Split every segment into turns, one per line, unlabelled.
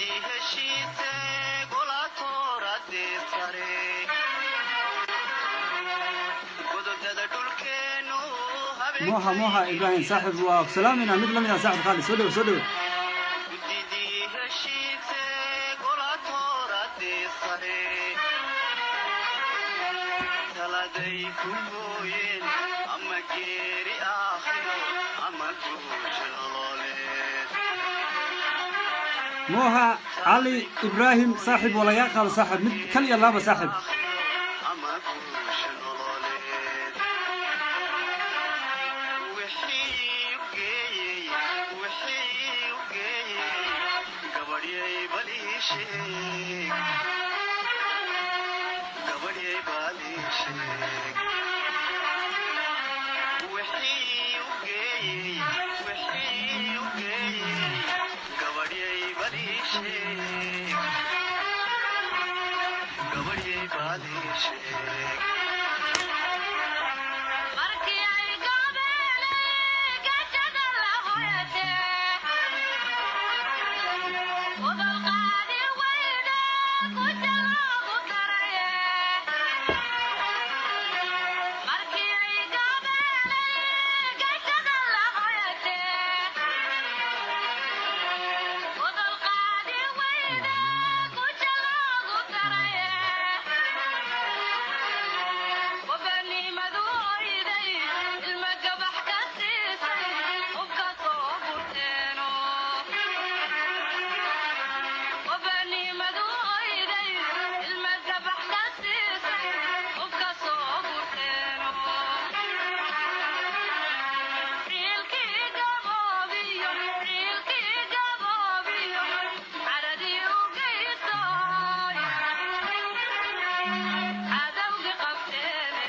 Guddidii heshiise golatoorade sare gododada dhulkeenu.
Moha, Moha Ibrahim, saaxib, waa salaamayna. Mid lamid ah, saaxib Khalid, soo dhowo, soo dhowo.
Guddidii heshiise golatoorade sare taladay ku gooyeen ama geeri aakhiro ama guusha nololeed.
Moha Cali Ibrahim, saaxib, waa lagaa qaado, saaxib. Mid kal iyo laaba, saaxib.
Ama guusha nololeed wixii u geeyey, wixii u geeyey gabadhyay bal ii sheeg, gabadhyay bal ii sheeg, wixii u geeyey, wixii u geeyey gabadhyay bal ii sheeg, gabadhyay bal ii sheeg.
Markii ay gaabeenay gajada la hoyatee, odol qaadi weyne kuja loogu daraye. Markii ay gaabeenay gajada la hoyatee, odol qaadi weyne kuja loogu daraye. Gobanimadu oyday ilma gabax ka siisay hubka soo gurteeno. Gobanimadu oyday ilma gabax ka siisay hubka soo gurteeno. Ciilkii gaboobiyo, ciilkii gaboobiyo, caradii u geysoy cadowgi qabteene.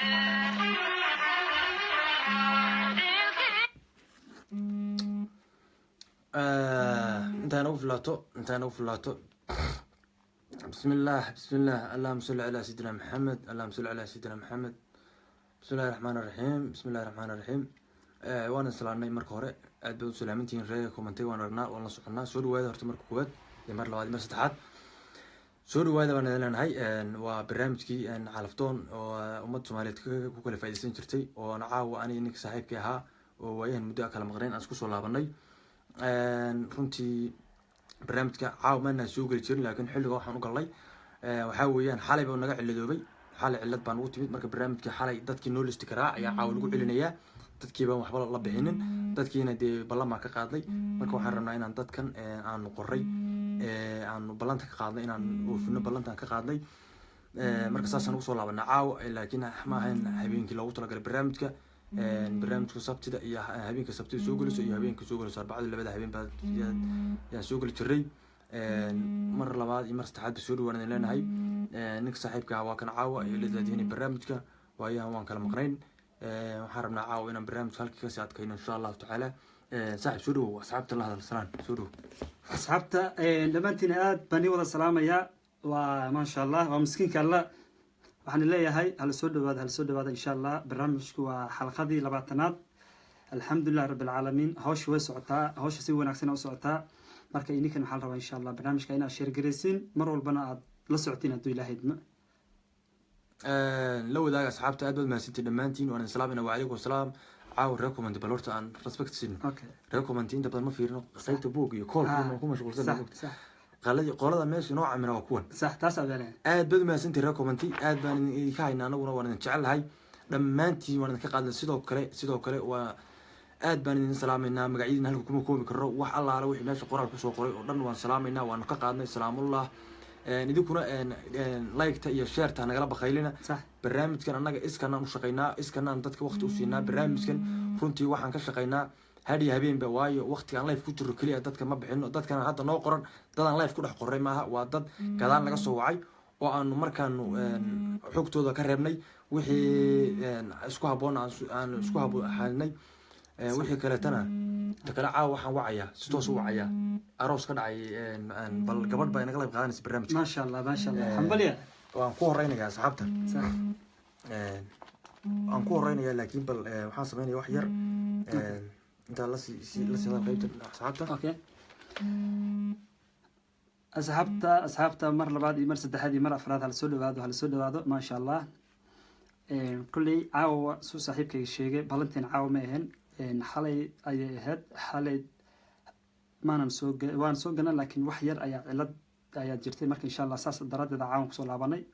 Ciilkii
Intaa nagu filaato, intaa nagu filaato. Bismillaah, bismillaah, allahuma salli calaa sayidina Maxamed, allahuma salli calaa sayidina Maxamed. Bismi illahi raxmaan raxiim, bismi illahi raxmaan raxiim. Waan islaanay. Marka hore aad baad u salaamantihiin reega commentay, waan aragnaa, waan la soconaa. Soo dhawaada horta marka koowaad iyo mar labaad iyo mar saddexaad, soo dhawaada baan idin leenahay. Waa barnaamijkii Calafdoon oo ummadda Soomaaliyeed ku kala faaideysan jirtay, oo aan caawa aniga ninka saaxiibkii ahaa oo waayahan muddo a kala maqnayn aan isku soo laabanay. Runtii barnaamijka caawa maanaan soo geli jirin, laakiin xilliga waxaan u galnay waxaa weeyaan xalay baa naga ciladoobay. Xalay cilad baan ugu timid. Marka barnaamijka xalay dadkii noo listi karaa ayaa caawa lagu celinayaa. Dadkii baan waxba la bixinin, dadkiina dee ballan baan ka qaadnay. Marka waxaan rabnaa inaan dadkan aanu qoray, aanu ballanta ka qaadnay, inaan oofino ballantaan ka qaadnay. Marka saasaan ugu soo laabanaa caawa, laakiin ma ahayn habeenkii loogu talagalay barnaamijka. Barnaamijka Sabtida iyo habeenka Sabtida soo geliso iyo habeenka soo geliso Arbacada, labada habeen baa yaan soo geli jiray. Mar labaad iyo mar saddexaad ba soo dhawaan idin leenahay. Ninka saaxiibka ah waa kan caawa iyo la daadihinay barnaamijka. Waayahan waan kala maqnayn. Waxaan rabnaa caawa inaan barnaamijka halkii kasii adkayno, insha Allahu tacaala. Saaxib, soo dhawow, asxaabta la hadal, salaan, soo dhawow.
Asxaabta dhammaantiin aad baan ii wada salaamayaa. Waa maasha Allah, waa miskiinka Alla. Waxaan leeyahay hala soo dhawaada, hala soo dhawaada, insha Allah. Barnaamijku waa xalqadii 20aad. Alxamdulilah rabbi alcaalamiin, hawsha way socotaa, hawsha si wanaagsan u socotaa. Marka idinkan waxaa la rabaa, insha Allah, barnaamijka inaad share garaysiin, mar walbana aad la socotiin, hadduu Ilaahay idmo.
La wadaaga asxaabta. Aad baad mahadsantiin dhammaantiin, waan idin salaamayna. Wacalaykum asalaam. Caawa reer comment bal horta aan respect siin. Reer comment inta badan ma fiirino, qaybta buug iyo koolka ku mashquulsan. Qaladii qolada meesha inoo camina waa kuwan.
Sax, taas abeele.
Aad baad umahadsantiin reer commenti, aad baan idinka haynaa anaguna, waan idin jecelahay dhammaantiin, waan idinka qaadnay. Sidoo kale, sidoo kale waa aad baan idin salaamaynaa. Magacyadiina halka kuma koobi karno. Wax allaala wixii meesha qoraal kusoo qoray oo dhan waan salaamaynaa, waanu ka qaadnay. Salaamullah. Idinkuna like-ta iyo share-ta nagala bakaylina. Barnaamijkan annaga iskanaan u shaqaynaa, iskanaan dadka waqti u siinaa. Barnaamijkan runtii waxaan ka shaqaynaa hadhiyo habeenba, waayo waqtiga aan live ku jiro keliya dadka ma bixino. Dadkana hadda noo qoran dadaan live ku dhex qoray maaha, waa dad gadaal naga soo wacay oo aanu markaanu xogtooda ka reebnay wixii isku habboon aan isku haboonay, wixii kaleetana ta kale. Caawa waxaan wacayaa, si toos u wacayaa, aroos ka dhacay. Bal gabadh baa inaga qayb qaadanaysa barnaamijka.
Maasha Allah, maasha Allah, hambalya.
Waan ku horeynayaa asxaabta. Waan ku horeynayaa, laakiin bal waxaan sameynaya wax yar intaa lasii lasii qaybta asxaabta.
Okay. Asxaabta, mar labaad iyo mar saddexaad iyo mar afraad, hala soo dhawaado, hala soo dhawaado. Maasha Allah. Kolley caawa suu saaxiibkayga sheegay, ballanteen caawa ma ahayn, xalay ayay ahayd. Xalay maanan soo waan soo ganan, laakiin wax yar ayaa cilad ayaa jirtay. Marka insha Allah saas daraaddeed caawan kusoo laabanay.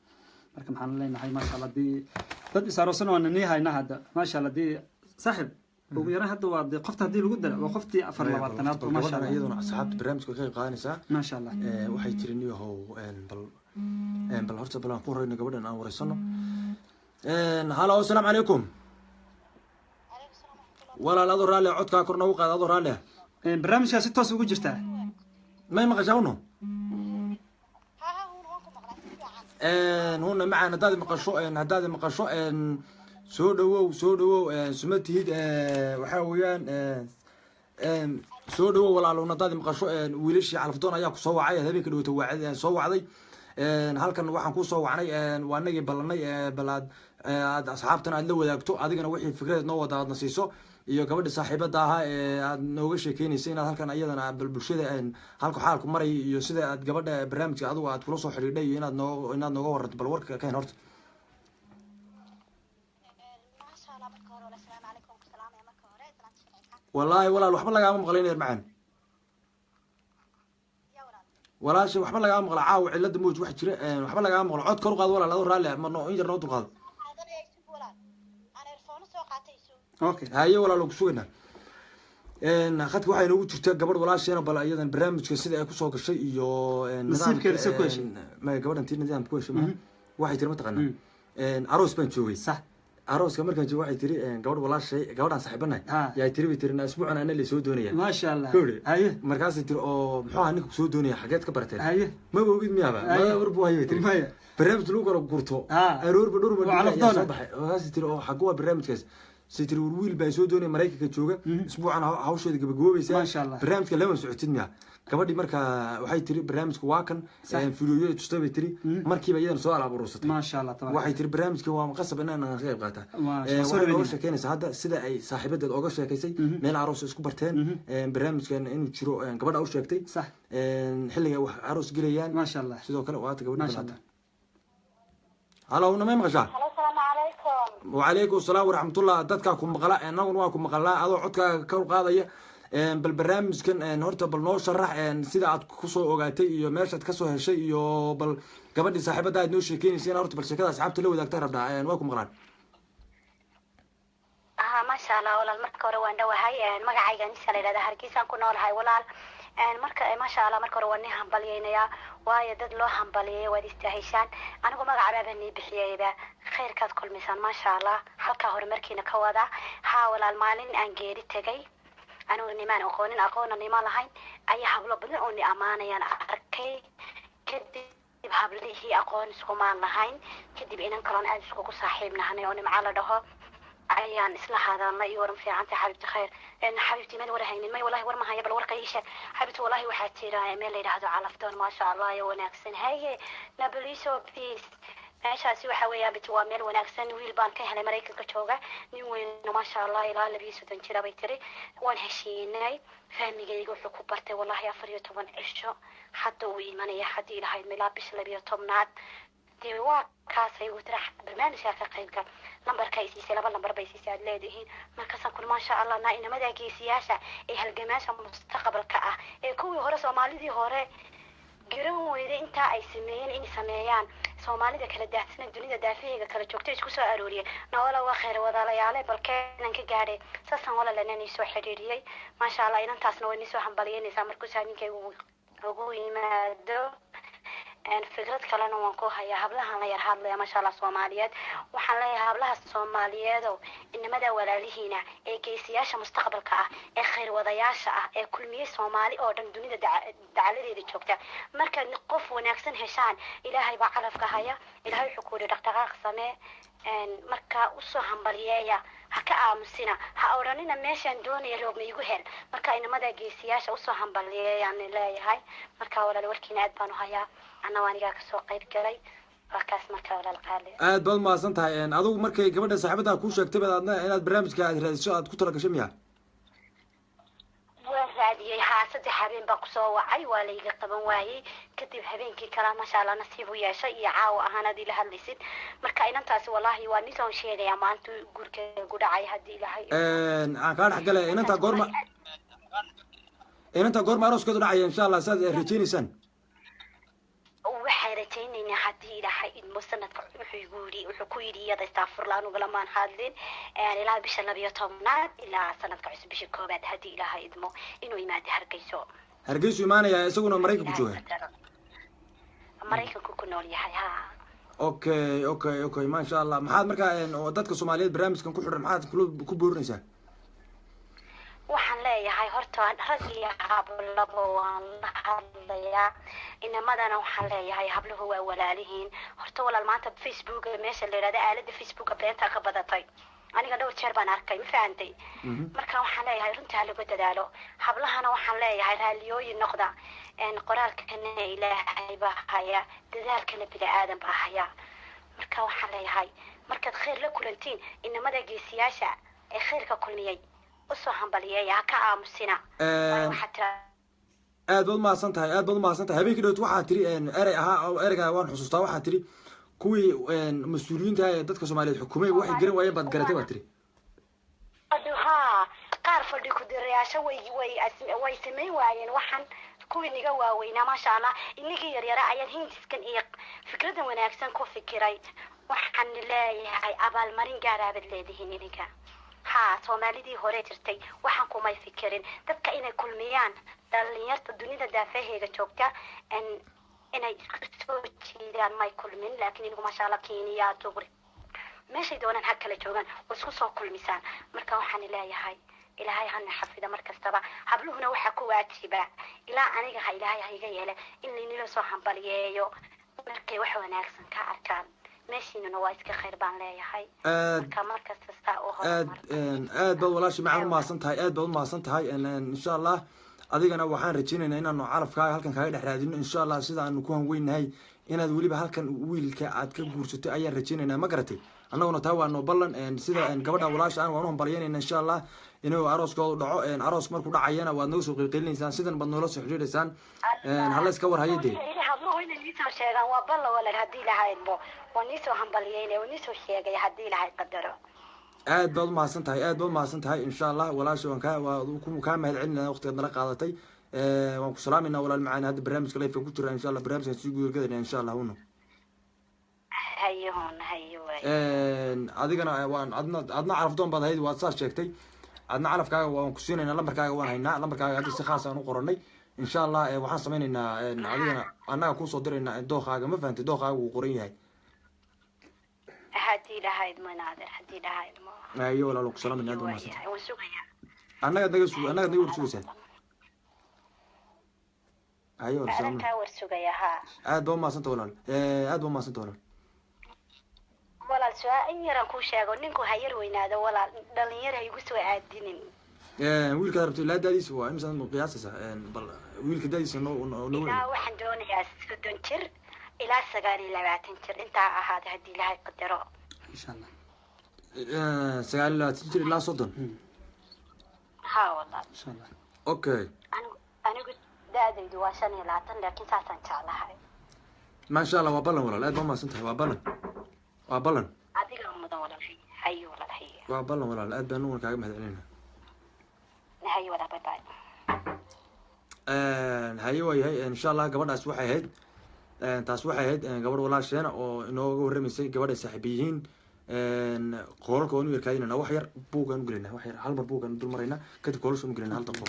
Marka maxaan leenahay, maasha Allah, dii dad is-aroosan waana nii hayna hadda, maasha Allah. Dii saaxiib, ugu yaraan hadda waa dee qofta haddii lagu dara waa qoftii 24aad,
Bal
maasha
gabadhan
Allah.
Iyaduna asxaabta barnaamijka way ka qayb qaadanaysaa.
Maasha Allah.
Waxay tiri niyahow, bal bal horta bal aan ku horeyno gabadhan aan wareysano. Halo, asalaamu calaykum walaal, adoo raalli ah, codkaa kor noogu qaada, adoo raalli ah.
Barnaamijkaa si toos ugu jirtaa.
May maqashaa uno? Huna macaan, haddaad maqasho, haddaad maqasho, soo dhawow, soo dhawow. Suma tihid, waxaa weeyaan, soo dhawow walaal. Haddaad maqasho, wiilashii Calafdoon ayaa ku soo wacay habeenka dhawata, soo wacday. Halkan waxaan kuu soo wacnay, waa anagii ballanay, bal aad aad asxaabtan aad la wadaagto, adigana wixii fikradeed noo wada aadna siiso, iyo gabadha saaxiibada ahaa ee aad nooga sheekeynaysay inaad halkan iyadana bal bulshada halka xaalku maray iyo sida aad gabadha barnaamijka adigu aad kula soo xidhiidhay, iyo inaad nooga waranto. Bal warka keen horta.
Maasha Allah, marka hore asalaamu calaykum, ku salaamaya marka hore salaanta sharciga.
Wallaahi walaal, waxba lagaama maqlayn macaan.
Ya walaal.
Walaasha, waxba lagaama maqla caawa, cilada mowj wax jira, waxba lagaama maqlo. Cod kor u qaad walaal, adoo raalli ah, ma in yar noo dulqaado.
Qaadanaya, isug walaal, aan earphone soo qaatay, isug.
Okay.
Haye walaal, waan ku sugaynaa. Khadka waxaa inoogu jirta gabadh walaasheena. Bal iyadan barnaamijka sida ay kusoo gashay iyo
Nasiibkeeda sida ku heshay.
Ma gabadhan tii nidaamka ku heshay ma waxay tiri, mataqaanaa, aroos baan joogay. Arooska markaan joogay waxay tiri, gabadh walaashay, gabadhaan saaxiibanahay yaa tiri, bay tiri, isbuucan ana laysoo doonaya.
Maasha Allah.
Kowdhe.
Haye.
Markaasay tiri, oo muxuu ahaa ninka kusoo doonaya, xageed ka barateen?
Haye.
Maba ogid miyaaba?
Haye.
Ma war buu hayay, bay tiri.
Maya.
Barnaamij lagu kala gurto aroorba dhowr
Waa
ba ayaa
calafdoona.
soo baxay. Markaasay tiri, oo xaggu waa barnaamijkaas? Say tiri, war wiil baa soo doonaya, Maraykanka jooga, isbuucan hawsheeda gabagaboobaysa.
Maasha Allah.
Barnaamijka lama socotid miya? Gabadhii marka waxay tiri, barnaamijka waa kan fiidiyoyada tustay, bay tiri. Markiiba iyadana soo alaab urursatay.
Maasha Allah, tabaaraka.
Waxay tiri, barnaamijka waa qasab inaan ka qayb qaataa.
Maasha Allah, soo
Waxay nooga
dhaweynaya.
sheekeynaysaa hadda sida ay saaxiibadeed ooga sheekaysay, meel aroos isku barteen, barnaamijkan inuu jiro, gabadha u sheegtay, xilliga wax aroos gelayaan.
Maasha Allah.
Sidoo kale waata gabadha
Maasha
balaata.
Allah.
Halo, namay maqashaa?
Halo, asalaamu calaykum.
Wacalaykum asalaam waraxmatullah. Dadkaa ku maqla, annaguna waa ku maqalnaa, adoo codkaaga kor qaadaya. Bal barnaamijkan, horta bal noo sharax, sida aad kusoo ogaatay iyo meeshaad kasoo heshay, iyo bal gabadhii saaxiibada aad noo sheekeynaysa inaad horta bal sheekada asxaabta la wadaagta rabnaa. Waa ku maqlaan.
Aha, maasha Allah walaal, marka hore waan dhowahay. Magacayga Anisa la yidhahdaa, Hargeysaan ku noolahay walaal. Marka maasha Allah, marka hore waan nii hambalyeynayaa, waayo dad loo hambalyeeyo waad istaaheshaan. Anigu magacabaaba nii bixiyeyba, khayrkaad kulmisaan, maasha Allah, halkaa horumarkiina ka wada. Haa walaal, maalin aan geeri tegay, anigu nimaan aqoonin, aqoona nimaan lahayn, ayaa hablo badan oo ni ammaanayaan arkay. Kadib hablihii aqoon iskumaan lahayn. Kadib inan kaloon aad iskugu saaxiib nahanay oo Nimca la dhaho ayaan isla hadalnay. Iyo waran, fiicanta xabiibti? Khayr xabiibti, meel war haynin? May wallahi, war ma haya, bal warka ii sheeg xabiibti. Wallahi waxaa jira meel la yidhaahdo Calafdoon, maasha Allah, iyo wanaagsan. Haye nabaliso peace, meeshaasi waxa weeyaan biti waa meel wanaagsan. Wiil baan ka helay Maraykanka jooga, nin weyn, maasha Allah, ilaa 32 jira, bay tiri. Waan heshiinay, fahmigayga wuxuu ku bartay wallahi 14 cisho. Hadda uu imanaya haddii ilahayd ilaa bisha 12aad. Dee waa kaasay ugu tira, barnaamijkaa ka qaybgal. Lambarka ay siisay, laba lambar bay siisay aad leedihiin. Markaasaan kun, maasha Allah, naa inamada geesiyaasha ee halgamaasha mustaqbalka ah ee kuwii hore Soomaalidii hore garan weyday intaa ay sameeyeen inay sameeyaan, Soomaalida kala daadsana, dunida daafaheega kala joogta isku soo arooriyay. Nawala waa khayr wadaalayaale, balkeenan ka gaadhay saasaan walaalana soo xidhiidhiyey. Maasha Allah, inantaasna way nisoo hambalyeynaysaa markuu saaminkaygu ugu yimaado. Fikrad kalena waan ku hayaa hablahan la yar hadlaya, maasha Allah, Soomaaliyeed. Waxaan leeyahay hablaha Soomaaliyeedow, inamada walaalihiina ee geesiyaasha mustaqbalka ah ee khayr wadayaasha ah ee kulmiyey Soomaali oo dhan dunida dacaladeeda joogta, markaad qof wanaagsan heshaan, Ilaahay baa calafka haya. Ilaahay wuxuu ku yidhi, dhaqdhaqaaq samee. Marka usoo hambalyeeya, ha ka aamusina, ha odhanina meeshaan doonaya roogma igu hel. Marka inamada geesiyaasha usoo hambalyeeyaan leeyahay. Marka walaal, warkiina aad baan u hayaa, anna waa anigaa kasoo qayb galay, waa kaas. Marka walaal qaali.
Aad baad umahadsan tahay. Adigu markay gabadha saaxiibada kuu sheegtay baad adna inaad barnaamijka aad raadiso aad ku tala gashay miya?
Waan Raadiyey, haa, 3 habeen baan kusoo wacay, waa layga qaban waayey. Kadib habeenkii kale, maasha Allah, nasiib u yeeshay iyo caawa ahaan aad ila hadlaysid. Marka inantaasi wallaahi waa nisoon sheegayaa maanta guurkeegu dhacay haddii Ilaahay.
Aan kaa dhex galay, inanta goorma arooskeedu dhacaya, insha Allah, saad rajaynaysaan?
Waxaan rajaynaynaa haddii Ilaahay idmo sanadka. Wuxuu igu yidhi, wuxuu ku yidhi iyada, istaafurla, anugu lamaan hadlin, ilaa bisha 12aad ilaa sanadka cusub bisha 1aad, haddii Ilaahay idmo, inuu yimaado Hargeyso.
Hargeysu imaanaya, isaguna Maraykanku jooga?
Maraykanku ku nool yahay, ha.
Okay, maasha Allah. Maxaad markaa oo dadka Soomaaliyeed barnaamijkan ku xidhan maxaad kula ku boorinaysaa?
Waxaan leeyahay horta rag iyo hablaba waan la hadlayaa. Inamadana waxaan leeyahay, habluhu waa walaalihiin. Horta walaal, maanta Facebooka meesha la yidhahda, aalada Facebooka beentaa ka badatay. Aniga dhowr jeer baan arkay, ma fahantay? Marka waxaan leeyahay runta ha lagu dadaalo. Hablahana waxaan leeyahay raalliyooyin noqda. Qoraalkana Ilaahay baa haya, dadaalkana bini aadan baa haya. Marka waxaan leeyahay, markaad khayr la kulantiin, inamada geesiyaasha ee khayrka kulmiyey usoo hambaliyeeya, ha ka aamusina. Waayo waxaad tiraa
Aad baad umahadsan tahay, aad baad umahadsan tahay. Habeenkii dhowt waxaa tiri erey ahaa oo ereygaa waan xusuustaa. Waxaa tiri kuwii mas-uuliyiinta ee dadka Soomaaliyeed xukumay waxay garan waayeen baad garatay, baad tiri.
Haa, qaar fadhi ku dirayaasho way samayn waayeen. Waxaan kuwii niga waaweynaa, maasha Allah, inigii yaryara ayaan hindiskan iyo fikradan wanaagsan ku fikiray. Waxaan leeyahay abaalmarin gaaraabaad leedihiin idinka. Haa, Soomaalidii hore jirtay waxaan kumay fikirin dadka inay kulmiyaan, dhalinyarta dunida daafaheega joogta inay isku soo jiidaan may kulmin. Laakiin inigu, maasha Allah, Kenya, Tugri, meeshay doonaan ha kala joogaan oo isku soo kulmisaan. Marka waxaan leeyahay Ilaahay hana xafida mar kastaba. Habluhuna waxaa ku waajiba, ilaa aniga ha Ilaahay ha iga yeele, in laynila soo hambaliyeeyo markay wax wanaagsan ka arkaan. Meeshiinuna waa iska khayr baan leeyahay.
Aad
Marka markasta saa u
aad
horumar.
Aad baad walaasha macaan umahadsan tahay, aad baad umahadsan tahay. Insha Allah adigana waxaan rajaynaynaa inaanu calafkaaga halkan kaaga dhex raadino, insha Allah, sida aanu ku hanweynahay inaad weliba halkan wiilka aad ka guursato ayaan rajaynaynaa, ma garatay? Annaguna taa waa noo ballan. Sida gabadha walaasha aan waan u hambalyaynayna, insha Allah, inuu arooskoodu dhaco. Aroos markuu dhacayana waad naga soo qeybqeylinaysaan, sidan baad noola soo xidhiidhaysaan. Hala iska war haye dee.
Habluhu inay niisoo sheegaan waa balla walaal. Haddii Ilaahay idmo waa niisoo hambalyeynaya, waa niisoo sheegaya haddii Ilaahay qadaro.
Aad baad umahadsan tahay, aad baad umahadsan tahay. Insha Allah walaasha waan kaa waa kaa mahad celinaya waqtigaad nala qaadatay. Waan ku salaamayna walaal macaan. Hadda barnaamijka live ku jira, insha Allah barnaamijkan sii gudagadayna, insha Allah, uno.
Hayuhun, hayo waay.
Adigana waan adna calafdoon baad ahayd, waad saas sheegtay. Adna calafkaaga waan ku siinaynaa, lambarkaaga waan haynaa, lambarkaaga hadda si khaas aan u qoranay. Insha Allah waxaan samaynaynaa, adigana annaga kuusoo diraynaa dookaaga, ma fahantay? Dookaaga wuu qoran yahay.
Haddii Ilaahay idmo, naadir, haddii Ilaahay idmo.
Ayo walaal, ku salaamayna, aad umahadsan.
Waayahay, waan sugayaa.
Annagaad naga war sugaysaa. Ayo walaal, salaam.
Adan kaa war sugaya, haa.
Aad baa umahadsanta walaal, aad baa umahadsanta walaal.
Walaal, su-aal in yaraan kuu sheego. Ninku ha yar weynaado walaal, dhalinyar ha igu soo aadinin.
Wiilkaad rabto ilaa daadiisa waa imisa qiyaasaysaa? Bal wiilka daadiisa noo noo
Ilaa waxaan doonayaa 30 jir ilaa 29 jir intaa ahaada, haddii Ilaahay qadaro.
Insha Allah.
29 jir ilaa 30.
Haa walaal.
Insha Allah.
Okay.
Anigu da-daydu waa 25, laakiin saasaan jeclahay.
Maasha Allah, waa ballan walaal, aad baa umahadsan tahay, waa ballan, waa ballan.
Adiga mudan walaal, hayo walaal, hayo.
Waa ballan walaal, aad baan nuguna kaaga mahad celinayna.
Hayo walaal, bye bye.
Haye, waa yahay. Insha Allah gabadhaas waxay ahayd, taas waxay ahayd gabadh walaasheena oo inooga warramaysay gabadh ay saaxiib yihiin. Qoolalka waan u yarkaadinayna wax yar, buugaan u gelinaa wax yar, hal mar buugaan dul maraynaa, kadib koolasha u gelinaa hal daqiiqo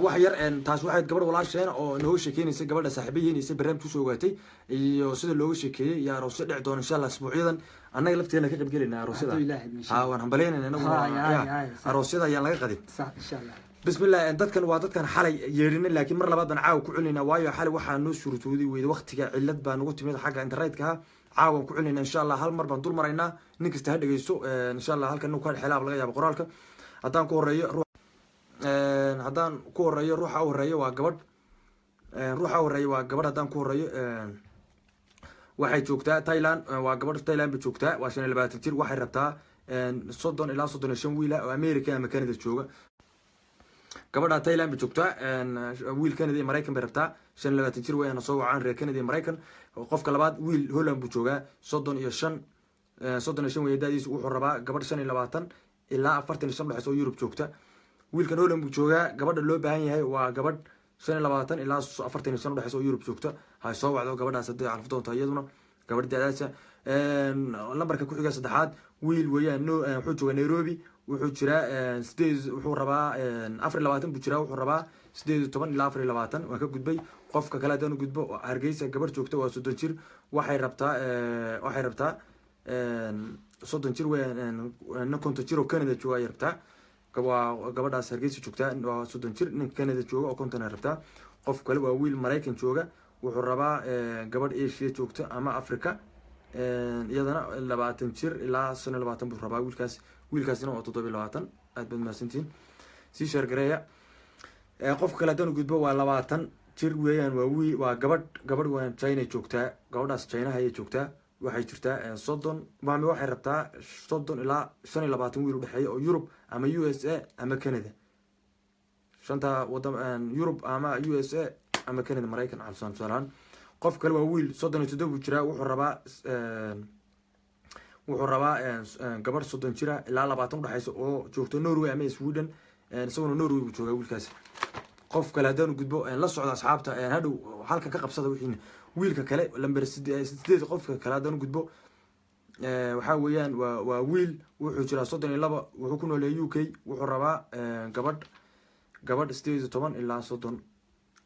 wax yar. Taas waxay ahayd gabadh walaasheena oo inooga sheekeynaysa gabadha saaxiiba yihiin iyo si barnaamij kusoo ogaatay iyo sida looga sheekeeyey iyo aroosyo dhici doona, insha Allah, isbuucyadan annaga lafteena ka qayb gelayna aroosyada.
Hadduu Ilaahay idmo, insha
Ha, waan hambalyaynayna inaguna.
Haay, haay, haay, sax.
Aroosyada ayaan laga qadin.
Sax, insha Allah.
Bismillah. Dadkan waa dadkan xalay yeedhinay, laakiin mar labaad baan caawa ku celinayna, waayo xalay waxaa noo suurtoobay weyday waqtiga, cillad baa nagu timid xagga internetka ah. Caawan ku celinayna, insha Allah, hal mar baan dul maraynaa. Nin kasta ha dhegeysto, insha Allah. Halkan ninku xelaab laga yaabo qoraalka. Haddaan ku horeeyo ruuxa u horeeyo waa gabadh. Ruuxa u horeeyo waa gabadh. Haddaan ku horeeyo, waxay joogtaa Thailand. Waa gabadh Thailand bay joogtaa, waa 25 jir. Waxay rabtaa 30 ilaa 35 wiila oo America ama Canada jooga. Gabadha Thailand bay joogtaa, wiil Canada iyo Maraykan bay rabtaa. 25 jir weyaan, soo wacaan reer Canada iyo Maraykan. Qofka labaad, wiil Holland buu joogaa, 35, 35 weeye da'diisu. Wuxuu rabaa gabadh 25 ilaa 45 udhexeysa oo Yurub joogta. Wiilkan Holland buu joogaa. Gabadha loo baahan yahay waa gabadh 25 ilaa 45 udhexeysa oo Yurub joogta. Ha soo wacdo gabadhaas hadday calaf doonto, iyaduna gabadh da'daasa. Lambarka ku xiga saddexaad, wiil weeyaan, no, wuxuu joogaa Nairobi. Wuxuu jiraa sideed, wuxuu rabaa 24 buu jiraa. Wuxuu rabaa 18 ilaa 24. Waan ka gudbay. Qofka kale haddaan u gudbo, Hargeysa gabadh joogta, waa 30 jir. Waxay rabtaa 30 jir weeyaan, nin 50 jir oo Canada jooga ayay rabtaa. Waa gabadhaas Hargeysa joogtaa, waa 30 jir, nin Canada jooga oo 50 ay rabtaa. Qof kale waa wiil Maraykan jooga, wuxuu rabaa gabadh Asia joogta ama Africa, iyadana 20 jir ilaa 25 buu rabaa wiilkaas. Wiilkaasina waa 27. Aad baad mahadsantihiin, sii share gareeya. Qofka kale haddaan gudbo, waa 20 jir weeyaan, waa wiil, waa gabadh, gabadh waan China joogtaa. Gabadhaas Chinaha ayay joogtaa. Waxay jirtaa 30, maami, waxay rabtaa 30 ilaa 25 wiil udhexeeya oo Yurub ama USA ama Canada, shanta wadan, Yurub ama USA ama Canada, Maraykan calsaan tusaalahaan. Qof kale waa wiil 37 buu jiraa. Wuxuu rabaa gabadh 30 jira ilaa 20 udhexeysa oo joogto Norway ama Sweden. Isaguna Norway buu joogaa wiilkaasi. Qof kale haddaanu gudbo, la socda asxaabta, hadhow halka ka qabsada wixiina. Wiilka kale, lamber 8, qofka kale haddaanu gudbo, waxaa weeyaan waa wiil, wuxuu jiraa 32, wuxuu ku nooleeyay UK. Wuxuu rabaa gabadh 18 ilaa 30,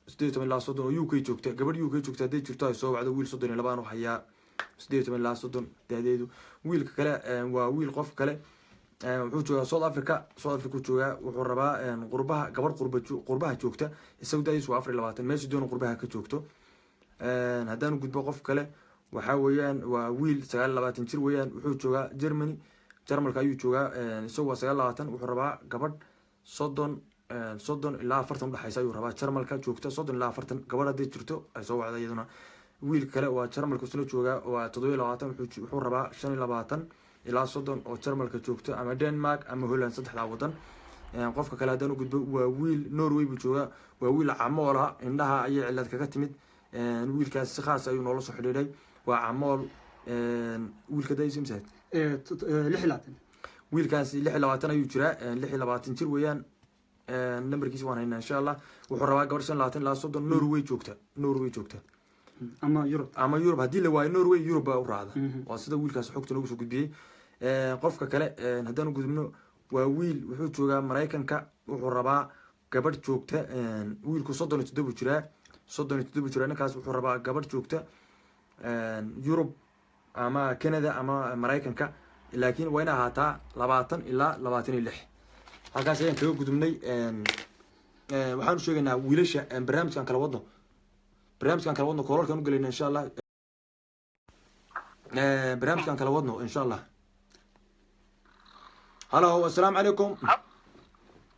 18 ilaa 30 oo UK joogta. Gabadh UK joogta hadday jirto, ay soo wacdo. Wiil 32 aan u hayaa, 18 ilaa 30 da'deedu. Wiilka kale waa wiil, qof kale wuxuu joogaa South Africa. South Africa uu joogaa. Wuxuu rabaa qurbaha, gabadh qurbaha joogta. Isagu da'diisu waa 24, meesha doona qurbaha ka joogto. Haddaanu gudbo qof kale, waxaa weeyaan waa wiil 29 jir weeyaan. Wuxuu joogaa Germany, Jarmalka ayuu joogaa. Isagu waa 29. Wuxuu rabaa gabadh 30 ilaa 40 udhexeysa ayuu rabaa, Jarmalka joogta, 30 ilaa 40. Gabadh hadday jirto, ay soo wacda iyaduna. Wiil kale waa Jarmalka isna joogaa, waa 27. Wuxuu rabaa 25 ilaa 30 oo Jarmalka joogto ama Denmark ama Holland, saddexdaa wadan. Qofka kale haddaan u gudbo, waa wiil Norway buu joogaa. Waa wiil camool ah, indhaha ayay cilad kaga timid. Wiilkaas si khaas ayuu noola soo xidhiidhay, waa camool. Wiilka da'diisu imisa?
26.
Wiilkaasi 26 ayuu jiraa, 26 jir weeyaan. Nambarkiisa waan haynaa, insha Allah. Wuxuu rabaa gabadh 25 ilaa 30, Norway joogta, Norway joogta
ama Yurub.
Ama Yurub. Haddii la waayo Norway, Yurub baa u raacda. Waa sida wiilkaas xogta noogu soo gudbiyey. Qofka kale haddaan u gudubno, waa wiil, wuxuu joogaa Maraykanka. Wuxuu rabaa gabadh joogta, wiilku 37 jiraa, 37 jiraa ninkaas. Wuxuu rabaa gabadh joogta Yurub ama Canada ama Maraykanka, laakiin waa ina ahaataa 20 ilaa 26. Halkaas ayaan kaga gudubnay. Waxaanu sheegaynaa wiilasha barnaamijkan kala wadno, koolalkan u gelayna, insha Allah. Barnaamijkan kala wadno, insha Allah. Halo, assalaamu calaykum.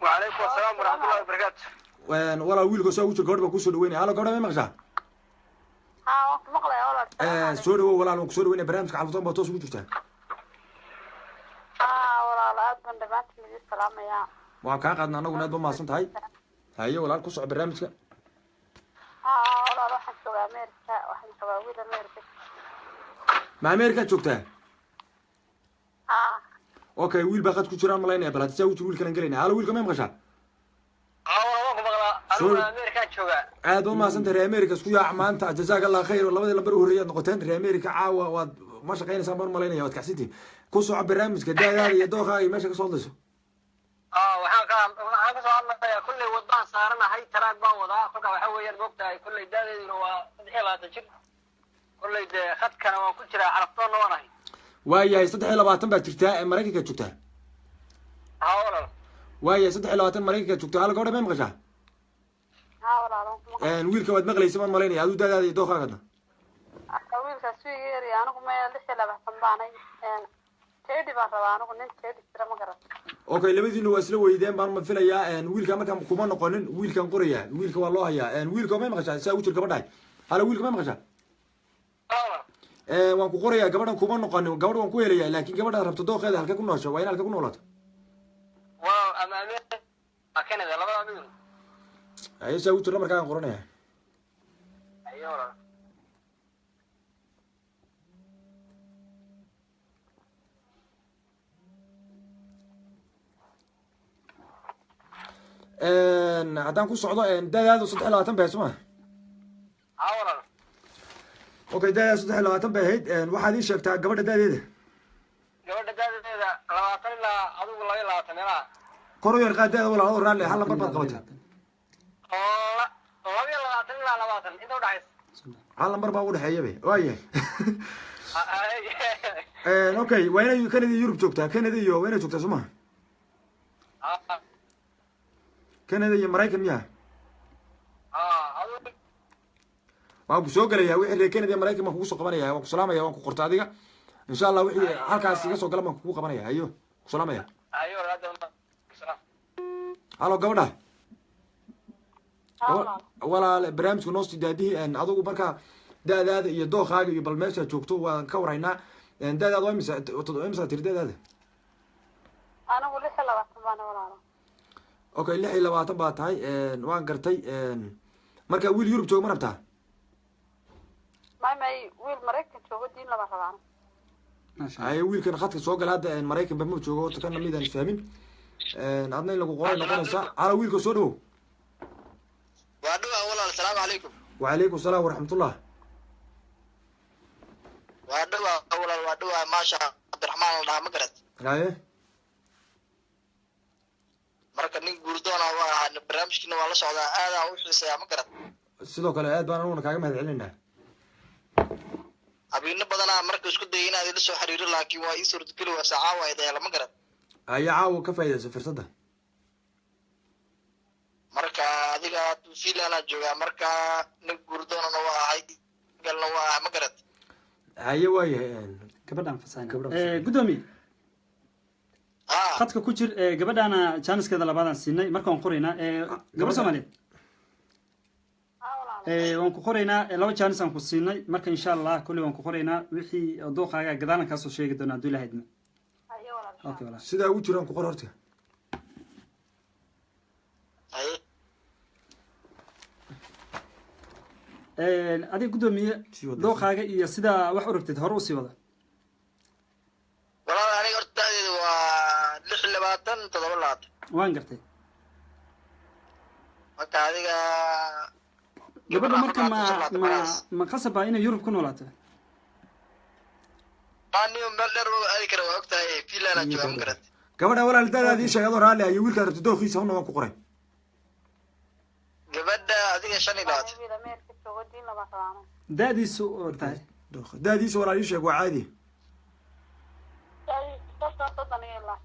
وعليكم السلام ورحمة الله وبركاته.
Walaal, wiilka soo ugu jir, gabadh baan kusoo dhaweynaya. Halo, gabadha, may maqashaa?
Haa, waan ku maqlaya walaal.
Soo dhawow walaal, waan kusoo dhaweynaya. Barnaamijka Calafdoon baa toos ugu jirtaa.
Haa walaal, aad baan dhammaantiin idin salaamayaa.
Waan kaa qaadna annaguna, aad ba mahadsan tahay. Haye walaal, ku soco barnaamijka.
Haa walaal, waxaan joogaa America. Waxaan rabaa wiil America.
Ma America joogtaa?
Haa.
Okay, wiil baa qad ku jiraan malaynaya. Bal haddi saa ugu jir, wiilkanan gelayna. Halo, wiilka, may maqashaa?
Haa walaal, waan ku maqlaa. Aniguna Amerikaan joogaa.
Aad ba mahadsan tahay. Reer America isku yaac maanta, jazaak Allah khayr. Labadii lambar u horreeyaad noqoteen reer America. Caawa waad ma shaqaynaysaan baan malaynaya, waad kacsantihin. Ku soco barnaamijka, da'daada iyo dookaaga iyo meesha ka soo hadlayso.
Waxaan kasoo hadlayaa, kulley wadaan saaranahay, taraag baan wadaa. Kolka waxa weeyaan, moogtahay, kulley da'deeduna waa 23 jir. Kulley dee khadkana waan ku jiraa, Calafdoonna waan ahay.
Waayahay, 23 baad jirtaa, ee Maraykanka joogtaa?
Haa walaal.
Waayahay, 23 Maraykanka joogtaa. Halo, gabadha, may maqashaa?
Haa walaal, waan ku maqlaya.
Wiilka waad maqlaysa baan malaynaya. Aduu da'daada iyo dookaagadna?
Wiilkaas wiiga yarya, anigu maya, 26 baanay. 30 baan rabaa anigu, nin 30 jira, ma garan.
Okay, labadiina waa isla weydeen baan ma filayaa. Wiilka markaan kuma noqonin, wiilkaan qorayaa, wiilka waa loo hayaa. Wiilka, may maqashaa? Saa ugu jir gabadhahay. Halo, wiilka, may maqashaa? Waan ku qorayaa. Gabadhan kuma noqonin, gabadh waan ku helayaa, laakiin gabadhaad rabto dooqeeda halka ku noosho, waa in halka ku noolaato.
Walaal, ama America Canada, labada midun.
Haye, saa ugu jir, lambarkaagaan qoranaya.
Haye walaal.
Haddaan ku socdo, da'daadu 23 bay ahayd, soo ma?
Haa walaal.
Okay, da'daadu 23 bay ahayd. Waxaad ii sheegtaa gabadha da'deeda.
Gabadha da'deeda 20 ilaa adigu 22 meelaha.
Kor u yar qaad da'da walaal, adoo raalli ah, hal lambar baad qabatay.
22 ilaa 20 inta udhaxaysa.
Hal lambar baa u dhexeeya be, waayahay. Okay, waa inay Canada iyo Yurub joogtaa, Canada iyo waa inay joogtaa, soo ma? Canada iyo Maraykan miya?
Adigu.
Waan ku soo gelayaa wixii reer Canada iyo Maraykan baan kugu soo qabanaya. Waan ku salaamaya, waan ku qorta adiga. Insha Allah wixii halkaas iga soo gala baan kugu qabanaya. Hayo, ku salaamaya.
Haye walaal, aad baan.
Halo gabadha. Walaal, barnaamijku noo sii daadihi. Adigu marka da'daada iyo dookaaga iyo bal meeshaad joogto waan ka waraynaa. Da'daada waa imisa? Imisa tiri da'daada?
Anigu 26 baana walaalo.
Okay, 26 baa tahay, waan gartay. Marka wiil Yurub jooga ma rabtaa?
May may, wiil Maraykan joogo diin lama rabaan.
Maasha Allah.
Haye, wiilkan khadka soo gala hadda Maraykan ba ma joogo horta, kana midaan isfahmin. Adna in lagu qoray noqonaysaa. Halo wiilka, soo dhawow.
Waa dhawaa walaal, asalaamu calaykum.
Wacalaykum salaam waraxmatullah.
Waa dhawaa walaal, waa dhawaa. Maasha, Cabdiraxmaan la dhahaa, ma garat?
Haye.
Marka nin guurdoona waa ahaa, barnaamijkiina waa la socdaa, aadaan u xiiseeyaa, ma garat?
Sidoo kale aad baan anuguna kaaga mahad celinaynaa.
Habeeno badanaa marka isku dayay inaad ila soo xiriiro, laakiin waa ii suurtageli waa caawa ay daheela, ma garat?
Haye, caawa ka faa'iidaysa fursadda.
Marka adiga Finland joogaa, marka nin guurdoonana waa ahay, galna waa ahay, ma garat?
Haye, waayahay.
Gabadhaan fasaxna.
Gabadhaan fasaxna.
Gudoomiye.
Haa.
Khadka ku jir. Gabadhaana jaaniskeeda labaadaan siinay, marka waan qoraynaa. Gabar Soomaaliyeed.
Haa walaalo.
Waan ku qoraynaa. Laba jaanis aan ku siinay, marka insha Allah kulli waan ku qoraynaa. Wixii dooqaaga gadaalan kaasoo sheegi doona hadduu Ilahay idmo.
Haye walaal.
Okay walaal.
Sidaa ugu jiraan ku qor horta.
Haye.
Adiga gudoomiye,
Sii wada.
dooqaaga iyo sidaa wax u rabtid hore usii wada.
Walaal, aniga horta da'deeda waa 26, 27.
Waan gartay.
Marka adiga
Gabadha marka ma
24
ma ma qasab baa inay Yurub ku noolaato?
Aniyo meel dheer ma aadi kara, waa ogtahay, Finland aan joogaa, ma garat?
Gabadha walaal, da'daada ii sheeg adoo raalli ah, iyo wiilkaad rabto dooqiisa huna waan ku qoray.
Gabadha adiga 25.
Wiil Ameerika joogo diin lama rabaan.
Da'diisu oo tahay?
Dooqa da'diisa walaal ii sheeg, waa caadi.
30, 35.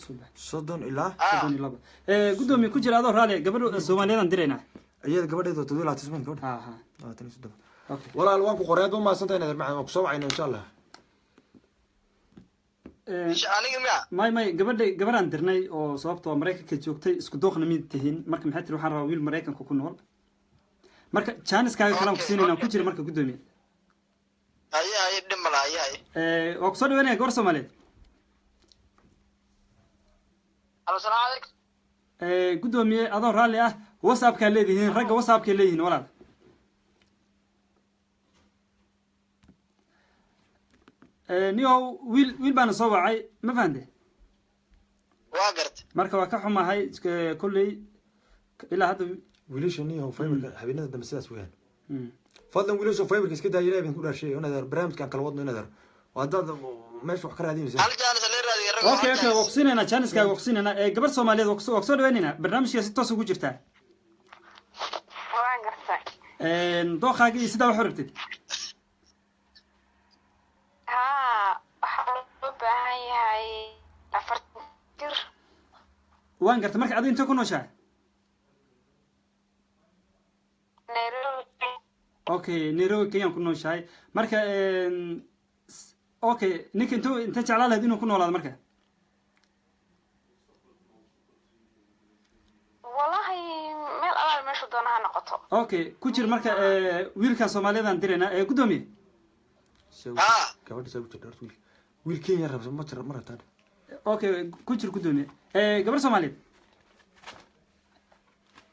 Subax.
30 ilaa
32. Gudoomiye, ku jira adoo raalli, gabadha Soomaaliyeedaan diraynaa.
Iyada gabadheeda 27 sman gabadha.
Ha ha.
27.
Okay.
Walaal, waan ku qoray, aad ba mahadsantahay nader macaan, waan ku soo wacayna insha Allah.
Aniga miya?
May may, gabadha gabadhaan dirnay oo sababtoo Maraykanka joogtay isku dooqna mid tihiin. Marka maxay tiri? Waxaan rabaa wiil Maraykanka ku nool. Marka jaaniskaaga kalaan ku siinayna, ku jira marka gudoomiye.
Haye haye, dhib ma laha, haye haye.
Waa kusoo dhaweynaya gabar Soomaaliyeed.
Alo, salaamu calaykum.
Gudoomiye, adoo raalli ah, WhatsAppkaa leedihiin, ragga WhatsAppkay leeyihiin walaal. Niyow, wiil wiil baana soo wacay, ma fahante?
Waa garta.
Marka waa ka xumahay. Kolley ilaa hadda
Wiilasha niyo fiberka habeenada dambe sidaas weeyaan. Fadlan wiilasha fiberka iska daaya, Ilahay baan ku dhaarshay inaad barnaamijkan kala wadno, inaad haddaad meesha wax ka raadinaysaa.
Hal jaanis la raadiyo rag.
Okay, waa kusiinaynaa jaaniskaaga, waa kusiinaynaa. Gabar Soomaaliyeed, waa kusoo dhaweynaynaa barnaamijka, si toos ugu jirtaa.
Waan gartay.
Dooqaaga iyo sidaa wax u rabtid.
Haa, waxaa loo baahan yahay 40 jir.
Waan gartay. Marka adiga intee ku nooshahay?
Nairobi.
Okay, Nairobi, Kenya ku nooshahay. Marka okay, ninka intuu intee jeclaa lahayd inuu ku noolaado marka?
Wallahi meel alaal meeshu doona ha noqoto.
Okay, ku jir. Marka wiilkan Soomaaliyeedaan diraynaa ee gudoomiye.
Gabadha saa u jirta horta, wiil wiil Kenya rabta ma jira, ma rabtaan?
Okay, ku jir gudoomiye. Gabar Soomaaliyeed.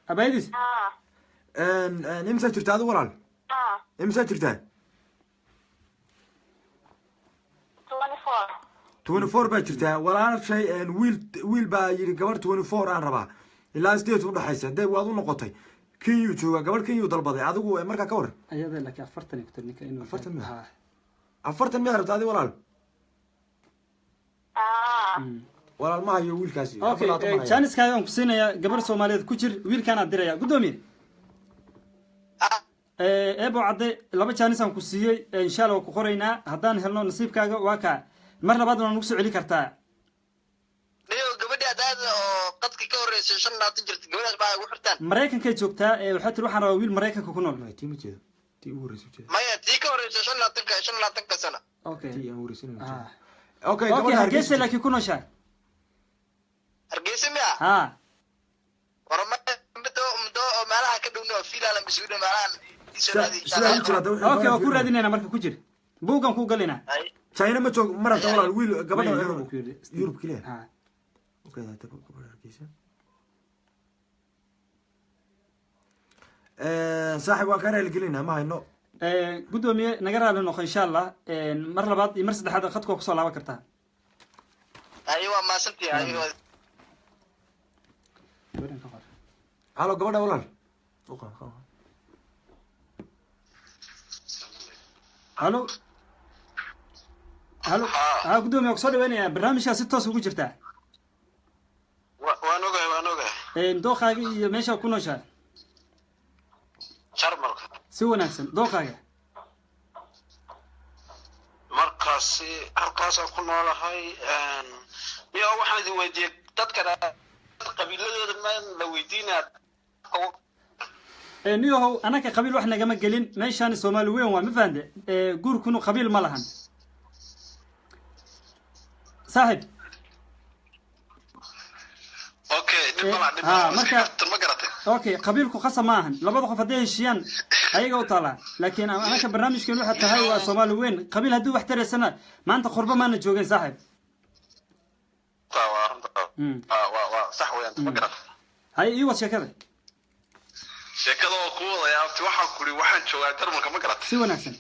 Abaayadiis.
Imsaa jirtaa adigu walaal? Imsaa jirtaa?
24.
24 baa jirtaa walaashay. Wiil baa yidhi gabar 24 aan rabaa, ilaa 8 udhaxaysa. Dee waad u noqotay. Kenyuu joogaa, gabar Kenyuu dalbaday. Adigu markaa ka war.
Ayada laakiin 40 ay ku tiri ninka inuu
40 miya?
Ha.
40 miyaad rabtaa adi walaal? Walaal, ma hayo wiilkaasi.
Okay.
24 ma hayo.
Jaaniskaaga aan ku siinayaa, gabar Soomaaliyeed ku jir, wiilkaanaa diraya, guddoomiye. Eebo Cadde, laba jaanis aan ku siiyey. Insha Allah waa ku qoraynaa haddaan helno nasiibkaaga. Waa kaa, mar labaad waa nagu soo celi kartaa.
Niyo, gabadhi adaada oo qadka ka horreysay 25 jirta, gabadhaas baa ugu xirtaan.
Maraykankay joogtaa. Waxaa tiri waxaan rabaa wiil Maraykanka ku nool.
Maya, tii ma jeedo, tii ugu horreysay jeedo.
Maya, tii ka horreysay 25-ka, 25-ka sano.
Okay.
Tii aan horreysay ma jeedo.
Ah.
Okay.
Okay.
Gabadha
Hargeysa laakiin ku nooshahay.
Hargeysa miya?
Ha.
War maya, muddo oo meelaha ka dhowna oo fiilaalan bisuudhan meelahan isoo raadi insha
Sidaa u
Allah.
jira hadda wixii
Okay, waa ku
fiirinaya.
raadinayna marka, ku jir, buuggan ku galaynaa.
Hay.
China ma joog, ma rabta walaal wiil gabadha?
Maya, Yurub ku yidhi.
Yurub keliya.
Ha.
Okay, hadaba gabadha Hargeysa. Saaxib, waan kaa raaligelinaa, ma hayno.
Guddoomiye, naga raali noqo. Insha Allah mar labaad iyo mar saddexaad khadka waa kusoo laaban kartaa.
Hay, waa maasantii, hay.
Halo, gabadha walaal. U qabo, qabo.
Halo, halo. Ha, guddoomiye, waa kusoo dhaweynaya barnaamijkaa, si toos ugu jirtaa.
Waan ogahay, waan ogahay.
Dooqaaga iyo meesha ku nooshahay?
Jarmalka.
Si wanaagsan, dooqaaga.
Markaasi halkaasaan ku noolahay. Niyo, waxaan idin weydiiyey dadkan qabiiladooda ma la weydiinaa?
Niyahow, anaka qabiil wax nagama gelin meeshaan. Soomaali weyn waa, ma fahamte? Guurkunu qabiil ma lahan, saaxib.
Okay, dhib malaha, dhib
Ha,
malaha.
marka
Ma garatay?
Okay, qabiilku khasab ma ahan. Labada qof hadday heshiiyaan ayaga u taalaa, laakiin anaka barnaamijkeen waxa tahay waa Soomaali weyn. Qabiil haddii wax taraysana maanta qurbo maana joogeen, saaxib.
Waa runta. Waa sax weeyaan, ma garatay?
Hay, ii wad sheekada.
Sheekada oo ku wadaya, abti, waxaan kuri waxaan joogaa Jarmalka, ma garatay?
Si wanaagsan.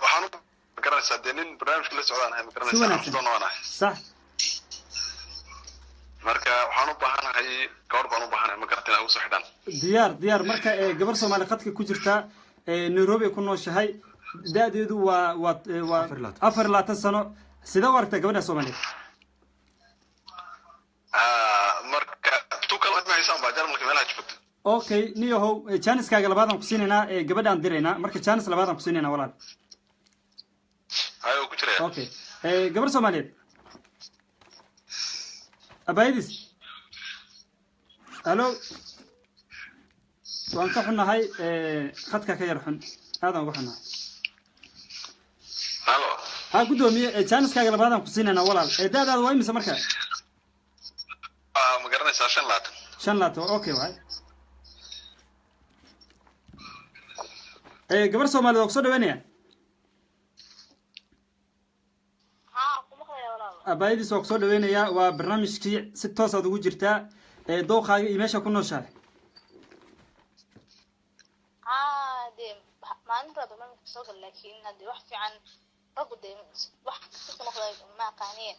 Waxaan u garanaysaa dee nin barnaamijka la socdaan ahay, ma
Si
garanaysaa?
wanaagsan.
Xafdoon waan ahay.
Sax.
Marka waxaan u baahanahay gabar baan u baahanahay, ma garatay, inaa ugu soo xidhaan.
Diyaar, diyaar. Marka gabar Soomaali khadka ku jirta, Nairobi ay ku nooshahay, da-deedu waa
24.
24 sano. Sidee u aragtaa gabadha Soomaaliyeed?
Ah, marka tu kale ma haysaan baa Jarmalka meelaha joogto?
Okay, niyahow, janiskaaga labaadaan ku siinaynaa, gabadhaan diraynaa. Marka janis labaadaan ku siinaynaa, walaal.
Ayuu ku jiraya.
Okay, gabar Soomaaliyeed, abaayadiis. Halo, waan ka xunnahay, khadka ka yar xun, aadaan uga xunnahay.
Halo.
Ha, guddoomiye, janiskaaga labaadaan ku siinaynaa, walaal. Da-daada waa imise marka?
Ah, ma garanaysaa, 25.
25, okay waay. Gabar Soomaaliyeed waa kusoo dhaweynaya.
Haa, ku maqlaya walaal.
Abaayadiis, waa kusoo dhaweynayaa. Waa barnaamijkii, si toos aad ugu jirtaa. Dooqaaga iyo meesha ku nooshahay?
Haa, dee maalin hore barnaamijka soo gal, laakiin hadee wax fiican raggu dee wax si noqday ma aqaaniye,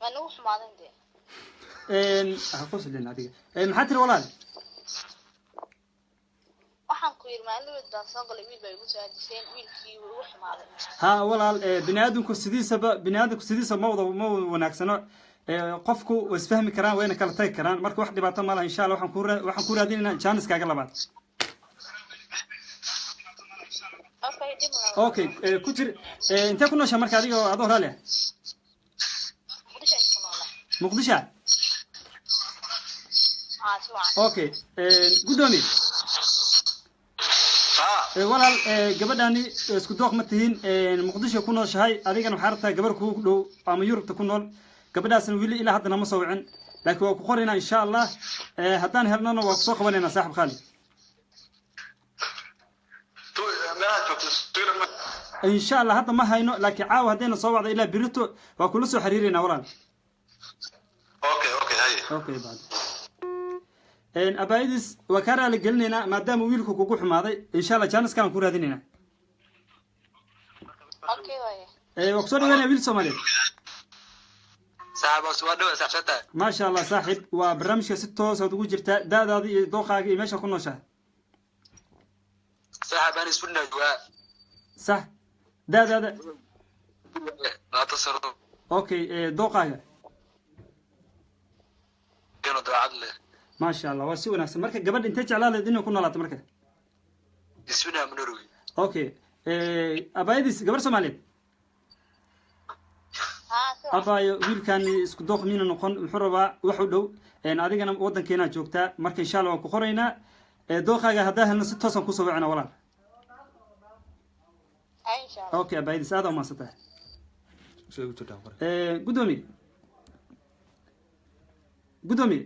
waa nagu xumaadan dee.
Ha qoslin adiga. Maxaa tiri, walaal?
Waxaan ku yidhi maalin weyd baan soo galay, wiil baa igu soo aadiseen, wiilkii wuu igu xumaaday.
Ha walaal, bini aadamku sidiisaba, bini aadamku sidiisa ma wada wanaagsano. Qofku way isfahmi karaan, wayna kala tagi karaan. Marka wax dhibaato ma laha. Insha Allah waxaan ku raadinaynaa janiskaaga labaad.
Okay, dib ma.
Okay, ku jir. Intee ku nooshaa marka adiga oo adoo raali ah?
Muqdisho ayaan ku noolaa.
Muqdisho.
Haa, si wacan.
Okay, guddoomiye.
Ha.
Walaal, gabadhani isku dooq ma tihiin. Muqdisho ku nooshahay, adigana waxaa rabtaa gabar kugu dhow ama Yurubta ku nool. Gabadhaasna weli ilaa hadda nama soo wicin, laakiin waa ku qoraynaa insha Allah. Haddaan helnona waa kusoo qabanaynaa, saaxib khaali.
Tu meelaha joogto Sweden ma?
Insha Allah hadda ma hayno, laakiin caawa haddayna soo wacdo ilaa birito waa kula soo xiriiraynaa, walaal.
Okay okay haye.
Okay baad abaayadis waa kaa raali gelinaynaa maadaama wiilku kugu xumaaday, insha Allah jaaniskaan ku raadinaynaa.
Okay waaye.
Waa kusoo dhaweynaya wiil Soomaaliyeed.
Saaxiib, waa dhawa saaxiibta.
Maasha Allah saaxiib, waa barnaamijka si toos aad ugu jirtaa, da'daada iyo dooqaaga iyo meesha ku nooshahay.
Saaxiib, aan isku joogaa.
Sax, da'daada?
20 sano.
Okay, dooqaaga?
Inuu daacad leh.
Maasha Allah, waa si wanaagsan. Marka gabadha intee jeclaa leed inay ku noolaato marka?
Isbina ama Norway.
Okay, abaayadiis gabar Soomaaliyeed.
Haa, si
Abaayo, wiilkani isku dooq miina noqon, wuxuu rabaa wax u dhow, adigana waddankeenaa joogtaa, marka insha Allah waan ku qoraynaa. Dooqaaga haddaa helno si toosaan kusoo wacina walaal.
Hay, insha Allah.
Okay abaayadiis, aad umahadsan tahay.
Soo jirtaa qore.
Gudoomiye, gudoomiye.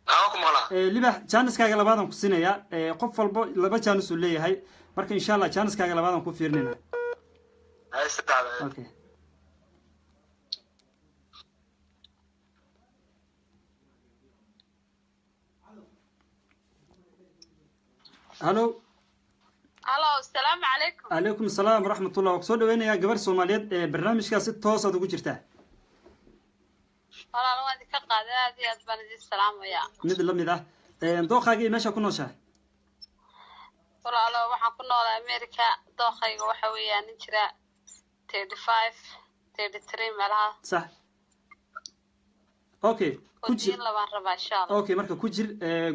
Maxaa ku maqlaa?
Libax, jaaniskaaga labaadaan ku siinayaa. Qof walbo laba jaanis uu leeyahay, marka insha Allah jaaniskaaga labaadaan ku fiirinayna.
Haye saaxiib.
Okay. Hallo.
Halo, asalaamu calaykum.
Calaykum asalaam waraxmatullah. Waa kusoo dhaweynayaa gabar Soomaaliyeed ee barnaamijkaas si toos aad ugu jirtaa.
Walaal, waan idinka qaaday, aad iyo aad baan idin salaamayaa.
Mid la mid ah. Dooqaaga iyo meesha ku nooshahay?
Walaalo, waxaan ku noolaa America. Dookhayga waxa weeyaan nin jira 35, 33 meelaha.
Sax, okay, ku
oo
jir.
Diin labaan rabaa insha Allah.
Okay, marka ku jir,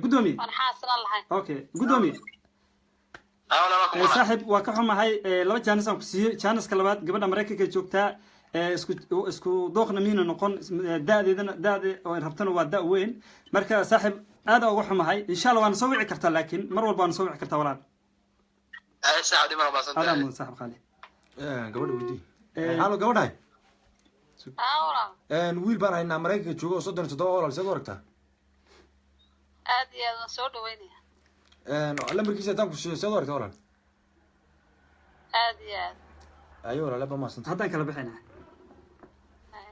gudoomiye.
Waan xaasna lahayn.
Okay, gudoomiye.
Haa walaal, waa ku maqlaa.
Saaxiib, waa ka xumahay, laba jaanis aan ku siiyey. Jaaniska labaad gabadha Maraykanka joogtaa, isku dooqna miina noqon, da'deedana da'de oo rabtana waa da' weyn. Marka saaxiib, aad uga xumahay, insha Allah waana soo wici kartaa, laakiin mar walba waana soo wici kartaa walaal.
Haye saaxiib, dhimana maasan
Adaa
tahay.
Mudan saaxiib qaali.
Gabadha weydii. Halo gabadhahay.
Haa walaal.
Wiil baan haynaa Maraykanka jooga oo 37, walaal, seed u aragtaa?
Aad iyo aad waan soo dhaweynaya.
Lambarkiisa haddaan ku siiyo, seed u aragtaa walaal?
Aad iyo aad.
Ayo walaal, ba mahadsanta.
Haddaan kala bixinaa.
Haye.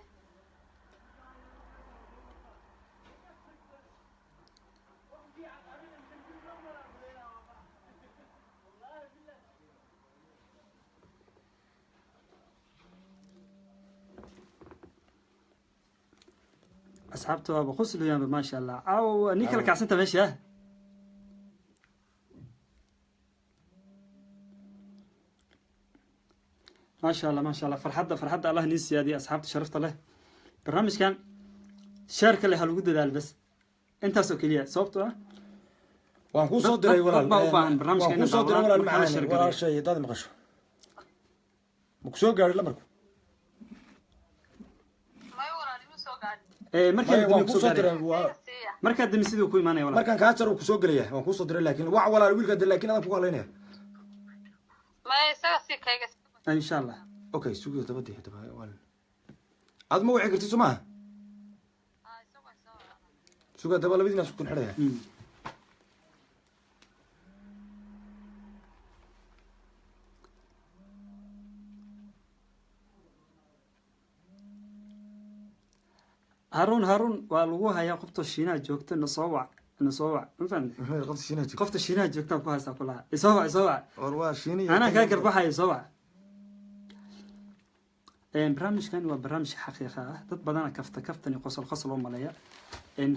Asxaabta waaba quslayaanba, maasha Allah. Caawa nin kala kacsanta meesha ah. Maasha Allah, maasha Allah, farxadda farxadda Allah niin siyaadiya. Asxaabta sharafta leh, barnaamijkan share-ka leh ha lagu dadaalo, bas intaas oo keliya, sababtoo ah
Waan kuu soo diray
dad
walaal.
baa u baahan barnaamijka
Waan
inay
kuu soo diray
daawadaan,
walaal
marka hala
macaan
share gareeyo.
Walaashay, haddaad maqasho, ma ku soo gaadhay lambarku?
May walaal, ima soo gaadhin.
Markaa
Maya, waan
dami
kuu
kusoo
soo
gaaray.
diray waa
Siiya.
Markaa dami siduu ku imaanaya walaal.
Markaan kaa jaro ku soo gelaya. Waan kuu soo diray, laakiin wac walaal wiilka de, laakiin adaan kugu halaynaya.
May, isaga sii kayga.
Insha Allah.
Okay, sugi dabadii hadaba waan aad ma wici kartid soo maaha?
Haa, isaga soo.
Suga daba, labadiina isku kun xidhaya.
Haruun, Haruun, waa lagu hayaa qofta Shiinaha joogta, na soo wac, na soo wac, ma fahamtay?
Qofta Shiinaha joogta.
Qofta Shiinaha joogta ku haystaa kulaha, isoo wac, isoo wac.
War waa Shiina iyo
Anaa kaa garbaxaya, isoo wac. Barnaamijkan waa barnaamij xaqiiqa ah, dad badana kafta kaftan iyo qosol qosol oo maleeya.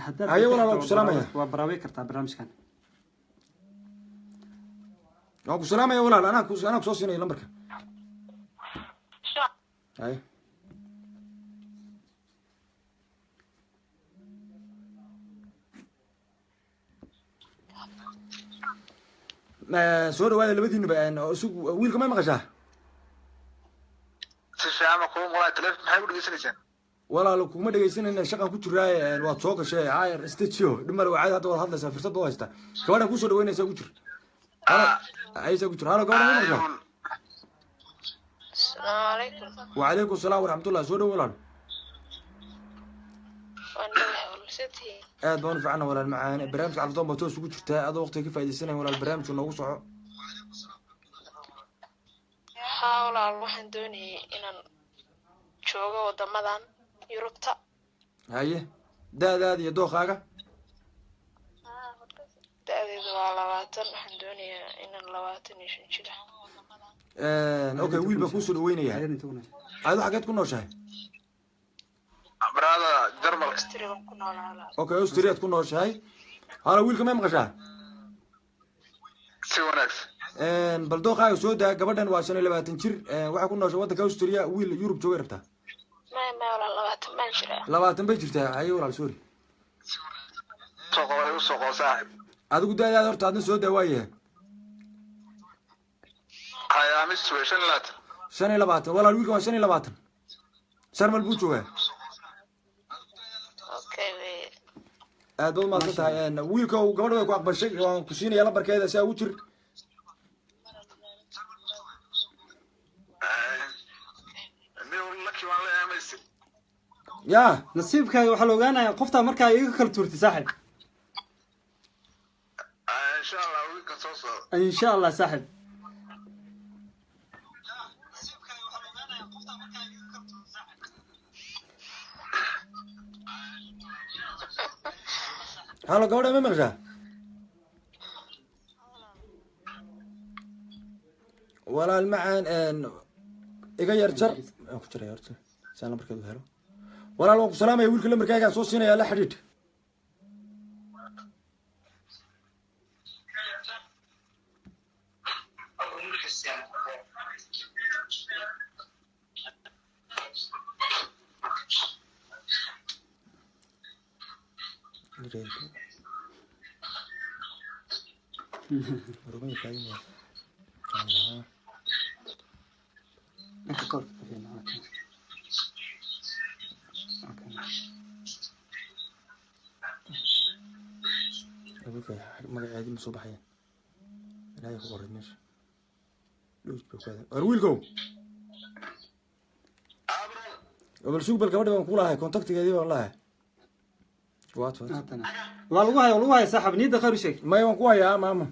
Haddaad
Haye walaal, waan ku salaamaya.
Waa baraawey kartaa barnaamijkan.
Waan ku salaamaya walaal, anaa ku soo siinaya lambarka. Haye. Soo dhawaada labadiinuba. Isugu wiilka may maqashaa?
Si fiican ma kugu maqlaa. Taleefon maxay ku dhegeysanaysaa?
Walaal, kuma dhegaysanayna, shaqan ku jiraaye, waad soo gashay ayar statio dhimar wacaad, hadda waad hadlaysaa, fursad baad haystaa. Gabadhan kusoo dhaweynaysaa, ku jir. Halo, aysa ku jir. Halo gabadhan, ma maqashaa?
Asalaamu calaykum.
Wacalaykum salaam waraxmatullah, soo dhow walaal.
Waan dhawahay walaal, sidii?
Aad baan u fiicana walaal macaan. Barnaamijka Calafdoon baa toos ugu jirtaa, adoo waqtiga ka faaidaysanaya walaal, barnaamijku noogu soco.
Haa walaal, waxaan doonayay inaan joogo wadamadan Yurubta.
Haye, da'daada iyo dooqaaga?
Da-deedu waa 20, waxaan doonayaa inaan 25 jira.
Okay, wiil baan kuusoo dhaweynayaa.
Ayada inta ku nooshahay?
Adu xageed ku nooshahay?
Brother, Jarmalka.
Austria baan ku noolaa walaal.
Okay, Austriaad ku nooshahay. Halo, wiilka may maqashaa?
Si wanaagsan.
Bal dooqaaga soo daa. Gabadhan waa 25 jir, waxay ku nooshay waddanka Austria, wiil Yurub joogay rabtaa.
Maya maya walaal, 20 baan jiraa.
20 bay jirtaa. Haye walaal, sorry.
Soo qabo, igu soo qabo saaxib.
Adigu da'daada horta adna soo daa, waayahay.
Haya, amis wey 25.
25 walaal, wiilkan waa 25, Sharmal buu joogaa.
Okay wey.
Aad baad umahadsan tahay. Wiilka gabadha way ku aqbashay, waan ku siinayaa lambarkeeda si aa ugu jir.
Nin laki waan leeyahay maysid.
Yaa.
Nasiibkaaga waxaa la ogaanayaa qoftaa markaa iga kala tuurtay, saaxib.
Insha Allah wiilkan soo socda.
Insha Allah, saaxib.
Halo, gabadha ma maqashaa? Walaal macaan, iga yar jar, aan ku jiraya horta saan lambarkeedu helo. Walaal, waan ku salaamaya, wiilka lambarkaagaan soo siinayaa, la xidhiidh.
Dhanka koorka ka fiirna, okay. Okay.
Magaceedii ma soo baxayaan? Ilaahay ku qoray meesha dhowj bay ku aadan. War wiilkow, bal sug, bal gabadha baan ku lahay, contactigeedii baan lahay. Waat waat.
Haatana waa lagu haya, waa lagu haya saaxib, niyadda khayr u sheeg.
Maya, waan ku hayaa maama.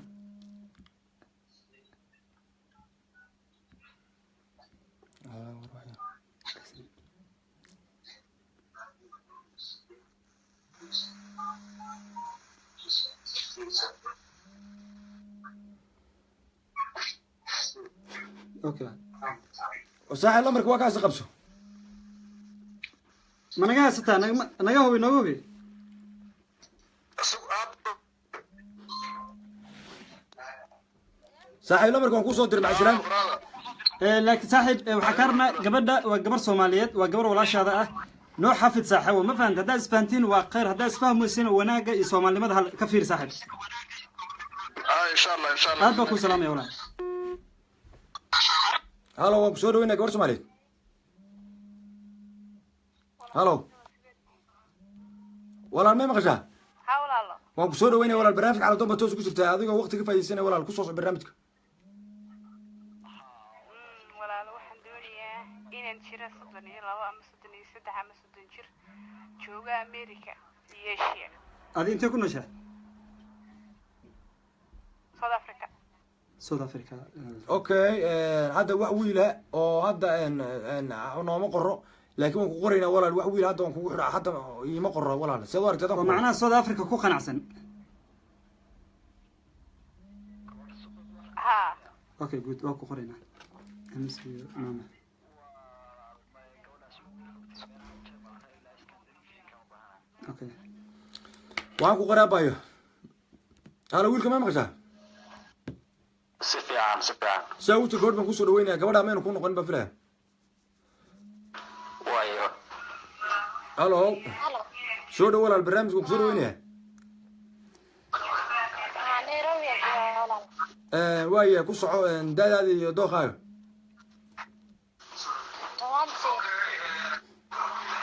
Okay.
Saaxib, lambarka waa kaasi, qabso.
Ma naga haysataa? Naga hubi, naga hubi.
Saaxiib, lambarka waan kusoo diray, macasalaam.
Laakiin saaxiib, waxaa kaa rabnaa gabadha waa gabar Soomaaliyeed, waa gabar walaashaada ah, noo xafid saaxiib, ma fahamta? Haddaa isfahantiin waa khayr, haddaa isfahmaysin wanaagga iyo soomaalinimada hal ka fiir, saaxiib.
Insha Allah, insha Allah.
Aad baan kuu salaamaya walaal.
Halo, waan kusoo dhaweynaya, gabar Soomaaliyeed. Halo walaal, may maqashaa?
Haa walaalo.
Waan kusoo dhaweynaya walaal, barnaamijka Calafdoon baa toos ku jirtaa, adigoo waqti ka faa'iidaysanaya walaal, kusoo soco barnaamijka.
Walaalo, waxaan doonayaa inaan jira 32 ama 33 ama 30 jir, jooga America iyo Asia.
Adi intee ku nooshahay?
South Africa.
South Africa.
Okay, hadda wax wiila oo hadda nooma qoro, laakiin waan ku qoraynaa walaal. Wax wiil hadda waan kugu xidha, hadda iima qoro walaal, seed u aragtay
oo macnaha South Africa ku qanacsan?
Ha.
Okay, good, waa ku qoraynaa. Hamis iyo mama. Okay.
Waan ku qoraa bayo. Halo, wiilka ma maqashaa?
Si fiican, si fiican.
Saa u gabadh baan kusoo dhaweynaya. Gabadha maynu ku noqon baan filaya.
Waayo.
Halo.
Halo.
Soo dhow walaal, barnaamijka waan kusoo dhaweynaya.
Nairobi ayaa joogaa walaal.
Waaya, ku soco, daadaada iyo dookaaga.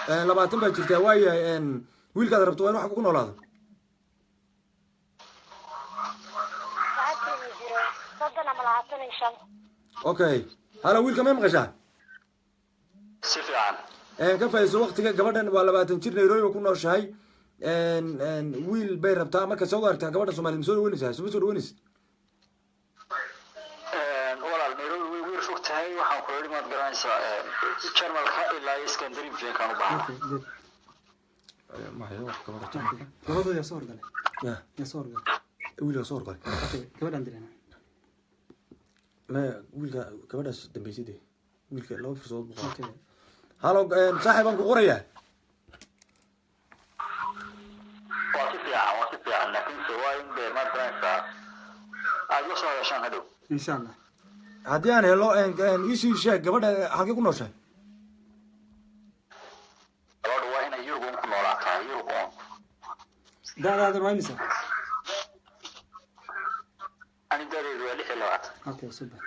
20.
20 baa jirtaa, waayahay. Wiilkaad rabto waa in wax ku noolaado.
Lacagteedu jiro 30 ama 25.
Okay, halo, wiilka may maqashaa?
Si fiican.
Ka faa'iidayso waqtiga. Gabadhan waa 20 jir, Nairobi bay ku nooshahay, wiil bay rabtaa. Marka soo aragtaa gabadha Soomaaliyeed, ma soo dhaweynaysaa? Suma soo dhaweynaysid?
Walaal, Nairobi way weer fog tahay. Waxaan ku yidhi, maad garanaysaa, Jarmalka ilaa iyo Scandinavian-kaan u baahnaa.
Okay, good.
Ma hayo wax gabadha Jarmalka.
Labadooda yaa soo horgalay?
Ya.
Yaa soo horgalay?
Wiilka soo horgalay.
Okay, gabadhaan dirayna.
Maya, wiilka gabadhaas dambeysay dee. Wiilka laba fursadood buu qabaa.
Okay.
Halo, saaxiib, baan ku qorayaa.
Waa si fiican, waa si fiican, laakiinse waa in dee ma garanaysaa aad la soo hadashaan hadhow.
Insha Allah.
Haddii aan helo, iisii sheeg gabadha halkee ku nooshahay.
Gabadhu waa inay Yurub un ku noolaataa, Yurub un.
Da'daada waa imisa?
Ani da'daydu waa 26.
Okay, super.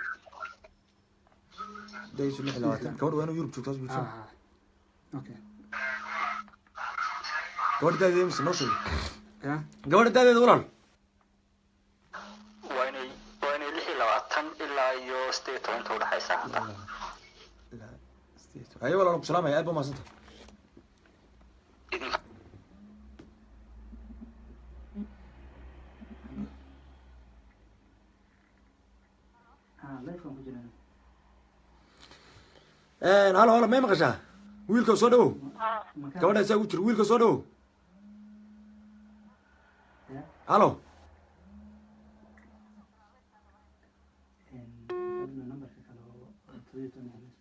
Daysu 26, gabadhu waa inuu Yurub joogtaas buu.
Ah, okay.
Gabadha da'deeda imisa noo sheeg?
Ya.
Gabadha da'deeda, walaal?
Waa inay 26 ilaa iyo 18 inta udhexaysa hadda.
Haye walaal, ku salaamaya, aad baa mahadsanta.
Idinka.
Ah, live waan ku jiraa.
Halo, halo, may maqashaa? Wiilka soo dhawow. Gabadha isaa ugu jiro. Wiilka soo dhawow.
Ya.
Halo.
Nambarka kale oo 17.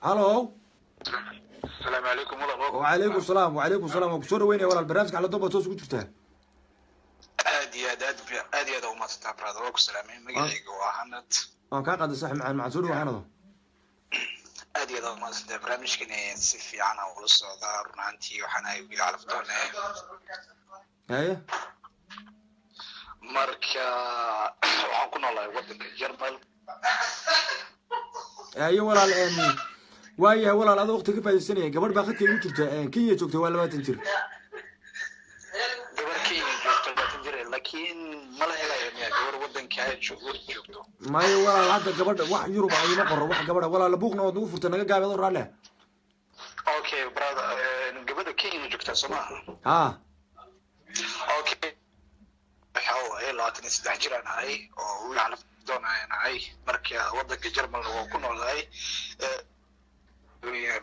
Halo.
Asalaamu calaykum, walaal.
Wacalaykum salaam, wacalaykum salaam. Waan kusoo dhaweynaya walaal, barnaamijka Xaladoon baad toos ugu jirtaa.
Aad iyo aad, aad aad iyo aad u mahadsantaa, brother. Waa ku salaamay. Magacayga waa Hanad.
Waan kaa qaaday, saaxib macaan macaan. Soo dhawow, Xanado.
Aad iyo aad u mahadsantaa. Barnaamijkan si fiican aan ula socdaa run ahaantii. Waxaan ahay wiil calafdoon.
Haye.
Marka waxaan ku noolahay wadanka Jarmal.
Haye walaal, waayahay walaal, adoo waqti ka faaidaysanaya, gabadh baa khadka igu jirta, Kenya joogta, waa 20 jir.
Gabar Kenya joogto, 20 jir, laakiin mala helayo miya gabar wadanka joogo joogto?
Maya walaal, hadda gabadha wax Yurub ah ima qoro wax gabadha. Walaal, buuqna waad nagu furtay, naga gaabi adoo raalle.
Okay brother, gabadha Kenya joogtaa soo maaha?
Ha.
Okay, waxa waaye 23 jir aan ahay oo wiil calafdoon ayaan ahay. Marka wadanka Jarmalna waa ku noolahay.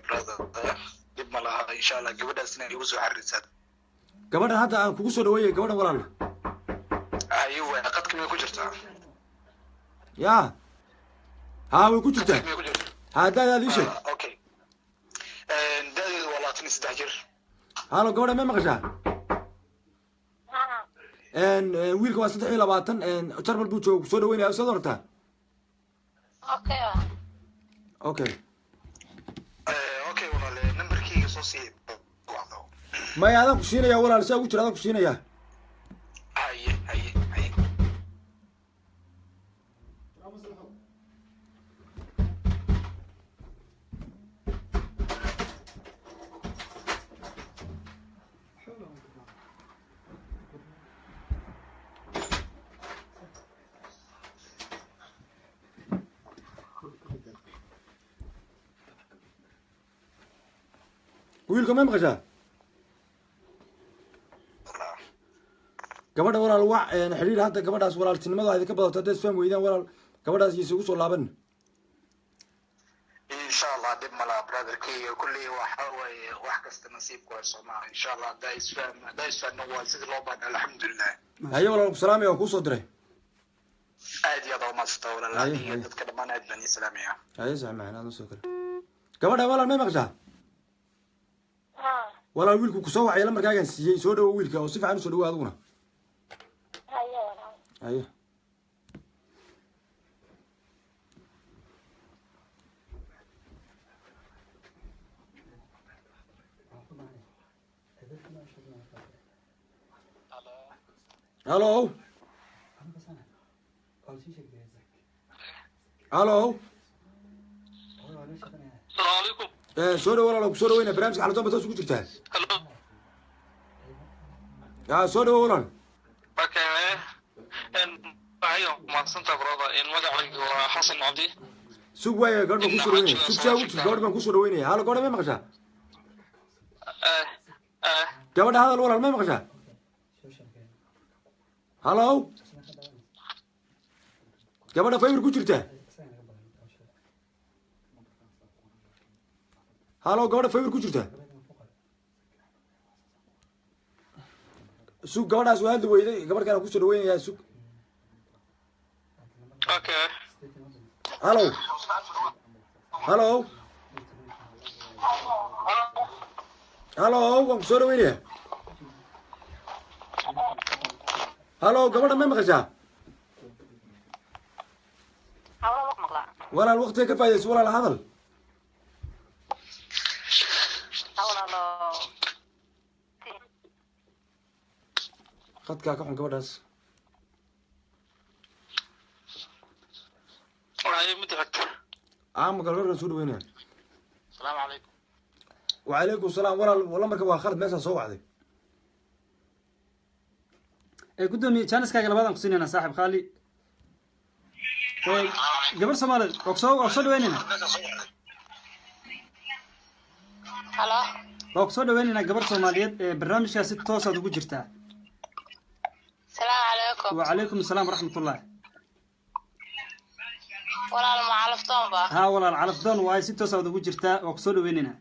Brother, dhib ma laha, insha Allah gabadhaasna igu soo xariirsaad.
Gabadha hadda aan kugu soo dhaweeyay, gabadha walaal.
Ayo, qadka miyay ku jirtaa?
Ya, ha, way ku jirtaa.
Miyay ku jirtaa?
Ha, da'daada ii sheeg.
Okay, da'deedu waa 23 jir.
Halo, gabadha may maqashaa? Wiilka waa 23, Jarmal buu jooga, kusoo dhaweynaya, soo ortaa.
Okay.
Okay.
Okay walaal, numberkeyga soo sii wacdo.
Maya, adaan ku siinaya walaal, saa ugu jira, adaan ku siinaya.
Haye, haye, haye.
Wiilka may maqashaa? Gabadha walaal wac, xidhiir hadda gabadhaas, walaaltinimada idinka badato. Haddaad isfahmi weydaan walaal, gabadhaas iyo isugu soo laaban.
Insha Allah, dhib ma laha brotherkeyga. Kulley waxa waaye wax kasta nasiibku waa soomaa. Insha Allah haddaa isfahmno waa sidii loo baahna, alxamdulilah.
Haye walaal, ku salaamaya, waan kuusoo diray.
Aad iyo aad aa umahadsantaa walaal.
Haye,
adiga
haye.
Dadka dhammaan aad baan ii salaamaya.
Haye sax macaan, aad soo kale. Gabadha walaal may maqashaa? Walaal, wiilku kusoo wacay, lambarkaagaan siiyey. Soo dhawo wiilka oo si fiican usoo dhawo adiguna.
Haye walaal.
Haye. Halo, halo.
Asalaamu calaykum.
Soo dhawo walaal, kusoo dhaweyna barnaamijka Xaladoon ba toos ugu jirtaa.
Halo.
Ya, soo dhawo walaal.
Okay, ayo, mahadsantaa brother. Magacaygu waa Xasan Cabdi.
Sug waaya, gabadh baan kusoo dhaweynaya. Sug, saa ugu jirta, gabadh baan kusoo dhaweynaya. Halo, gabadha may maqashaa? Gabadha hadal walaal, may maqashaa? Halo, gabadha fiber ku jirta. Halo, gabadha Fiber ku jirta. Sug, gabadhaas waa hadli weyday. Gabadh kale kusoo dhaweynayaa, sug.
Okay.
Halo, halo, halo, waan kusoo dhaweynayaa. Halo, gabadha ma maqashaa? Walaal, waqtiga ka faa'idayso walaal, hadal.
Walaalo.
Khadkaa ka xun gabadhaas.
Waxay mid xigta.
Caama gabadhan soo dhaweynaya.
Asalaamu calaykum.
Wacalaykum salaam walaal. Wala marka waa khalad meeshaan soo wacday.
Ee gudoomiye, jaaniskaaga labaadaan ku siinaynaa, saaxib khaali. Ee gabar Soomaaliyeed, waa kusoo dhaweynaynaa.
Halo.
Waa kusoo dhaweynaynaa, gabar Soomaaliyeed. Ee barnaamijkaas si toosaad ugu jirtaa.
Asalaamu calaykum.
Wacalaykum asalaam waraxmatullah.
Walaal, ma Calafdoon ba?
Haa walaal, Calafdoon waaye, si toosaad ugu jirtaa, waa kusoo dhaweynaynaa.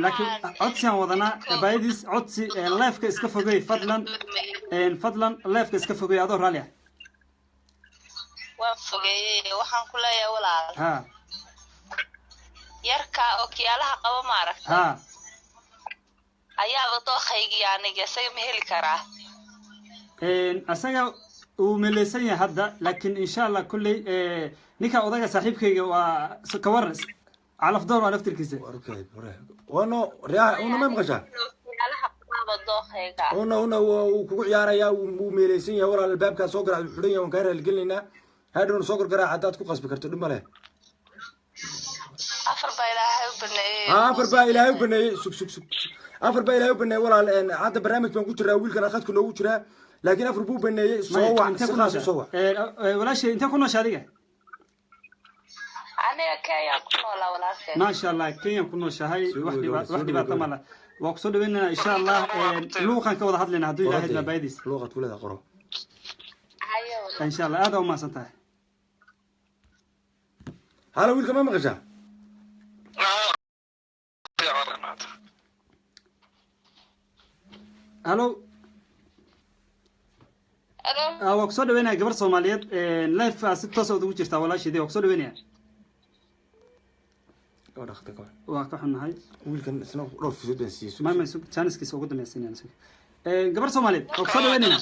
Laakiin codsi aan wadanaa baayadiis, codsi, live-ka iska fogey fadlan. Fadlan live-ka iska fogey adoo raalli ah.
Waan fogeeyey. Waxaan ku leeyahay walaal,
ha
yarka okiyaalaha qaba, maaragta, ayaaba dookaygii aniga. Isaga ma heli karaa?
Asaga uu meleysan yahay hadda, laakiin insha Allah kulley ninka odaga saaxiibkayga waa ka waran. Calafdoon waa laftirkiisa.
Wano riyaa una ma maqashaa?
Okiyaalaha qabaaba dookhayga.
Una wuu kugu ciyaarayaa, wuu meeleysan yahay walaal. Albaabkaa soo garaac, wuu xidhan yahay, waan kaa raaligelinaynaa. Hadhowna soo gargaraac haddaad ku qasbi karto, dhib ma leh.
Afar baa Ilaahay u baneeyey.
Afar baa Ilaahay u baneeyey. Sug, sug, sug, afar baa Ilaahay u baneeyey walaal. Hadda barnaamij baan ku jiraa, wiilkan khadka noogu jiraa, laakiin afar buu baneeyey. Soo wac, si khaas u soo wac.
Walaashay, intee ku noosha adiga?
Aniga Kenya ku noolaa, walaalkay.
Maasha Allah, Kenya ku nooshahay. Wax dhibaato ma leh, waa kusoo dhaweynayna insha Allah. Luuqan ka wada hadlayna hadduu Ilaahay idmaa baayadiis.
Luuqad ku leedahay qoro.
Insha Allah, aad aa umahadsan tahay.
Halo, wiilka ma maqashaa?
Halo. Waa kusoo dhaweynaya gabar Soomaaliyeed. Live si toos ugu jirtaa walaasheedii, waa kusoo dhaweynaya. Waa ka xunnahay.
Wiilkan isna dhowr fursad baan siiyey.
Ma janiskiisa ugu dambaysiinayaan. Gabar Soomaaliyeed, waa kusoo dhaweynayna.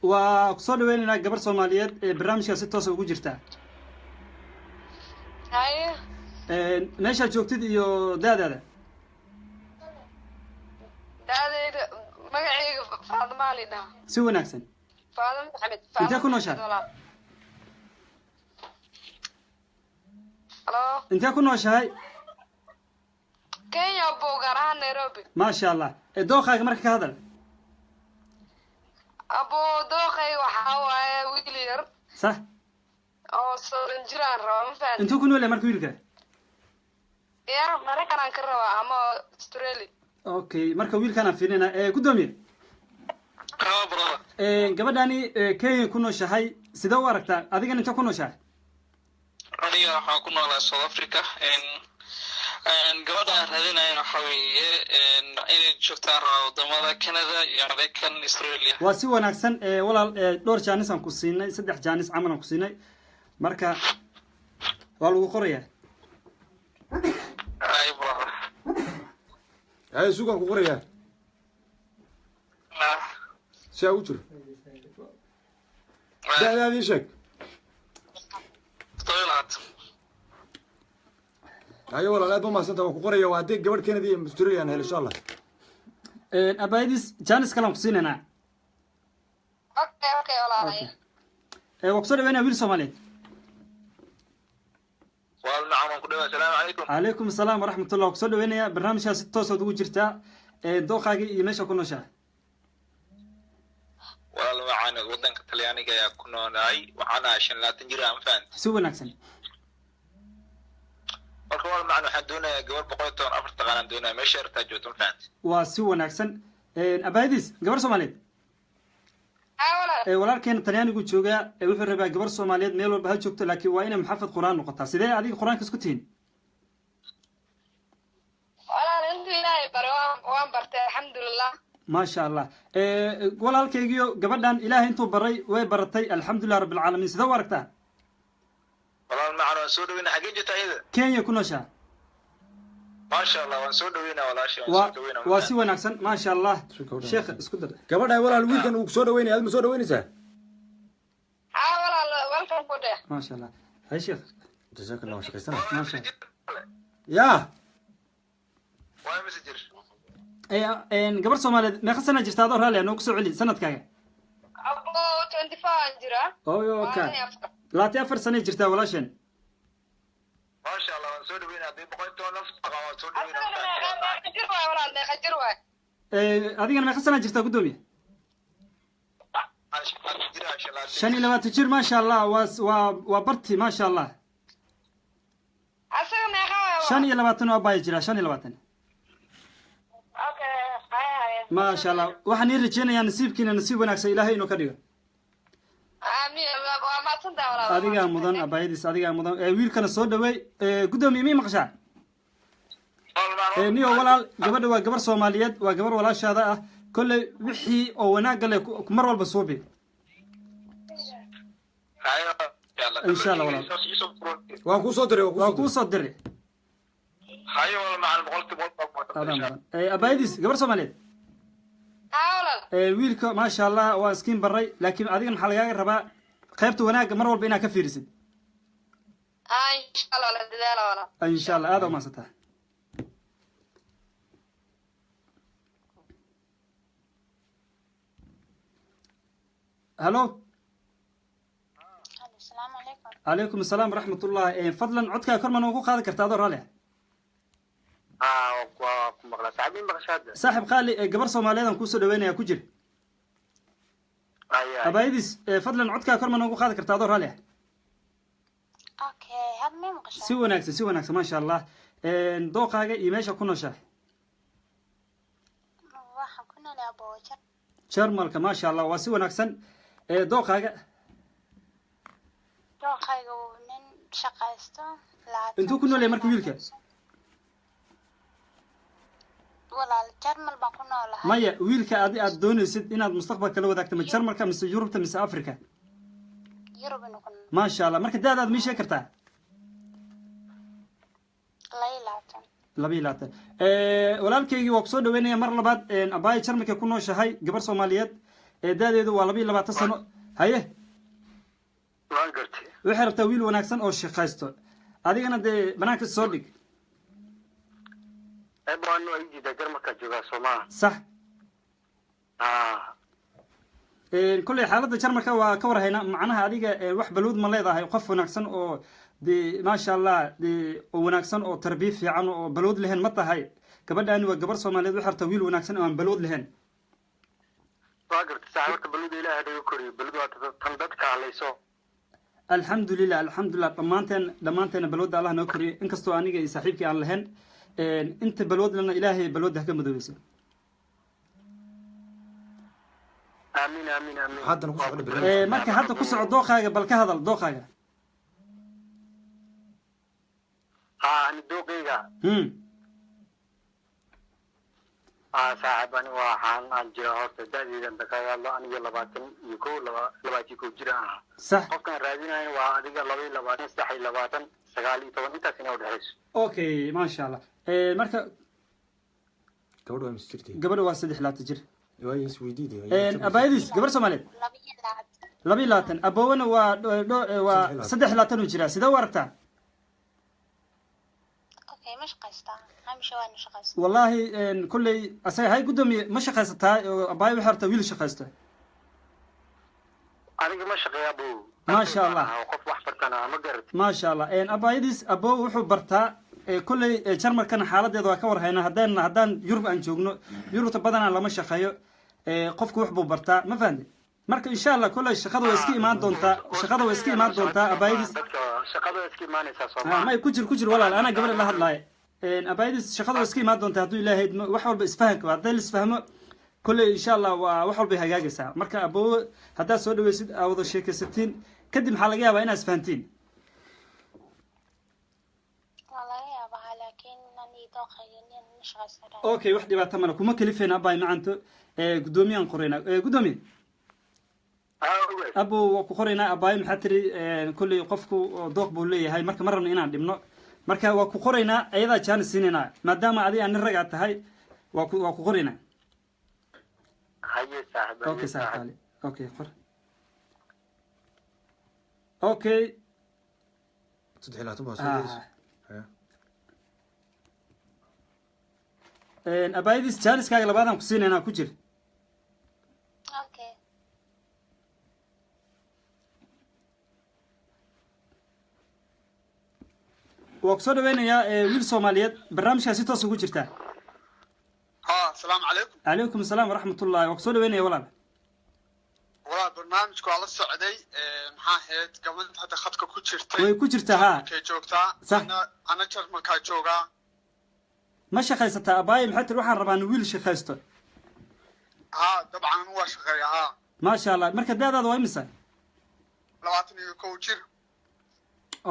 Waa kusoo dhaweynaynaa, gabar Soomaaliyeed, ee barnaamijka si toosa ugu jirtaa. Meeshaad joogtid iyo daadaada?
Daadeyda, magacayga Faadima ali dhaha.
Si wanaagsan.
Faadima Maxamed.
Intee ku nooshahay?
Halo.
Intee ku nooshahay?
Kenya bo, gaar ahaan Nairobi.
Maasha Allah. Dooqaaga marka ka hadal.
Abo, dooqayga waxaa waaye wiil yar oo 30 jir aan rabaa, ma fahanti?
Intuu ku nool yahay marka wiilka?
Ya, Maraykan aan ka rabaa ama Australia.
Okay, marka wiilkaan aan fiirinayna. Guddoomiye, gabadhani Kenya ku nooshahay, sidee u aragtaa? Adigan intee ku nooshahay?
Aniga waxaan ku noolaa South Africa. Gabadha aan raadinayana waxa weeye inay joogtaan rabaa wadamada Canada iyo Maraykan, Australia.
Waa si wanaagsan walaal. Dhowr jaanis aan ku siinay, saddex jaanis camal aan ku siinay, marka waa lagu qorayaa.
Ay brother.
Hay, sugaan ku qorayaa si aa u jiro. Da'daadii sheeg.
27.
Hayo walaal, aad ba umahadsanta, waan ku qoraya. Waa haddii gabadh Canada iyo Australia aan helo, insha Allah.
Abaayadiis, jaanis kale aan ku siinaynaa.
Okay, walaalay.
Waa kusoo dhaweynaya wiil Soomaaliyeed.
Walaal nacam, waan ku dhawaa. Asalaamu calaykum.
Calaykum asalaam waraxmatullah. Waa kusoo dhaweynaya, barnaamijkaas si toosaad ugu jirtaa. Dooqaagii iyo meesha ku nooshahay?
Walaal, waxaan wadanka Talyaaniga ayaa ku noolahay, waxaan ahay 25 jir ah, ma fahanti?
Si wanaagsan.
Marka walaal macaan, waxaan doonayaa gabar 114 taqaanaan doonaya, meesha yartaa joogto, ma fahanti?
Waa si wanaagsan. Abaayadiis, gabar Soomaaliyeed.
Haa walaal.
Walaalkeena Talyaanigu joogaa, wuxuu rabaa gabar Soomaaliyeed, meel walba ha joogto, laakiin waa inay muxaafid Qur-aan noqotaa. Sidee adiga Qur-aanka isku tihiin?
Walaal, intuu Ilaahay baray waan bartay, alxamdulilah.
Maasha Allah. Walaalkaygiyo gabadhan Ilaahay intuu baray way baratay, alxamdulilah rabbilcaalamiin. Sidee u aragtaa?
Walaal macan, waan soo dhaweynaa. Xaggee jirta iyada?
Kenya ku nooshaa.
Maasha Allah, waan soo dhaweynaa walaashay, waan
waa
soo dhaweynaa.
Waa si wanaagsan, maasha Allah. Sheekh, isku dar.
Gabadha walaal, wiilkan uu soo dhaweynaya, aad ma soo dhaweynaysaa?
Haa walaal, welcome ku dheh.
Maasha Allah. Hay sheekh.
Jazaak Allah, waan shaqaysana.
Maasha.
Yaa.
Waa imisa jir?
Gabar Soomaaliyeed, meeqa sana jirta adoo raalli ah? Noogu soo celi sanadkaaga.
Abo, 24 aan jiraa.
Oyo ka 24 sanay jirtaa walaasheen.
Maasha Allah, waan soo dhaweynaa. Haddii 110 naf taqaan, waan soo
Asagana
dhaweynaa.
meeqa jir waay walaal, meeqa jir waay?
Adigana meeqa sana jirtaa, guddoomiye? 25 jir, maasha Allah. Waa barti, maasha Allah.
Asaga meeqa waay walaal?
25 waa baaya jiraa, 25.
Okay, haya haya.
Maasha Allah, waxaan ii rajeynayaa nasiibkiina nasiib wanaagsan Ilaahay inuu ka dhigo.
Aamiin, waa mahadsantahay walaal.
Adigaa mudan, abaayadiis, adigaa mudan. Wiilkana soo dhaweey. Guddoomiye, mii maqashaa? Niyo walaal, gabadha waa gabar Soomaaliyeed, waa gabar walaashaada ah. Kolley wixii oo wanaagga leh mar walba suubi, insha Allah walaal.
Waan kuu soo diray.
Waa kuu soo diray.
Hayo walaal macan, 100%.
Adaa mudan. Abaayadiis, gabar Soomaaliyeed.
Haa walaal.
Wiilka maasha Allah waa iskiin baray, laakiin adiga maxaa lagaaga rabaa? Qaybta wanaagga mar walba inaad ka fiirisid.
Haa, insha Allah walaal, dadaala walaal.
Insha Allah, aada umahadsantaha. Halo.
Asalaamu calaykum.
Calaykum asalaam waraxmatullah. Fadlan codkaa kor ma noogu qaadi kartaa adoo raalli ah?
Waa ku maqlaa saaxiib, maqasha hadda?
Saaxib qaali, gabar Soomaaliyeed aan kuusoo dhaweynaya, ku jir.
Aya.
Abaayadiis, fadlan codkaa kor ma noogu qaadi kartaa adoo raalli ah?
Okay, had may maqashaa?
Si wanaagsan, si wanaagsan, maasha Allah. Dooqaaga iyo meesha ku nooshahay?
Waxaan ku noolay Aboojar.
Jarmalka, maasha Allah, waa si wanaagsan. Dooqaaga?
Dooqayga uu nin shaqaysto, 20.
Intuu ku nool yahay marka wiilka?
Walaal, Jarmal baan ku noolahay.
Maya, wiilka adi aad doonaysid inaad mustaqbalka la wadaagto, ma Jarmalka mise Yurubta mise Africa?
Yurub inuu ku nool.
Maasha Allah. Marka daadaad mii sheegi kartaa?
22.
22. Walaalkaygii, waa kusoo dhaweynaya mar labaad. Abaaya Jarmalka ku nooshahay, gabar Soomaaliyeed, daadeedu waa 22 sano. Haye.
Waan gartay.
Waxay rabtaa wiil wanaagsan oo shaqaysto, adigana dee banaanka soo dhig.
Eebanu ay diidaa, Jarmalka joogaa Soomaa.
Sax.
Ah.
Kolley xaaladda Jarmalka waa ka warhaynaa. Macnaha adiga wax baluud ma leedahay? Qof wanaagsan oo dee maasha Allah dee oo wanaagsan oo tarbiya fiican oo baluud lahayn ma tahay? Gabadhaani waa gabar Soomaaliyeed, waxay rabtaa wiil wanaagsan oo aan baluud lahayn.
Waa gartay saaxiib. Horta baluuda Ilaahay naga koriyo. Baluud waa tan dadka halayso.
Alxamdulilah, alxamdulilah. Dhammaanteena balwadda Allah noo koriyo, inkastoo aniga iyo saaxiibkii aan lahayn. Inta balwadlana Ilaahay balwadda ha ka madoobeyso.
Aamin, aamin, aamin.
Haddana ku socdo barnaamijka.
Marka hadda ku soco dooqaaga, bal ka hadal dooqaaga.
Haa, ani dooqayga, aa saaxiib, ani waxaan aan jira horta da'deydan ba kaga hadlo, aniga 21, 21 jir aan ahaa. Qofkaan raadinayo waa adiga 22, 23, 19, intaas inay udhexayso.
Okay, maasha Allah. Marka
Gabadha waa mise jirtay?
Gabadha waa 23 jir.
Waa is weydiiday.
Abaayadiis, gabar Soomaaliyeed.
22.
22. Abowana waa waa 23 uu jiraa. Sidee u aragtaa?
Okay, ma shaqaystaa hamisha? Waa shaqaystaa.
Wallahi kolley asaga hay. Guddoomiye, ma shaqaysataa? Oo abaayo waxay rabtaa wiil shaqaysta.
Aniga ma shaqeeya bu.
Maasha Allah.
Qof wax bartana, ma garat?
Maasha Allah. Abaayadiis, abow wuxuu bartaa. Kolley Jarmalkana xaaladeeda waa ka warhaynaa. Haddaan Yurub aan joogno, Yurubta badanaa lama shaqeeyo. Qofku wax buu bartaa, ma fahamte? Marka insha Allah kolley shaqada way iska imaan doontaa, shaqada way iska imaan doontaa, abaayadiis.
Dadka shaqada iska imaanaysaa.
Ha.
Soomaa.
May, ku jir, ku jir walaal, anaa gabadha la hadlaayo. Abaayadiis, shaqada way iska imaan doontaa hadduu Ilaahay idmo. Wax walba isfahanka waa, hadday la isfahmo Kolley insha Allah waa wax walbay hagaagaysaa. Marka aboowe haddaad soo dhaweysid, aa wada sheekaysatiin, kadib maxaa laga yaabaa inaad isfahantiin.
Waa laga yaabaa, laakiin ani dooqayga nin ma shaqaysanaa.
Okay, wax dhibaato male, kuma kalifayna abbaay macanto. Guddoomiyaan qoraynaa. Guddoomiye, abo waa ku qoraynaa. Abaayo maxaa tiri, kolley qofku dooq buu leeyahay, marka ma rabno inaan dhibno, marka waa ku qoraynaa, ayadaa jaanis siinaynaa, maadaama adiga nin rag aad tahay, waa ku qoraynaa.
Haye saaxib.
Okay saaxib qaali, okay qor, okay.
23 baa soo gelaysa. Haya.
Abaayadiis jaaniskaaga labaadaan ku siinaynaa, ku jir.
Okay.
Waa ku soo dhaweynayaa, wiil Soomaaliyeed, barnaamijkaa si toos ugu jirtaa.
Ha, asalaamu calaykum.
Calaykum asalaam waraxmatullahi, waa ku soo dhaweynaya walaal.
Walaal, barnaamijku waa la socday. Maxaa ahayd gabadha hadda khadka ku jirtay?
Way ku jirtaa, ha.
Jarmalkay joogtaa.
Sax.
Ana Jarmalkaa joogaa.
Ma shaqaysataa? Abaayo maxay tiri, waxaan rabaa in wiil shaqaysto.
Ha, dabcan waa shaqeeya, ha.
Maasha Allah. Marka da-daada waa imisa?
21 jir.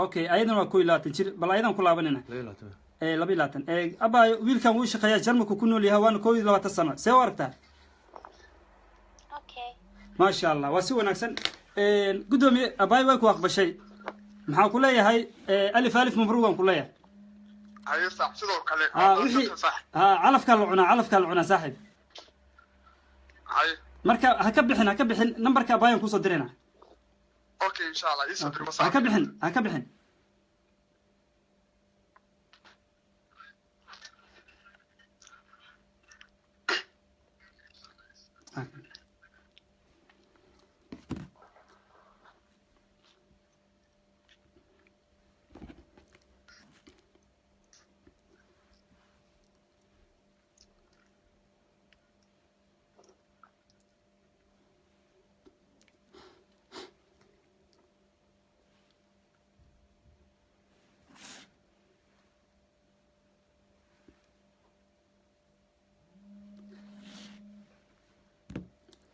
Okay, ayadana waa 21 jir. Bal ayadan ku laabanayna.
22.
22. Abaayo, wiilkan wuu shaqeeyaa, Jarmalku ku nool yahay, waana 21 sano. See u aragtaa?
Okay.
Maasha Allah, waa si wanaagsan. Guddoomiye, abaayo way ku aqbashay. Maxaan ku leeyahay? Alif alif mabruugan ku leeyahay.
Haye saax, sidoo kale.
Ha, wixii
sax.
Ha, calafkaa la cunaa, calafkaa la cunaa saaxiib.
Haye.
Marka ha ka bixin, ha ka bixin, nambarka abaayan kusoo dirayna.
Okay, insha Allah iisoo dir.
Ha ka bixin, ha ka bixin.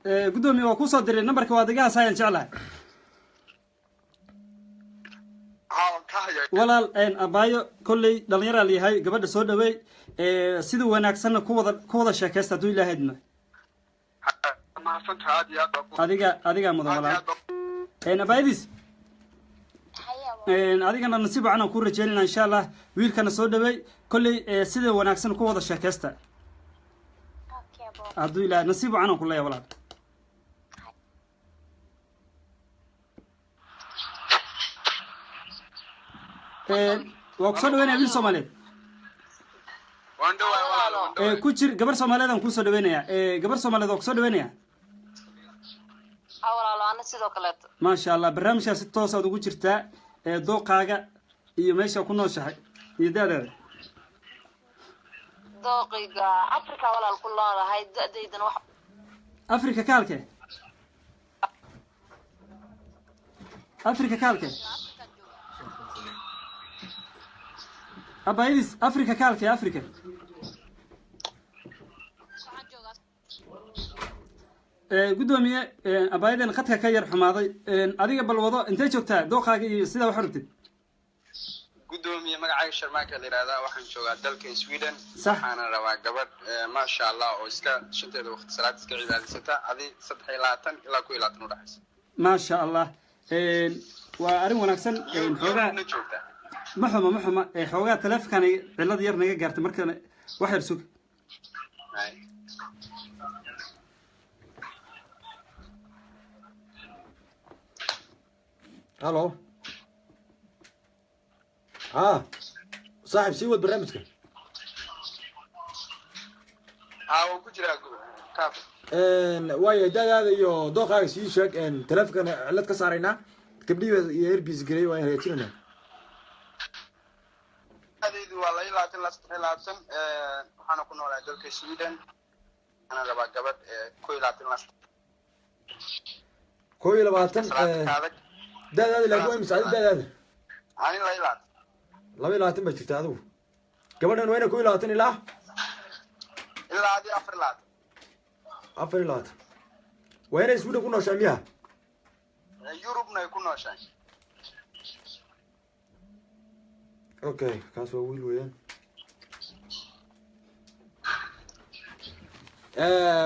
Guddoomiye, waa kusoo diray nambarka, waa degahaas ayaan jeclahay.
Ha, waan ka hayaa.
Walaal, abaayo kolley dhalinyaraa layahay, gabadha soo dhaweey, sida wanaagsanna ku wada sheekaysta hadduu Ilaahaydna.
Mahadsantaha, aad iyo aad baa ku
Adiga, adigaa mudan.
Aad iyo
walaal
aad baa.
Abaayadiis.
Haye abo.
Adigana nasiib wacan aan kuu rajeynayna insha Allah. Wiilkana soo dhaweey, kolley sida wanaagsan ku wada sheekaysta.
Okay abo.
Hadduu Ilahay nasiib wacan aan ku leeyahay, walaal. Waa kusoo dhaweynaya wiil Soomaaliyeed.
Waan dhawaay walaal, waan dhawaay.
Ku jir, gabar Soomaaliyeed aan kuusoo dhaweynaya. Gabar Soomaaliyeed, waa kusoo dhaweynaya.
Ha walaalo, ana sidoo kaleeto.
Maasha Allah, barnaamijkaa si toos aad ugu jirtaa. Dooqaaga iyo meesha ku nooshahay iyo da-daada.
Dooqiga Africa walaal ku noolahay, da-daydana wax
Africa ka halkee? Africa ka halkee, abaayadiis? Africa ka halkee Africa?
Waxaan joogaa
Guddoomiye, abaayadan khadka ka yar xumaaday. Adiga bal wado, intee joogtaa, dooqaaga iyo sidaa wax rabtid.
Guddoomiye, magacayga Sharmaaka la yihahdaa, waxaan joogaa dalka Sweden.
Sax.
Waxaana rabaa gabadh, maasha Allah, oo iska shanteeda waqti salaad iska cibaadaysata, adi 23 ilaa 21 udhaxaysa.
Maasha Allah, waa arrin wanaagsan. Xoogaa
Yurubna joogta.
Ma xuma, ma xuma. Xoogaa taleefonkan cillad yar naga gaartay, marka wax yar sug.
Hay.
Halo, ha saaxib, sii wad barnaamijka.
Ha, wuu ku jiraa kaaf.
Waayo, da-daada iyo dooqaaga sii sheeg. Taleefonkan cillad ka saaraynaa, gabdhihii iyo earpiece gelay waan hagaajinaynaa.
Adaydu waa 22 ilaa 23, waxaana ku noolahay dalka Sweden. Waxaana rabaa gabadh 21 ilaa
21.
Salaada ka adag.
Da-daada laakiin waa imisa adi da-daada?
Ani 22.
22 baa jirta adigu. Gabadhan waa ina 21 ilaa
Ilaa adi 24.
24. Waa inay Sweden ku nooshahay miyaa?
Yurubna ay ku nooshahay.
Okay, kaas waa wiil weeyaan.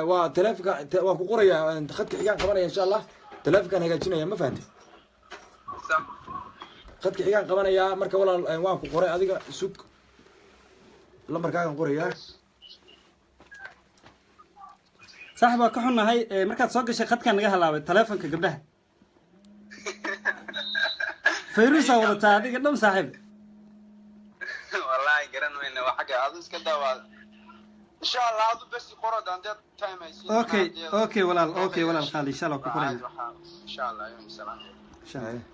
Waa taleefonka waan ku qorayaa, khadka xigaan qabanaya insha Allah. Taleefonkaan hagaajinaya, ma fahantay? Khadka xigaan qabanayaa marka walaal, waan ku qoray, adiga sug, lambarkaagaan qorayaa.
Saaxib, waa ka xunnahay, markaad soo gashay khadkaan naga halaabay taleefonka gabdhaha. Fayruusaa wadataa adiga dham, saaxiib.
Wallahi garan weyne waa xagga adu iska daawaa insha Allah, adu bes qoro dandeed time ay siin.
Okay walaal, okay walaal qaali, insha Allah ku qorayna.
Insha Allah, ayuun salaam.
Insha Allah.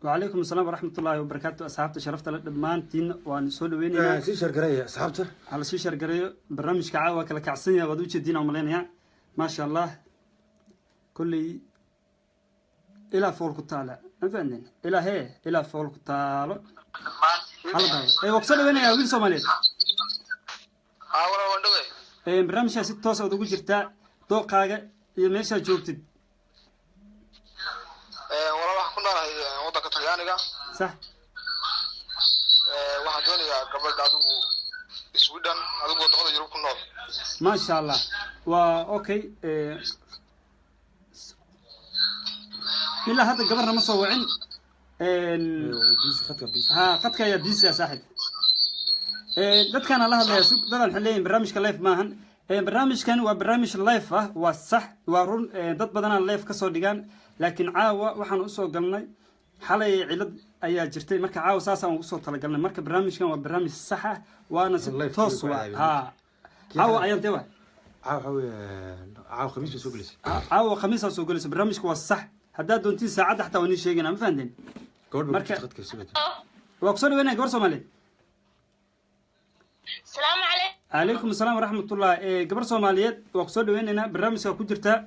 وعليكم السلام ورحمة الله وبركاته. أصحابتي شرفت dhammaantiin waan soo dhaweynaynaa.
Sii share gareeya asxaabta.
Hala sii share gareeyo barnaamijka. Caawa kala kacsan yahay, waad ujeediin aan malaynayaa. Maasha Allah, kolley ilaa fool ku taala, ma fahanteen? Ilaa hee ilaa fool ku taalo hala daawo. Waa kusoo dhaweynayaa wiil Soomaaliyeed.
Haa walaal, waan dhawey.
Barnaamijkaa si toos aad ugu jirtaa, dooqaaga iyo meeshaad joogtid.
Walaal, waxaan ku noolahay waddanka Talyaaniga.
Sax.
Waxaan doonayaa gabadha adigu Sweden, adigu wadamada Yurub ku nool.
Maasha Allah, waa okay. Ilaa hadda gabarna ma soo wicin. Ha, khadka ayaa busy ah saaxib. Dadkaana la hadlaya sug, dadan waxay leeyihin barnaamijka live maahan. Barnaamijkan waa barnaamij live ah, waa sax, waa run. Dad badanaa live kasoo dhigaan, laakiin caawa waxaan usoo galnay, xalay cilad ayaa jirtay, marka caawa saasaan ugu soo talagalnay. Marka barnaamijkan waa barnaamij sax ah, waana si toos wa ha caawa ayaan dee wa
Caawa waxaa weeye caawa Khamiis bay soo gelaysa.
Caawa Khamiisaa soo gelaysa. Barnaamijka waa sax, haddaad doontiin saacadda xataa waa nii sheegayna, ma fahanteen?
Gabadh baa ku
Marka
jirta khadka sugata.
Waa kusoo dhaweynaya gabar Soomaaliyeed.
Asalaamu calaykum.
Calaykum asalaam waraxmatullah. Gabar Soomaaliyeed, waa kusoo dhaweynaynaa, barnaamijka ku jirtaa,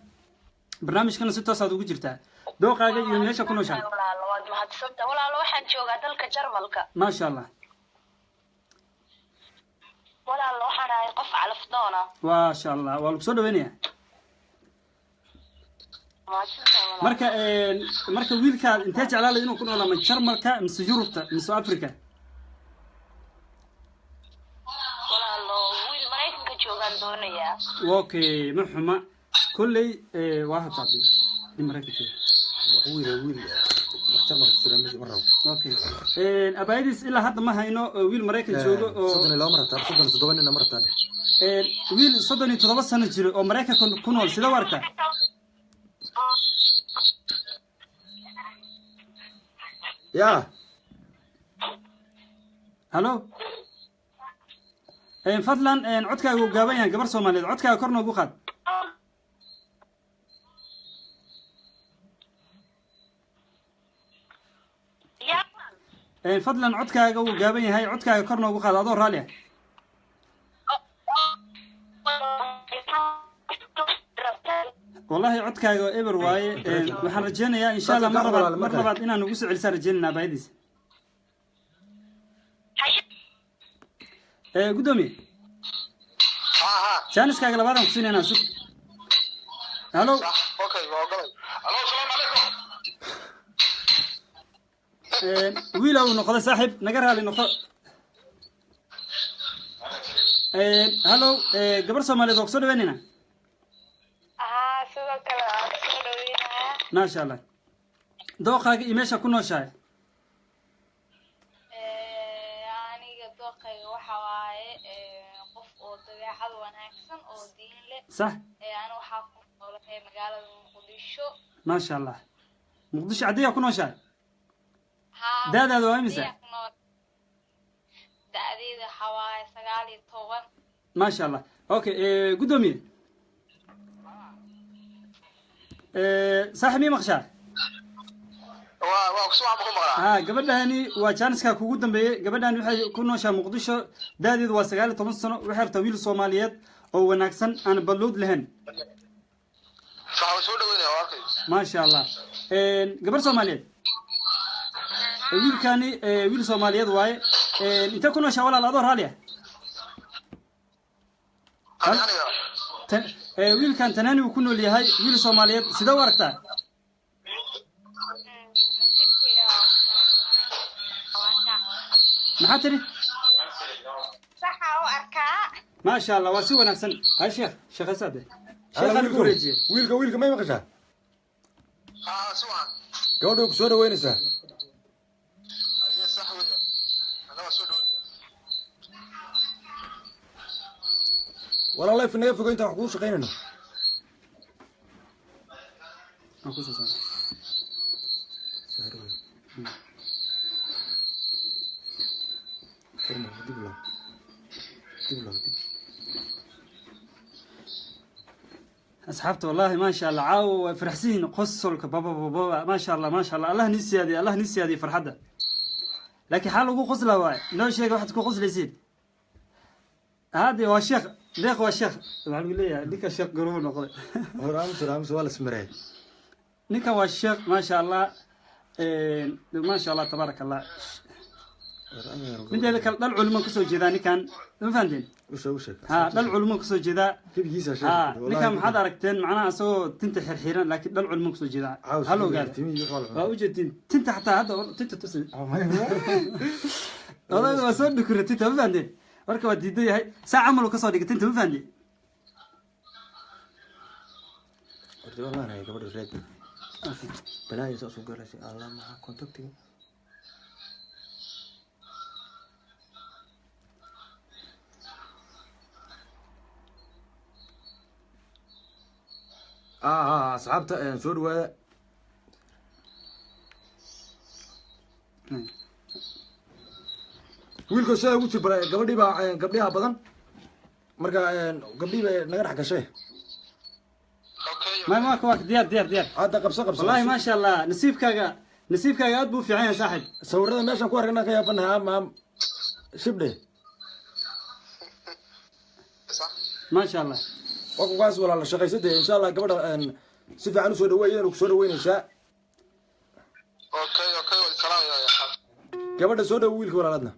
barnaamijkana si toosaad ugu jirtaa. Dooqaaga iyo meesha ku nooshahay.
Walaalo, waad mahadsanta walaalo. Waxaan joogaa dalka Jarmalka.
Maasha Allah.
Walaalo, waxaan ahay qof calafdoona.
Maasha Allah, waa lagu soo dhaweynayaa.
Mahadsanta walaalo.
Marka wiilkaad intee jeclaalay inuu ku noolaa, ma Jarmalka mise Yurubta mise Africa?
Walaalo, wiil Maraykanka joogaan doonayaa.
Okay, ma xuma kolley. Waa habsaabay nin Maraykanka jooga.
Wiil wax Jarmalka jira ma rabo.
Okay, abaayadiis ilaa hadda ma hayno wiil Maraykan joogo oo
32 ma rabtaa? 37 nina ma rabtaa dheh.
Wiil 37 sano jiro oo Maraykanka ku nool, sida u arkaa?
Yaa.
Halo, fadlan, codkaaga uu gaaban yahay. Gabar Soomaaliyeed, codkaaga kor noogu qaad. Fadlan, codkaaga wuu gaaban yahay, codkaaga kor noogu qaad adoo raalli ah. Wallahi codkaaga oo eber waaye. Waxaan rajeynayaa insha Allah mar labaad, mar labaad inaan ugu soo celisaan rajeynayna abaayadiis. Guddoomiye, jaaniskaaga labaadaan kusiinaynaa, sug. Halo.
Okay, waa ogolay. Alo, asalaamu calaykum.
Wiil uu noqday, saaxiib, naga raali noqo. Halo, gabar Soomaaliyeed, waa kusoo dhaweynayna.
Haa, sidoo kale waan kusoo dhaweynayaa.
Maasha Allah, dooqaaga iyo meesha ku nooshahay.
Aniga dooqayga waxa waaye qof oo dabeecad wanaagsan oo diin leh. Ani waxaa ku noolahay magaalada Muqdisho.
Maasha Allah, Muqdisho caddiyaa ku nooshahay?
Haa.
Da'daada waa imisa?
Caddiyaa ku nool. Da'dayda waxaa waaye 19.
Maasha Allah. Okay, guddoomiye, saaxiib, mii maqshaa?
Waa kusi waxba ku maqlaa.
Ha, gabadhani waa jaaniska kugu dambeeyey. Gabadhani waxay ku nooshaa Muqdisho, da'deedu waa 19 sano, waxay rabtaa wiil Soomaaliyeed oo wanaagsan, aan ballood lahayn.
Sax, waa soo dhaweynaya walaalkay.
Maasha Allah. Gabar Soomaaliyeed, wiilkani wiil Soomaaliyeed waaye. Intee ku nooshaa walaal, adoo raali ah? Wiilkan Tanaani uu ku nool yahay, wiil Soomaaliyeed, sidee u aragtaa? Maxaa tiri?
Saxa u arkaa.
Maasha Allah, waa si wanaagsan. Hay sheekh, sheekaysaade, sheekhaan ku wareejiye.
Wiilka, wiilka may maqashaa? Gabadha way ku soo dhaweynaysaa.
Sax weeyaan, ana waa soo dhaweynaya.
Walaa life naga fogo intaan wax kugu shaqaynayno.
Aan kusoo saaray.
Dib loo, dib loo, dib.
Asxaabta, wallahi maasha Allah, caawa way faraxsan yihiin, qosolka baba baba, maasha Allah, maasha Allah. Allah nii siyaadiye, Allah nii siyaadiye farxadda. Laakiin xaal ugu qosla waaye, noo sheega waxaad ku qoslaysiin. Hade waa sheekh deeq, waa sheekh, waxaa lagu leeyahay ninka sheekh garuu noqday.
Hor aamus, hor aamus, waa la ismareeyay.
Ninkan waa sheekh, maasha Allah, maasha Allah, tabaaraka Allah. Mideeda kale dhal culimo kasoo jeedaa ninkan, ma fahanteen?
Usheeg, usheeg.
Ha, dhal culimo kasoo jeedaa.
Gebigiisa.
Ha, ninkan maxaad aragteen macnaha isagoo tinta xirxiran, laakiin dhal culimo kasoo jeedaa. Hal ogaada, waa ujeedtiin tinta xataa hadda tinta tusi, odayga waa soo dhukura tinta, ma fahanteen? Marka waa diidan yahay, saa camal uu kasoo dhigay tinta, ma fahanteen?
Horta waan lahanaya gabadha raadi balaayo saas u galaysa. Allah, maxaa contactiga? Asxaabta soo dhawaada. Wiilka sidaa ugu jir, gabadhii baa gabdhiha badan, marka gabdhihii bay naga dhex gashay.
Ma ma waa diyaar, diyaar, diyaar.
Hadda qabso, qabso.
Wallahi maasha Allah, nasiibkaaga, nasiibkaaga aad buu u fiican yahay saaxib.
Sawirada meeshaan ku aragnaa ka yaabanahay ama shibdhe.
Maasha Allah.
Waa kukaas walaala, shaqaysade insha Allah. Gabadha si fiican usoo dhaweeyeen, ku soo dhaweynaysaa.
Okay, okay, waa salaamaya.
Gabadha soo dhawo, wiilka walaaladna.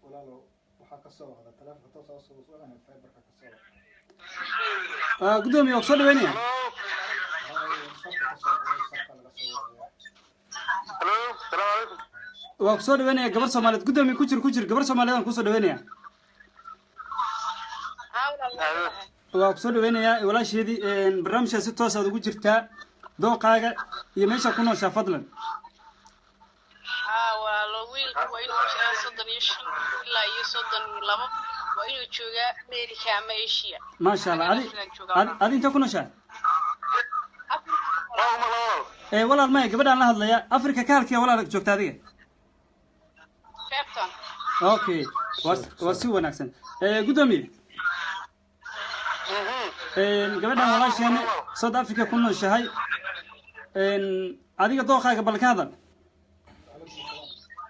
Walaalo, waxaa ka soo wada taleefonka toos oo soo wacana, fiberka ka soo waca.
Gudoomiye, waa kusoo dhaweynaya.
Halo, salaamu calaykum.
Waa kusoo dhaweynaya gabar Soomaaliyeed. Gudoomiye, ku jir, ku jir, gabar Soomaaliyeed aan kusoo dhaweynaya. Waa kusoo dhaweynayaa walaasheedii, barnaamijkaa si toos aad ugu jirtaa. Dooqaaga iyo meesha ku nooshaa fadlan.
Haa walaalo, wiilku waa inuu jiraa 35 ilaa iyo 32, waa inuu joogaa America ama Asia.
Maasha Allah. Adi adi intee ku nooshaa? Walaal maya, gabadhaan la hadlaya. Africa ka halkee walaal joogta adiga?
Cape Town.
Okay, waa si wanaagsan. Gudoomiye, gabadhan walaasheena South Africa ku nooshahay, adiga dooqaaga bal ka hadal.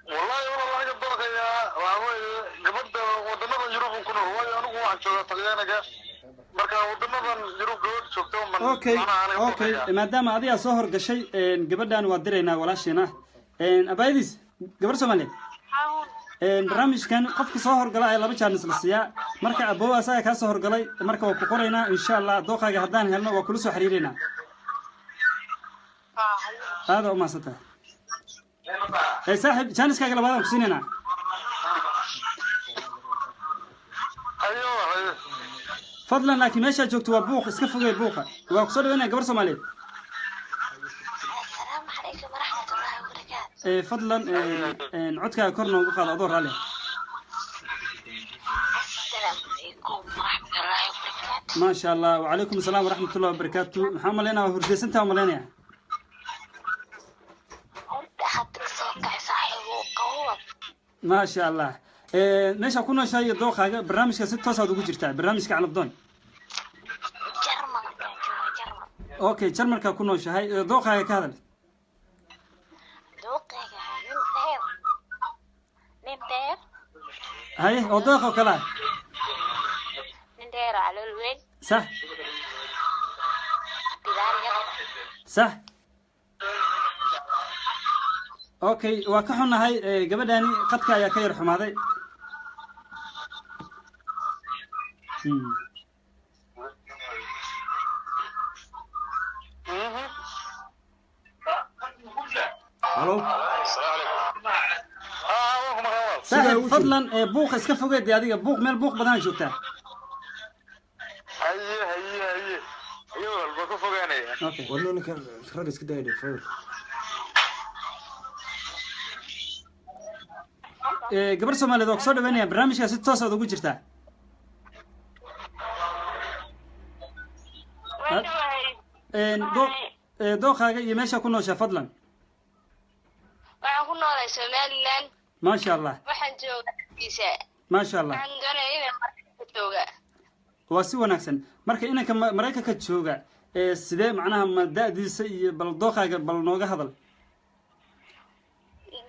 Wallahi walaal, aniga doorkaya waxaa weeye gabadha wadanadan Yurub ku nool, waayo anigu waxaan joogaa Talyaaniga, marka wadanadan Yurub gabadh joogta man.
Okay.
Macnaha aniga
okay
doorkaya.
Maadaama adigaa soo horgashay, gabadhan waa diraynaa walaasheena. Abaayadiis, gabar Soomaaliyeed, barnaamijkan qofka soo horgala ayaa laba jaanis la siiyaa. Marka abow asaga kaa soo horgalay, marka waa ku qoraynaa insha Allah. Dooqaaga haddaan helno waa kula soo xiriireynaa. Aada u mahadsan tahay saaxib, jaaniskaaga labaadaan ku siinaynaa.
Hayo, hayo.
Fadlan, laakiin meeshaad joogto waa buuq, iska fogey buuqa. Waa kusoo dhaweynaya gabar Soomaaliyeed.
Asalaamu calaykum waraxmatullaahi wabarakaatu.
Fadlan codkaaga kor noogu qaado adoo raalli ah.
Asalaamu calaykum waraxmatullaahi wabarakaatu.
Maasha Allah, wacalaykum asalaam waraxmatullahi wabarakaatu. Maxaa umalaynaya, waa hurdaysantaa umalaynaya.
Horta hadda kasoo kacay saaxiibo qabow.
Maasha Allah. Meesha ku nooshahay iyo dooqaaga, barnaamijka si toosaad ugu jirtaa, barnaamijka Calabdoon.
Jarmalkaan joogaa, Jarmal.
Okay, Jarmalkaa ku nooshahay. Dooqaaga ka hadal.
Dooqayga nin dheer, nin dheer.
Haye, oo dooq oo kale ah.
Nin dheer oo calool weyn.
Sax.
Bidaar yar.
Sax. Okay, waa ka xunnahay, gabadhaani qadka ayaa ka yar xumaaday.
Halo.
Saaxib, fadlan, buuqa iska fogee dee adiga, buuq meel buuq badanaa joogtaa.
Haye haye haye haye, walba ka fogaanaya.
Okay.
Warno ninkan rag iska daaya fayr.
Gabar Soomaaliyeed oo kusoo dhaweynaya barnaamijka, si toos aad ugu jirtaa.
Waan dhawahay.
Dooqaaga iyo meesha ku nooshaa, fadlan.
Waxaan ku noolahay Somaliland.
Maasha Allah.
Waxaan joogaa Hargeysa.
Maasha Allah.
Waxaan doonayaa inaan Maraykanka jooga.
Waa si wanaagsan. Marka inanka Maraykanka jooga, sidee macnaha ma da'diisa iyo bal dooqaaga bal nooga hadal.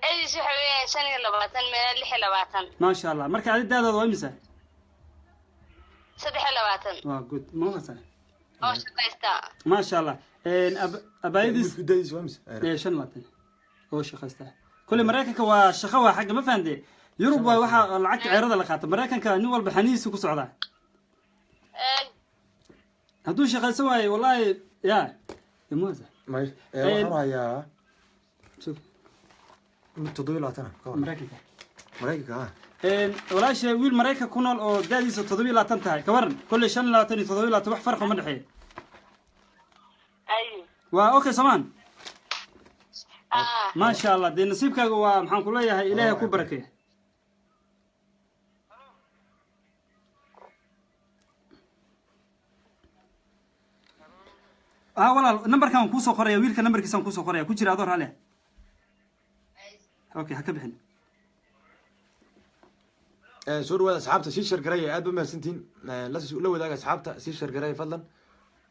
Da'diisu waxa weeyaan 25 meela 26.
Maasha Allah. Marka adi da'daada waa imisa?
23.
Waa good, ma waqata
oo shaqaysta.
Maasha Allah. Abaayadiis
wiilku da'diisa waa mise?
25 oo shaqaysta. Kule Maraykanka waa shaqo, waa xagga, ma fahamte? Yurub waa waxaa lacagta ceerada la qaato. Maraykanka nin walba xanihiisa ku socdaa. Hadduu shaqaysan waayo, wallahi ya imuasa.
May, waxaan hayaa mid 27 ah ka hor.
Maraykanka.
Maraykanka ah.
Walaasha, wiil Maraykanka ku nool oo da'diisa 27 tahay, ka waran? Kolley 25 iyo 27 wax farqa uma dhexeeya.
Ay.
Waa okay soomaan?
Ah.
Maasha Allah. Dee nasiibkaaga waa, maxaan ku leeyahay, Ilaahay ku barakeeya. Ah, walaal, nambarkan waan kuusoo qoraya, wiilka nambarkiisaan kuusoo qoraya. Ku jira adoo raalli ah. Okay, ha ka bixin.
Soo dhawaada asxaabta, sii share gareeya. Aad ba mahadsantihiin. La wadaaga asxaabta, sii share gareeya, fadlan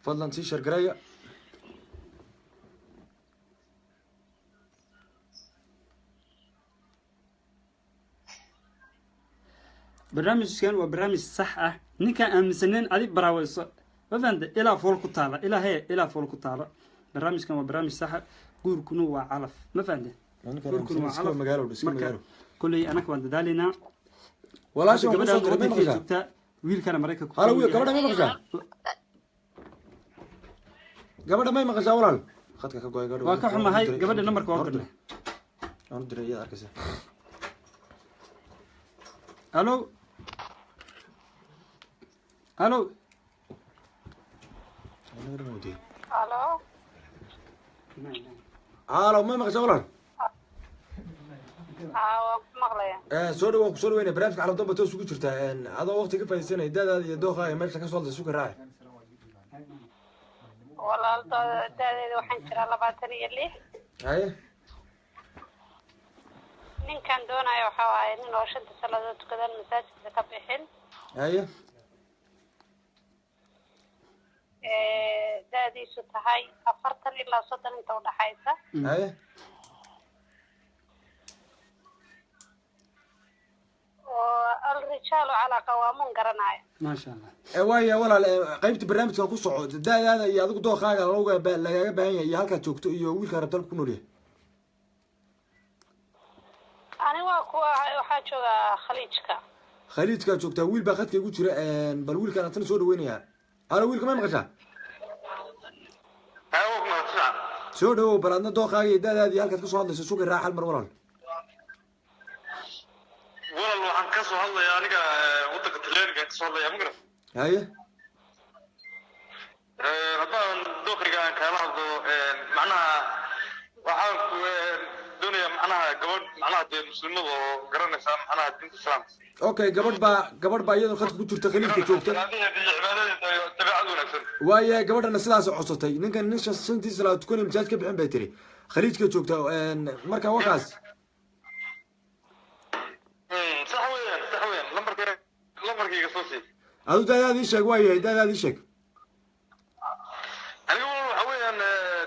fadlan, sii share gareeya.
Barnaamijkan waa barnaamij sax ah. Ninkaan aaminsaneyn adi baraaweyso, ma fahamte? Ilaa fool ku taala, ilaa hee, ilaa fool ku taala. Barnaamijkan waa barnaamij saxa. Guurkuna waa calaf, ma fahamte?
Ninkaan
Guurkuna waa
aaminsan, iska
calaf.
magaalo, iska
Marka
magaalo.
kolley anaka waan dadaalaynaa.
Walaasha waan
gabadhaan
kusoo diray, may
wadankay
maqashaa?
joogtaa, wiilkana Maraykanka ku
Halo wiil,
nool
gabadha may
yahay.
maqashaa? Gabadha may maqashaa walaal? Khadka ka go'ay gabadha.
Waa ka xumahay, gabadha nambarka waa u dirnay.
Waan u diray, iyada arkaysa.
Halo halo.
Halo.
Halo, may maqashaa walaal?
Haa, waan ku maqlaya.
Soo dhawaan, kusoo dhaweynaya barnaamijka Calafdoon ba toos ugu jirtaa. Adoo waqti ka faa'iidaysanaya, da'daada iyo dooqaaga, meesha ka soo hadlaysa, suka raaci.
Walaal, da'deeda waxaan jiraa 26.
Haye.
Ninkan doonayo waxaa waaye nin oo shanta salaadood tukadan, masaajidka ka bixin.
Haye.
Da'diisu tahay 40 ilaa 30 inta udhaxaysa.
Haye.
Oo alrijaalu calaa qawaamuun garanaayo.
Maasha Allah.
Waaya walaal, qaybta barnaamijka ku soco. Da'daada iyo adigu dooqaaga lagaaga baahan yahay iyo halkaad joogto iyo wiilka rabta halka ku nool yahay.
Ani waa kuwa waxaa joogaa Khaliijka.
Khaliijkaad joogtaa. Wiil baa khadka igu jira, bal wiilkaan atana soo dhaweynayaa. Halo, wiilka may maqashaa? Soo dhawow. Bal adna dooqaaga iyo da'daada iyo halkaad kasoo hadlayso, suga raac hal mar walaal.
Walaal, waxaan ka soo hadlayaa aniga waddanka Talyaaniga ka soo hadlayaa, ma garan?
Haye.
Haddaan dooqiga aan kaala hadlo, macnaha waxaan ku doonayaa macnaha gabadh macnaha dee muslimada oo garanaysa macnaha diinta Islaamka.
Okay, gabadh baa iyadoo khadka ku jirta, Khaliijka joogta.
Salaadaheeda iyo cibaadadeeda iyo dabeecad wanaagsan.
Waaye, gabadhana sidaas codsatay. Ninkan nin shantii salaad tukanay, masaajid ka bixin bay tiri. Khaliijka joogta. Marka wakaas.
Sax weeyaan, sax weeyaan. Lambarkayga soo sii.
Adu da'daada ii sheeg. Waayahay, da'daada ii sheeg.
Aniga walaal waxa weeyaan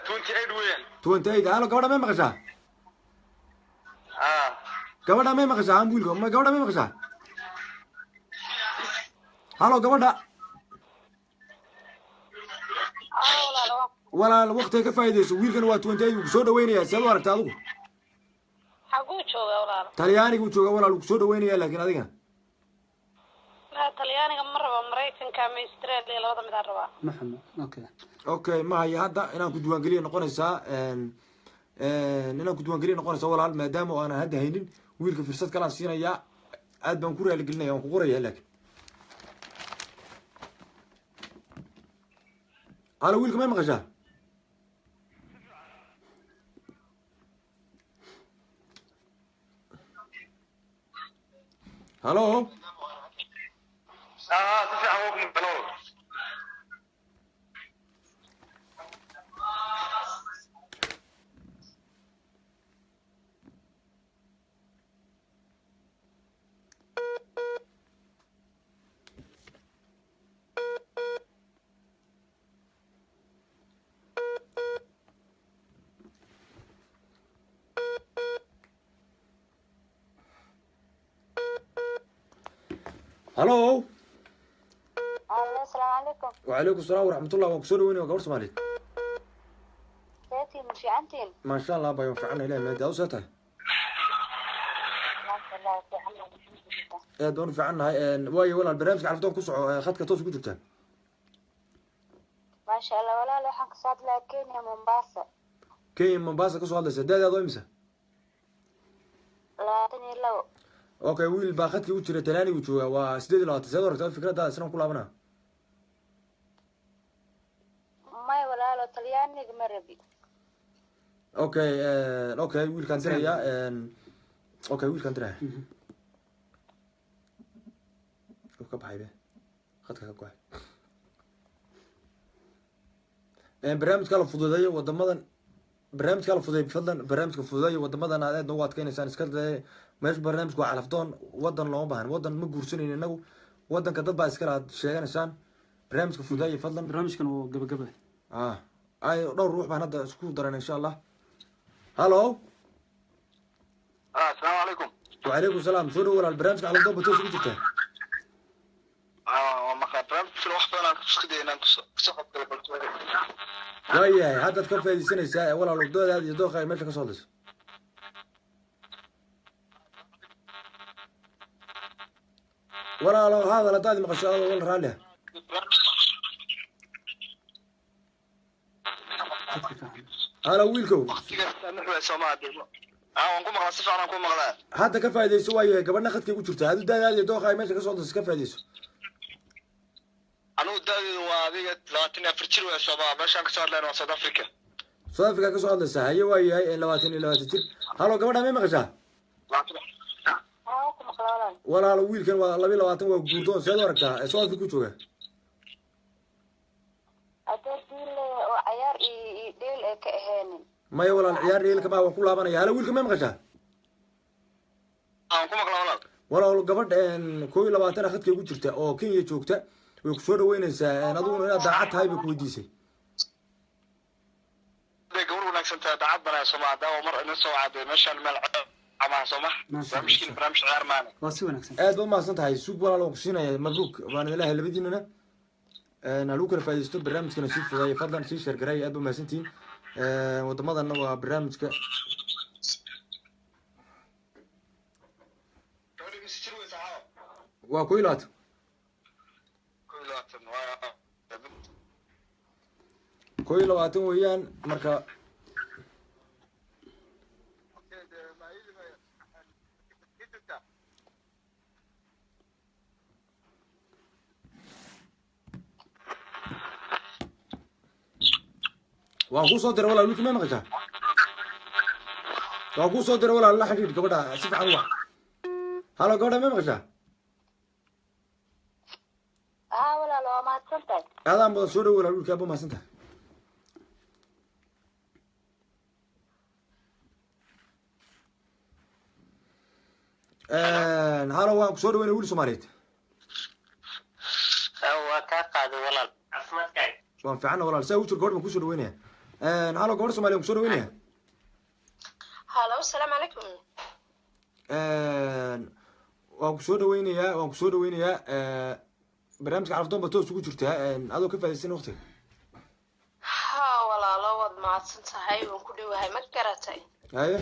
28 weeyaan.
28. Halo, gabadha may maqashaa?
Ah.
Gabadha may maqashaa? Aan wiilka ma gabadha may maqashaa? Halo, gabadha. Walaal waqtiga ka faa'iidayso, wiilkan waa 28 wuu kusoo dhaweynayaa. Seed u aragtaa adigu?
Xaguu joogaa walaal?
Talyaaniga uu joogaa walaal, wuu kusoo dhaweynayaa, laakiin adigana
Talyaaniga ma rabo, Maraykanka ama Australia, labada mid aan rabaa.
Maxamed, okay.
Okay, ma haya hadda inaan ku diiwaangeliya noqonaysaa, inaan ku diiwaangeliya noqonaysaa walaal, maadaama oo aanan hadda haynin wiilka fursad kalaan siinayaa. Aad baan ku raaligelinaya, waan ku qoraya. Laakiin halo, wiilka may maqashaa? Halo.
Si fiican waa ku maqlo.
Halo.
Asalaamu calaykum.
Wacalaykum salaam waraxmatullah. Waan kusoo dhaweynaya, waa gabar Soomaaliyeed.
Seetiin, ma fiicantiin?
Maasha Allah bay, waan fiicanna, ilahi mahadi. Adu see tahay?
Maasha Allah, fiican, alxamdulillah.
Aad baan u fiicannahay. Waayo walaal, barnaamijka Calafdoon ku soco, khadka toos ugu jirtaa.
Maasha Allah walaal, waxaan kasoo hadlayaa Kenya, Mombasa.
Kenya Mombasa kasoo hadlaysa. Daadaada oo imisa?
22.
Okay, wiil baa khadkii u jira, Talyaanigu joogaa, waa 28. Seed u aragtaa fikradaada? Isna ku laabanaa.
May walaalo, Talyaaniga ma rabi.
Okay, okay, wiilkaan diraya. Okay, wiilkaan diraya wuu ka baxay be, khadka ka go'ay. Barnaamijka la fududeeyo wadamadan, barnaamijka la fududeeyo fadlan, barnaamijka fududeeyo wadamadan aad aad noogu adkeynaysaan. Iska daya meesha, barnaamijku waa Calafdoon, wadan looma baahan, wadan ma guursanayno inagu, wadanka dad baa iskale aad sheeganaysaan. Barnaamijka fududeeyo fadlan.
Barnaamijkan wuu gabagaba.
Ah, ay dhowr ruux baan hadda isku daran insha Allah. Halo.
Asalaamu calaykum.
Wacalaykum salaam. Soo dhow walaal, barnaamijka Calafdoon ba toos ugu jirtaa.
Waa maqaa barnaamijkan, wax badan aan isku dayay inaan kusoo qabgalo balse.
Waayahay, haddaad ka faa'iidaysanaysaa walaal, doodaada iyo dooqa ay meesha ka soo hadlayso. Walaalo hadal haddaad maqasho, adoo wal raalli ah.
Khadka ka xun.
Halo wiilkow.
Waan ku maqlaa, si fiican aan ku maqlaa.
Hadda ka faa'iidayso. Waayahay, gabadhna khadkay ku jirtaa. Adu daadaada iyo dooqa ay meesha ka soo hadlayso, ka faa'iidayso.
Anigu da'deedu waa adiga 24 jir waa Soomaa, meeshaan kasoo hadlayna waa South Africa.
South Africa ka soo hadlaysaa. Haye, waayahay, 22 jir. Halo, gabadha may maqashaa?
Haa, ku maqla walaal.
Walaalo, wiilkan waa 22, waa guurdoon. Seed u aragtaa? South Africa ku jooga.
Hadduu diin leeyahay oo cayaar iyo dheel ay ka aheenin.
Maya walaal, ciyaar dheelka maa, waan ku laabanaya. Halo, wiilka may maqashaa?
Aan ku maqlaa walaal.
Walaal, gabadh 21 ah khadkay ku jirta oo Kenya joogta, way ku soo dhaweynaysaa. Adiguna inaad daacad tahay bay ku weydiisay.
Haday gabar wanaagsan tahay, daacad banaa Soomaa, hadaa mar idin soo wacday meeshaan meel amaha Sooma.
Maasha Allah.
Barnaamijkiin barnaamij ciyaar maane.
Waa si wanaagsan.
Aad ba umahadsan tahay. Sug walaal, waan ku siinaya. Mabruuk waan idin leeyahay labadiinana. Ha lagu kala faa'iidaysto, barnaamijkana sii fudeeya fadlan, sii share gareeya. Aad ba umahadsantihiin. Wadamadanna waa barnaamijka.
Gabadha mise jir wey saxaaba?
Waa 21.
21 waa.
21 weeyaan marka. Waan kuu soo diray walaal. Wiilka may maqashaa? Waan kuu soo diray walaal, la xidhiidh gabadha si fiican u wac. Halo, gabadha may maqashaa?
Haa walaal, waa mahadsan tahay.
Aadaan badan. Soo dhow walaal, wiilka aad ba mahadsan tahay. Halo, waan kusoo dhaweynaya, wiil Soomaaliyeed.
Waa kaa qaaday walaal, caafimaadkaaga?
Waan fiicanna walaal, saa u jir. Gabadh baan kusoo dhaweynaya. Halo, gabadh Soomaaliya, waan kusoo dhaweynaya.
Halo, asalaamu calaykum.
Waan kusoo dhaweynayaa, waan kusoo dhaweynayaa. Barnaamijka Calafdoon ba toos ugu jirtaa, adoo ka faaidaysan waqtiga.
mahadsan tahay, waan ku dhowahay, ma garatay?
Haye.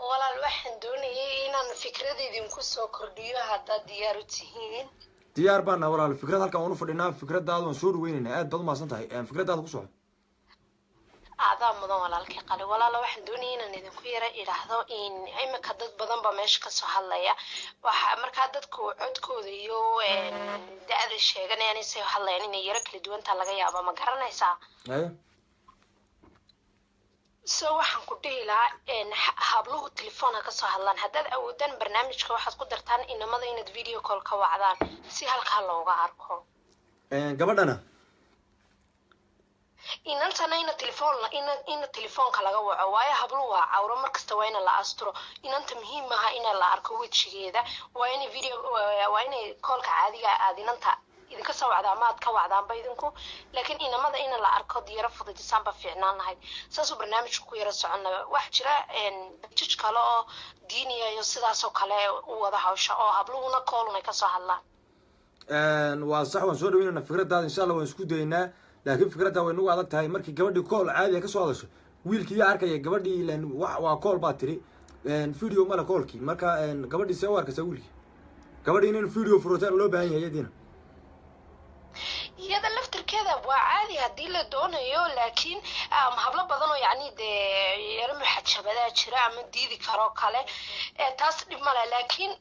Walaal, waxaan doonayay inaan fikrad idinku soo kordhiyo haddaad diyaar u tihiin.
Diyaar baan nahay walaal, fikrad halkan waan u fadhinaa, fikradaada waan soo dhaweynaynaa. Aad baad umahadsan tahay, fikradaada ku soco.
Adaa mudan walaalkii qali. Walaala, waxaan doonayay inaan idinku yara idhaahdo in imika dad badan baa meesha kasoo hadlaya, waxa markaa dadku codkooda iyo da-da sheeganayaan isay hadlayaan inay yaro kala duwantaa laga yaaba, ma garanaysaa?
Haye.
So waxaan ku dhihi lahaa, habluhu telefoon ha kasoo hadlaan. Haddaad awoodaan barnaamijka waxaad ku dartaan inamada inaad video call ka wacdaan si halkaa looga arko.
Gabadhana?
Inantana ina telefoon ina telefoonka laga waco, waayo habluhu waa cawro, markasta waa ina la asturo. Inanta muhiim maaha ina la arko wejigeeda, waa ina video, waa inay callka caadiga aad inanta idinka soo wacda ama aad ka wacdaanba idinku, laakiin inamada ina la arko diyaro fududisaan ba fiicnaan lahayd, saasuu barnaamijku ku yaro socon lahaa. Wax jira bajaj kale oo diiniya iyo sidaasoo kale u wada hawsha oo habluhuna callun ay kasoo hadlaan.
Waa sax, waan soo dhaweynayna fikradaada, insha Allah waan isku daynaa, laakiin fikradda way nagu adag tahay. Markii gabadhii call caadi ka soo hadasho, wiilkii yaa arkaya gabadhii? Ilan waa call baa tiri, video male callkii. Marka gabadhii see u arkaysaa wiilkii? Gabadhii in video furotaan loo baahan yahay iyadiina.
Iyada laftirkeeda waa caadi haddii la doonayo, laakiin hablo badan oo yacni dee yaro muxajabadaa jira ama diidi karoo kale, taas dhib male, laakiin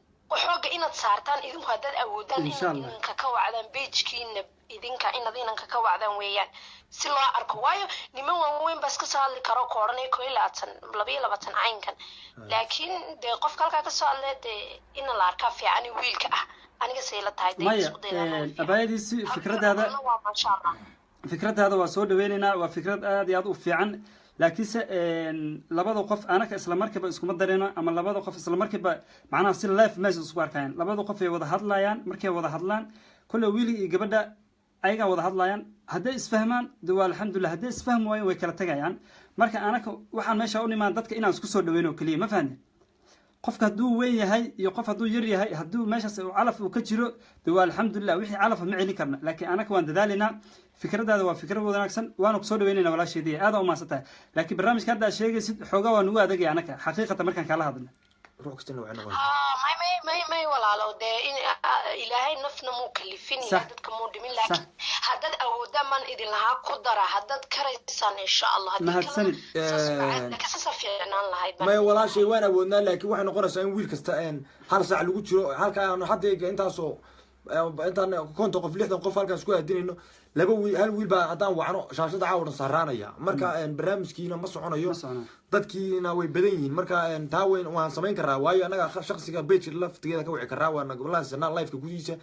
xooga inaad saartaan idinku haddaad awoodaan
Insha
inaad
Allah.
inanka ka wacdaan pagekiina, idinka inaad inanka ka wacdaan weeyaan si loo arko, waayo niman waaweyn baa iska soo hadli karo ku odhanaya 21, 22 caynkan, laakiin dee qofka halkaa kasoo hadlaya dee ina la arkaa fiican wiilka ah. Aniga say la tahay dee
Maya,
isku daydaan.
Abaayadiisi, fikradaada
Waa maasha Allah.
Fikradaada waa soo dhaweynaynaa, waa fikrad aad iyo aad u fiican, laakiinse labada qof anaka isla markiiba iskuma dareyno, ama labada qof isla markiiba macnaha si live meesha isku arkayaan. Labada qof ay wada hadlayaan, markay wada hadlaan kolle wiilka iyo gabadha ayagaa wada hadlayaan. Hadday isfahmaan de waa alxamdulillah, hadday isfahmi waayaan way kala tagayaan. Marka anaka waxaan meesha u nimaan dadka inaan isku soo dhaweyno oo keliya, ma fahanti? Qofka hadduu weyn yahay iyo qof hadduu yar yahay, hadduu meeshaas uu calaf uu ka jiro de waa alxamdulilah, wixii calafa ma celin karna, laakiin anaka waan dadaalaynaa. Fikradaada waa fikrad wanaagsan, waana kusoo dhaweynayna walaasheedii, aad u mahadsan tahay, laakiin barnaamijka hadda aad sheegaysid xoogaa waa nagu adagaya anaka xaqiiqatan markaan kala hadlna.
Ruux kastana waxay noqon.
May may may may walaalo, dee in Ilaahay nafna muu kalifin, Ilaahay dadka muu dhimin, laakiin haddaad awoodaan baan idin lahaa ku dara haddaad karaysaan, insha Allah. Haddii
Mahadsanid.
kalena laakiin saasa fiicnaan lahayd baan.
Maya walaashay, waan awoodnaa, laakiin waxay noqonaysaa in wiil kasta hal saac lagu jiro halka aanu hadda intaasoo intaan 50 qof, 60 qof halkaan isku aadinayno, laba wiil, hal wiil baa haddaan wacno shaashada caawa dhan saaraanaya. Marka barnaamijkiina ma soconayo, dadkiina way badan yihiin. Marka taa weyn waan samayn karaa, waayo annaga shaksiga page laftigeeda ka wici karaa, waana gobolaha liveka gudihiisa,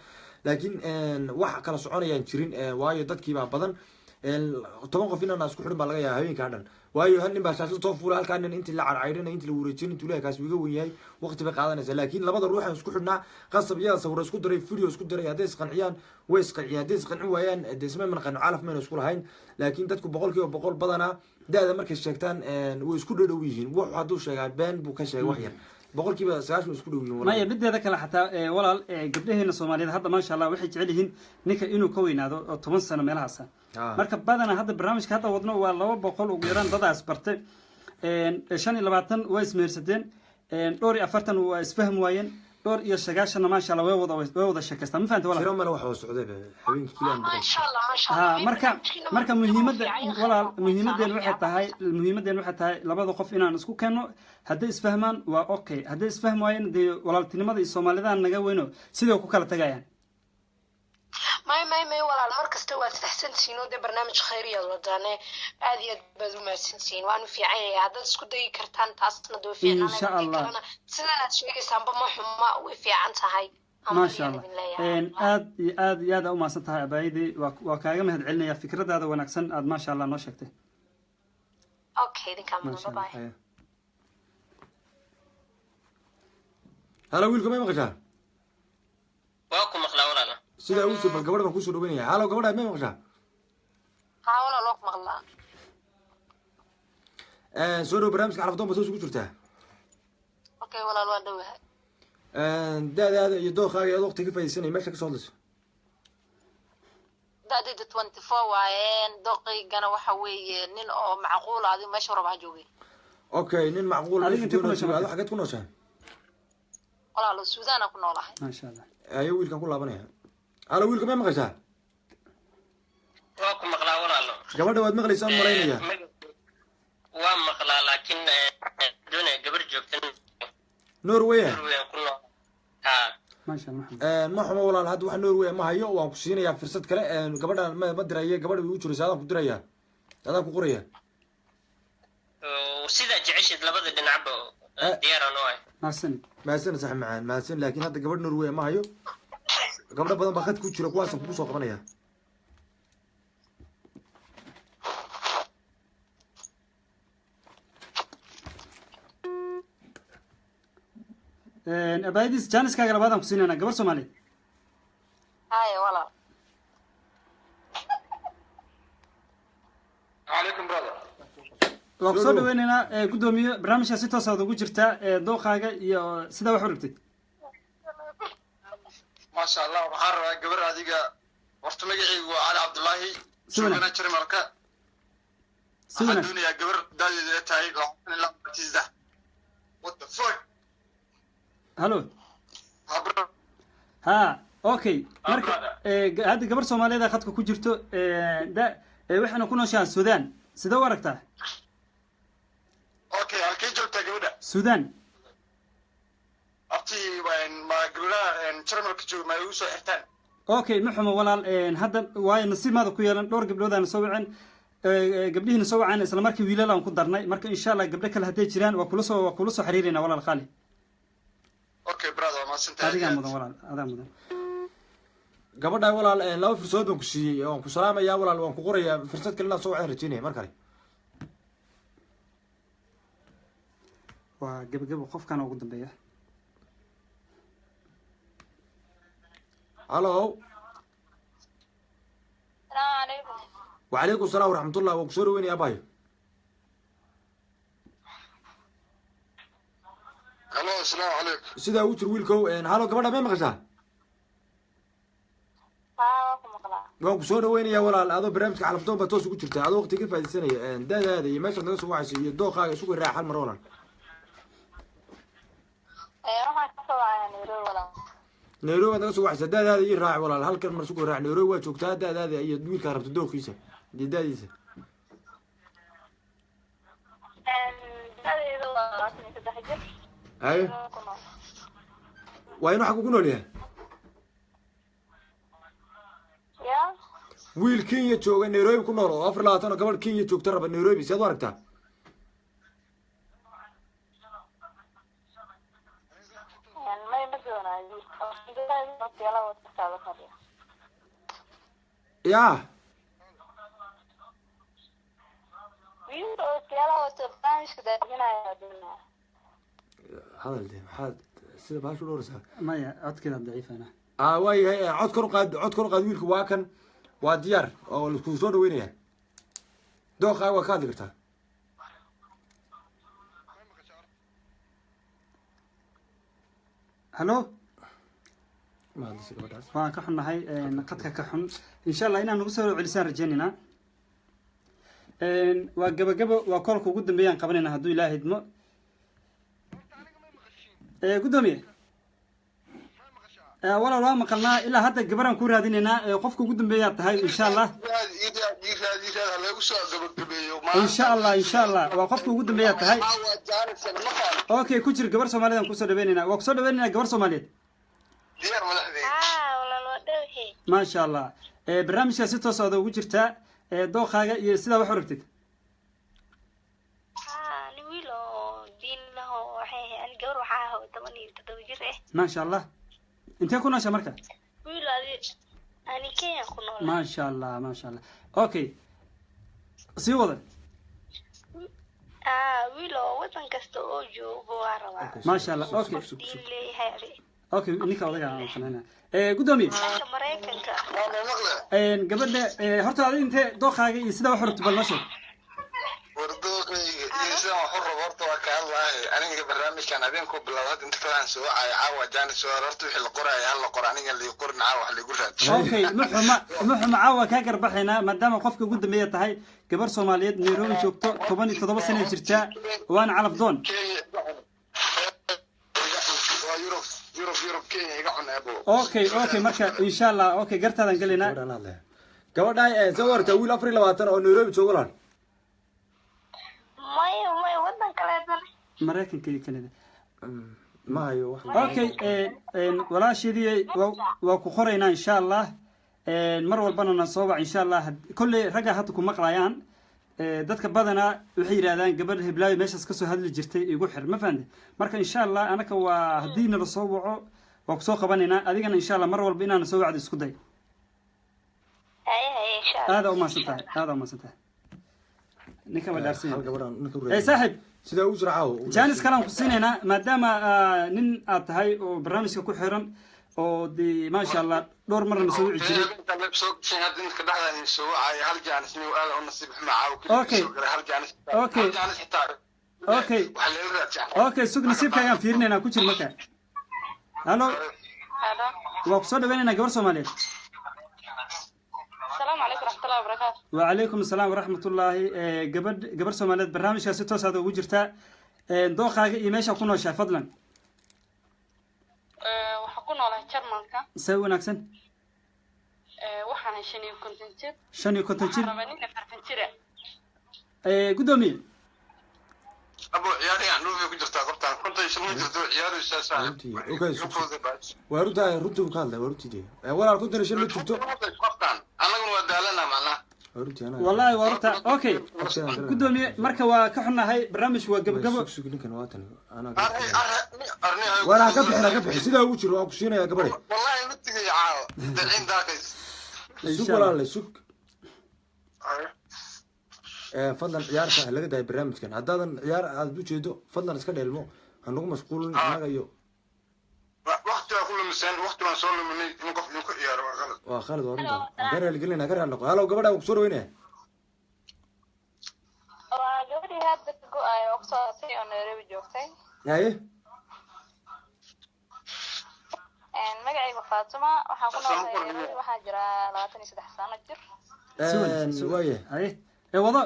laakiin wax kala soconayaan jirin, waayo dadkii baa badan. 10 qof inaan isku xidhin baa laga yaaba habeenkaa dhan, waayo hal nin baa shaashada soo fuulay, halkaa nin intii la carcaydhinay, intii la wareejin, intuu leeyahay kaasi iga wen yahay, waqti bay qaadanaysaa. Laakiin labada ruux aan isku xidhnaa qasab iyaga sawiro isku diray, video isku diray, hadday isqanciyaan way isqanciyaan, hadday isqancin waayaan dee isma manqan, calaf mayna isku lahayn. Laakiin dadku 100% badanaa da-da markay sheegtaan way isku dhadhow yihiin. Wuxuu hadduu sheegaa been buu ka sheegay wax yar, 90% way isku dhow yihiin.
Maya, mideeda kale xataa walaal, gabdhaheena Soomaaliyeed hadda maasha Allah waxay jecel yihiin ninka inuu ka weynaado oo 10 sano meelahaasa. Marka badanaa hadda barnaamijka hadda wadno waa 200 ugu yaraan dadaas bartay, 25 waa ismehersadeen, dhowr iyo 40 waa isfahmi waayeen, dhowr iyo sagaashanna maasha Allah way wada sheekaystaan, ma fahanta walaal?
Tiro male wax oo socday habeenkii keliya.
Maasha Allah, maasha.
Ha, marka muhiimadda walaal, muhiimadeen waxay tahay labada qof inaan isku keenno. Hadday isfahmaan waa okay, hadday isfahmi waayeen dee walaaltinimada iyo Soomaalidaan naga weyno siday ku kala tagayaan.
May may may walaal, mar kasta waad saxsantihiin oo dee barnaamij khayriyaad wadaane, aad iyo aad baad u mahadsantihiin, waanu fiican yahay haddaad isku dayi kartaan taasna dee way fiicnaan.
Insha
Haddii
Allah.
kalena sidan aad sheegaysaanba ma xuma, way fiican tahay.
Maasha Allah, aad iyo aad iyo aad aa u mahadsan tahay abaayadii, waa kaaga mahad celinaya fikradaada wanaagsan aad maasha Allah noo sheegtay.
Okay, idinkaa mudan.
Maasha
bye.
Allah.
Halo wiilka, may maqashaa?
Waa ku maqlaa walaala.
Sidaa uusoo bal gabadh baan kusoo dhaweynaya. Halo gabadha, may maqashaa?
Haa walaal, waa ku maqlaa.
Soo dhow barnaamijka Calafdoon ba toos ugu jirtaa.
Okay walaal, waan dhowahay.
Da-daada iyo dookaaga iyo waqti ka faaidaysanaya, meesha ka soo hadlayso.
Da'dayda 24 waayeen, doqaygana waxa weeye nin oo macquul ah, adiga meesha raba ha joogay.
Okay, nin macquul.
Adiga intee ku nooshahay marka?
Xageed ku nooshahay?
Walaalo, Suudaana ku noolahay.
Maasha Allah.
Ayo, wiilkan ku laabanaya. Halo, wiilka, may maqashaa?
Waa ku maqlaa, walaalo.
Gabadha waad maqlaysaa aan malaynaya.
Waa maqlaa, laakiin doonaya gabar joogta
Norway.
Norway aan ku nool, ha.
Maasha Allah, Maxamed.
Ma xumo walaal, hadda wax Norway ma hayo, waan ku siinayaa fursad kale. Gabadha ma diraye, gabadha way u jiraysa, adaan ku diraya, adaan ku qoraya.
Sidaa jeceshid, labada dhinacba diyaaraan u ahay.
Mahadsanid.
Mahadsan sax macaan, mahadsan. Laakiin hadda gabadh Norway ma hayo, gabdho badan baa khad ku jira, kuwaasaan kugu soo qabanaya.
Abaayadiis, jaaniskaaga labaadaan ku siinaynaa, gabar Soomaaliyeed.
Haya walaal.
Calaykum brother.
Waa ku soo dhaweynaynaa, guddoomiye. Barnaamijka si toos aad ugu jirtaa, dooqaaga iyo sidaa wax u rabtid.
Maasha Allah, waxaan rabaa gabar adiga. Horta magacaygu waa Cali Cabdullaahi.
Si wanaagsan.
Joogana Jarmalka.
Si
Waxaan
wanaagsan.
doonayaa gabar da'deedu ay tahay 23. What the fuck?
Halo.
Ha bro.
Ha, okay. Marka hadda gabar Soomaaliyeed khadka ku jirto, da waxaana ku nooshahay Suudaan. Sidee u aragtaa?
Okay, halkee joogtaa gabadha?
Suudaan.
Abti, ma gabadhaha Jarmalka jooga ma igu soo xirtaan?
Okay, ma xumo walaal. Hadda waayo nasiib maada ku yeelan, dhowr gabdhood aan soo waceen, gabdhihiina soo waceen, isla markii wiilal aan ku darnay. Marka insha Allah gabdho kale hadday jiraan waa kula soo xiriirayna, walaal qaali.
Okay brother, waa mahadsantahay.
Adigaa mudan walaal, adaa mudan.
Gabadha walaal, laba fursadood baan ku siiyey, waan ku salaamayaa walaal, waan ku qorayaa. Fursad kale inaad soo wacdaan rajeynaya mar kale.
Waa gebagebo, qofkan ugu dambeeya.
Halo.
Asalaamu calaykum.
Wacalaykum asalaam waraxmatullah, waan kusoo dhaweynaya abayo.
Halo, asalaamu calaykum.
Sidaa ugu jir wiilkow. Halo, gabadha, may maqashaa?
Haa, waa ku maqlaa.
Waan ku soo dhaweynayaa walaal, adoo barnaamijka Calafdoon baa toos ugu jirta, adoo waqti ka faaidaysanaya, da'daada iyo meeshaad naga soo wacayso iyo dooqaaga isugu raac hal mar walaal.
Waxaan kasoo wacayaa Nairobi walaal.
Nairobi baad naga soo wacaysaa. Da'daada ii raac walaal, halkan mar isugu raac. Nairobi waa joogtaa, da'daada iyo wiilkaa rabto dooqiisa iyo da'diisa.
Da'daydu waa 23 jir.
Haye.
Ku nool.
Waa inuu xagga ku nool yahay?
Ya.
Wiil Kenya jooga, Nairobi ku nool, oo 24 oo gabadh Kenya joogta raba Nairobi, seed u aragtaa?
May, ma doonayo. Waqtiyaala wada fadhiya.
Yaa.
Wiilka oo siyaalaha wata barnaamijka daadinaya doonaya.
Hadal de, maxaad sida baashu dhowraysaa?
Maya, codkeeda daciifana.
Aa, waayahay, cod kor u qaad, cod kor u qaad. Wiilka waa kan, waa diyaar oo laisku soo dhaweynaya. Dooqaaga waa ka hadli kartaa.
Halo.
Ma hadlaysa gabadhaas.
Waan ka xunnahay, qadka ka xun. Insha Allah inaan nagu soo celisaan rajeynayna. Waa gabagabo, waa koolka ugu dambeeyaan qabanayna hadduu Ilaahay idmo. Guddoomiye, walaal, waa maqalnaa. Ilaa hadda gabaraan ku raadinaynaa, qofka ugu dambeeyaa tahay insha Allah.
Lagu soo gabagabeeyo.
Insha Allah, insha Allah, waa qofka ugu dambeeyaa tahay.
Waa jaanisan maqal.
Okay, ku jir. Gabar Soomaaliyeed aan kusoo dhaweynaynaa, waa kusoo dhaweynaynaa, gabar Soomaaliyeed.
Diyaar madaxdeyda.
Haa walaal, waa dhowhe.
Maasha Allah, barnaamijkaa si toos aad ugu jirtaa, dooqaaga iyo sidaa wax u rabtid.
Haa, nin wiil oo diin leh oo waxay ahayd ani gabar waxaa ahaa 17 jir eh.
Maasha Allah, intee ku noosha marka?
Wiil adi ani Kenya ku nool.
Maasha Allah, maasha Allah. Okay, sii wada.
Haa, wiil oo wadan kasta oo joogo waa rabaa.
Maasha Allah, okay.
Diin leeyahay adi.
Okay, ninka odaga aan qanacnaa, guddoomiye.
Dhanka Maraykanka.
Gabadha, horta adi intee dooqaaga iyo sidaa wax u rabtid bal noo sheeg.
War dooqa.
Dooqayga iyo sidaan wax u rabo horta waa ka hadlahay. Aniga barnaamijkan habeenkuu bilaabay hadda inta kale aan soo wacaayo caawa jaanis oo horta wixii la qoraayo hal la qoro, aniga lii qorin caawa wax liigu raadsho.
Okay, muxuma muxuma caawa kaa garbaxaynaa maadaama qofka ugu dambeeya tahay gabar Soomaaliyeed Nairobi joogto, 17 sano jirta, waana calaf doon.
Waa Yurub, Yurub, Yurub, Kenya iga cun abo.
Okay, marka insha Allah, okay, gartaadan gelaynaa.
Gabadhaan hadlaya, gabadhaan soo warta wiil 24 oo Nairobi joogo walaal.
Maya, maya, wadan kaleetan.
Maraykanka iyo Canada.
Ma hayo wax.
Okay, walaasheedii waa ku qoraynaa insha Allah. Mar walbana na soo wac insha Allah. Kolley ragga hadda ku maqlayaan, dadka badanaa waxay yidhahdaan gabadh heblaayo meeshaas kasoo hadli jirtay igu xir, ma fahamte? Marka insha Allah anaka waa haddii nala soo waco waa kusoo qabanaynaa. Adigana insha Allah mar walba inaana soo wacdo isku day.
Haye, haye, insha Allah.
Aada umahadsan tahay, aada umahadsan tahay. Ninkan waa dhaarsan
hal
yahay.
Gabadhaan ninka
Saaxiib,
sidaa ugu jira caawa.
Jaanis kalaan ku siinaynaa maadaama nin aad tahay oo barnaamijka ku xiran oo dee maasha Allah dhowr marna soo wici jiray.
Habeenka leeb soo gashay hadda inta dhexda idin soo wacaayo hal jaanis niyo aad u nasiib xuma caawa keliya soo galay hal jaanis. Hal jaanis xitaa. Waxa leela raadshaa.
Okay, sug, nasiibkaagaan fiirinaynaa ku jir marka. Halo.
Halo.
Waa ku soo dhawaynaynaa gabar Soomaaliyeed.
Asalaamu calaykum waraxmatullahi wabarakaatu.
Wacalaykum asalaam waraxmat ullaahi. Gabadh gabar Soomaaliyeed barnaamijkaa si toos aad ugu jirtaa. Dooqaaga iyo meesha ku nooshahay fadlan.
Waxaan ku noolahay Jarmalka.
See wanaagsan.
Waxaan 55 jir.
55 jir.
Waxaan rabaa nin 40 jira.
Guddoomiye.
Abo ciyaariyan nuufi ku jirtaa qoftaan 55 ma jirto ciyaaraysaa saaxiib.
Runtii okay, waa runtaa, runtii ka hadlay, waa runtii dee. Walaal 55 ma jirto.
Qoftaan annaguna waa daalana macnaha.
Waa runtii anaa.
Wallahi waa runta. Okay guddoomiye, marka waa ka xunnahay, barnaamijku waa gabagabo.
Sug, sug, ninkan waa tan anaa. Walaal ha ka bixin, ha ka bixin, sidaa ugu jiro waan ku siinayaa gabadhe.
Wallahi ma tegay caawa dacin daaqays.
Sug walaalle, sug. Fadlan ciyaarta ha laga daayo barnaamijkan. Haddaadan ciyaar aad u jeedo fadlan iska dheelmo, ha nagu mashquulin annaga iyo
Waqti waa ku lumiseen, waqti baan soo luminay in qof idinku ciyaaro waa qalad.
Waa khalad, waa runta. Waan ka raaligelinaa, ka raali noqo. Halo gabadha, waan kusoo dhaweynaya.
Waa gabadhii hadda ka go-ay oo kusoo hatay oo Nairobi joogtay.
Haye.
Magacayga Faatuma, waxaan ku noolahay Nairobi, waxaan jiraa 23 sano jir.
Si wanaagsan, si
waaye.
Haye, wado.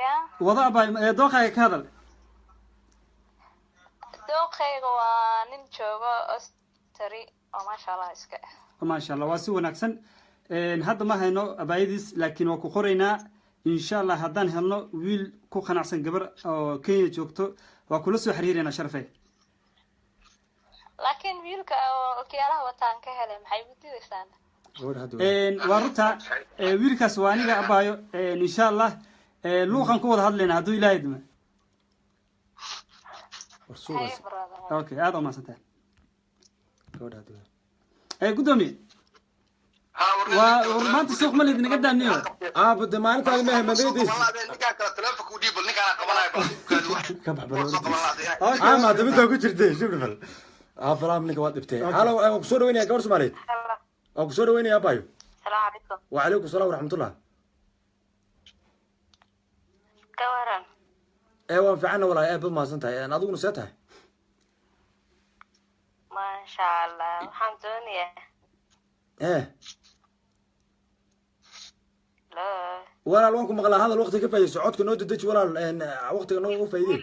Ya.
Wado abay, dooqaaga ka hadal.
Dooqayga waa nin joogo Ostari oo maasha Allah iska ah.
Maasha Allah, waa si wanaagsan. Hadda ma hayno abaayadiis, laakiin waa ku qoraynaa insha Allah. Haddaan helno wiil ku qanacsan gabar oo Kenya joogto waa kula soo xiriireynaa, sharafay.
Laakiin wiilka oo okiyaalaha wataan ka helay maxay ugu diidaysaan?
Gabadha hadda.
Waa runta, wiilkaas waa aniga abaayo. Insha Allah luuqan ku wada hadlayna hadduu Ilaahay idmo.
War suuqaas.
Okay, aada umahadsantahay.
Gabadha hadda.
Guddoomiye, waa war maanta suuq ma lidinaga daaniyo.
Aaba de maalintaadi maaha madadiis.
Ninkaan kale taleefonka u dhiib bal, ninkaana qabanaya bal.
Ka bax bal ama hadda middaa ku jirtay shibri bal falaam ninka waad dhibtay. Halo, waan kusoo dhaweynaya gabar Soomaaliyeed, waan kusoo dhaweynaya abayo.
Asalaamu calaykum.
Wacalaykum salaam waraxmatullah.
Ka waran?
Waan fiicanna walahi, aad baad mahadsan tahay. Adiguna see tahay?
Maasha Allah, waxaan doonayaa lo
Walaal waan ku maqlaa, hadal, waqti ka faa'iidayso, codka noo dedeji walaal, waqtiga noo faa'iidey.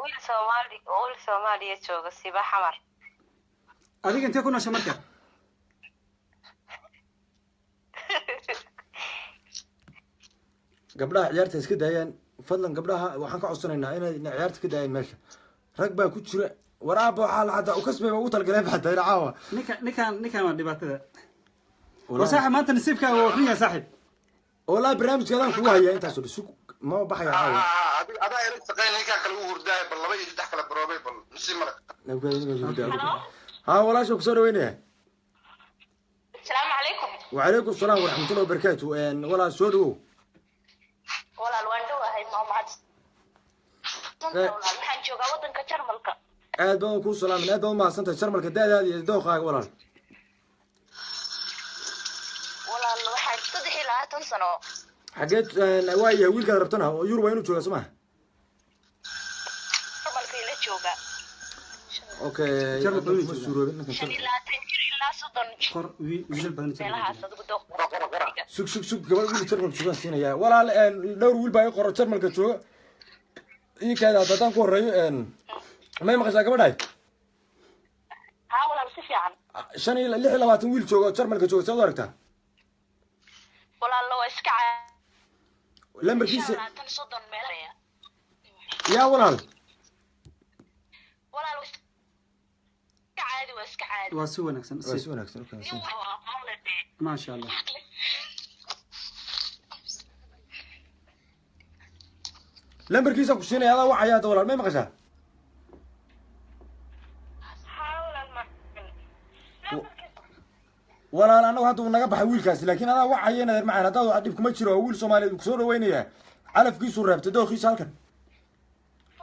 Wiil Soomaali, wiil Soomaaliya jooga siba Xamar.
Adiga intee ku noosha marka?
Gabdhaha ciyaarta iska daayaan fadlan. Gabdhaha waxaan ka codsanaynaa inay ciyaarta ka daayaan, meesha rag baa ku jira. War aaba waxaa la xataa ukasbay ugu talgaleen xataa ila caawa.
Ninkan waa dhibaatada. War saaxib, maanta nasiibkaaga waa xun yahay saaxib.
Wallahi barnaamijka adaan kugu hayaa intaas oo dhan, sug, ma baxaya caawa.
Adaa ila shaqeyn ninkaan kale u hurdaaya bal laba iyo saddex kale baroobay bal nasiib male.
Ha walaasha, kusoo dhaweynaya.
Asalaamu calaykum.
وعليكم السلام ورحمة الله وبركاته. Walaal soo dhawow.
Walaal waan dhowahay, ma mahadsan walaal, waxaan joogaa wadanka Jarmalka.
Aad baan kuu salaamin, aad baan umahadsantahay. Jarmalka, da'daada iyo dooqaaga walaal.
Walaal waxaan 23 20 sano.
Xageed waaya wiilkaad rabtana oo Yurub waa inuu joogaa soo maha?
Marka ila jooga.
Okay,
Jarmalka
hadda
inuu
kuma
joogaa.
suuroobin ninkan
shan iyo labaatan jir ilaa 30 jir
Qor wiilal badan Jarmalka
meelahaas
jooga.
adigu dooq.
Sug sug sug, gabadh wiil Jarmalka joogaan siinayaa walaal. Dhowr wiil baa ii qoro Jarmalka jooga, ii kaada hadda haddaan ku horeeyo. May maqashaa gabadhay?
Haa walaal, si fiican.
25, 26 wiil jooga oo Jarmalka jooga, saad u aragtaa?
Walaal waa iska
Lambarkiisa
25, 30 meelaha.
Yaa walaal?
Walaal waa iska caadi, waa iska caadi.
Waa si wanaagsan.
Waa si wanaagsan, okay.
Nin waa aqoon leh dee.
Maasha Allah.
Lambarkiisa ku siinaya, adaa wacaya hadda walaal, may maqashaa?
Haa walaal, ma
Walaal annagu hadda uu naga baxay wiilkaasi, laakiin adaa wacaya nadeer macaan. Haddaad wax dhib kuma jiro, waa wiil Soomaaliyeed, uu kusoo dhaweynayaa, calafkiisuu reebtay dooqiisa halkan.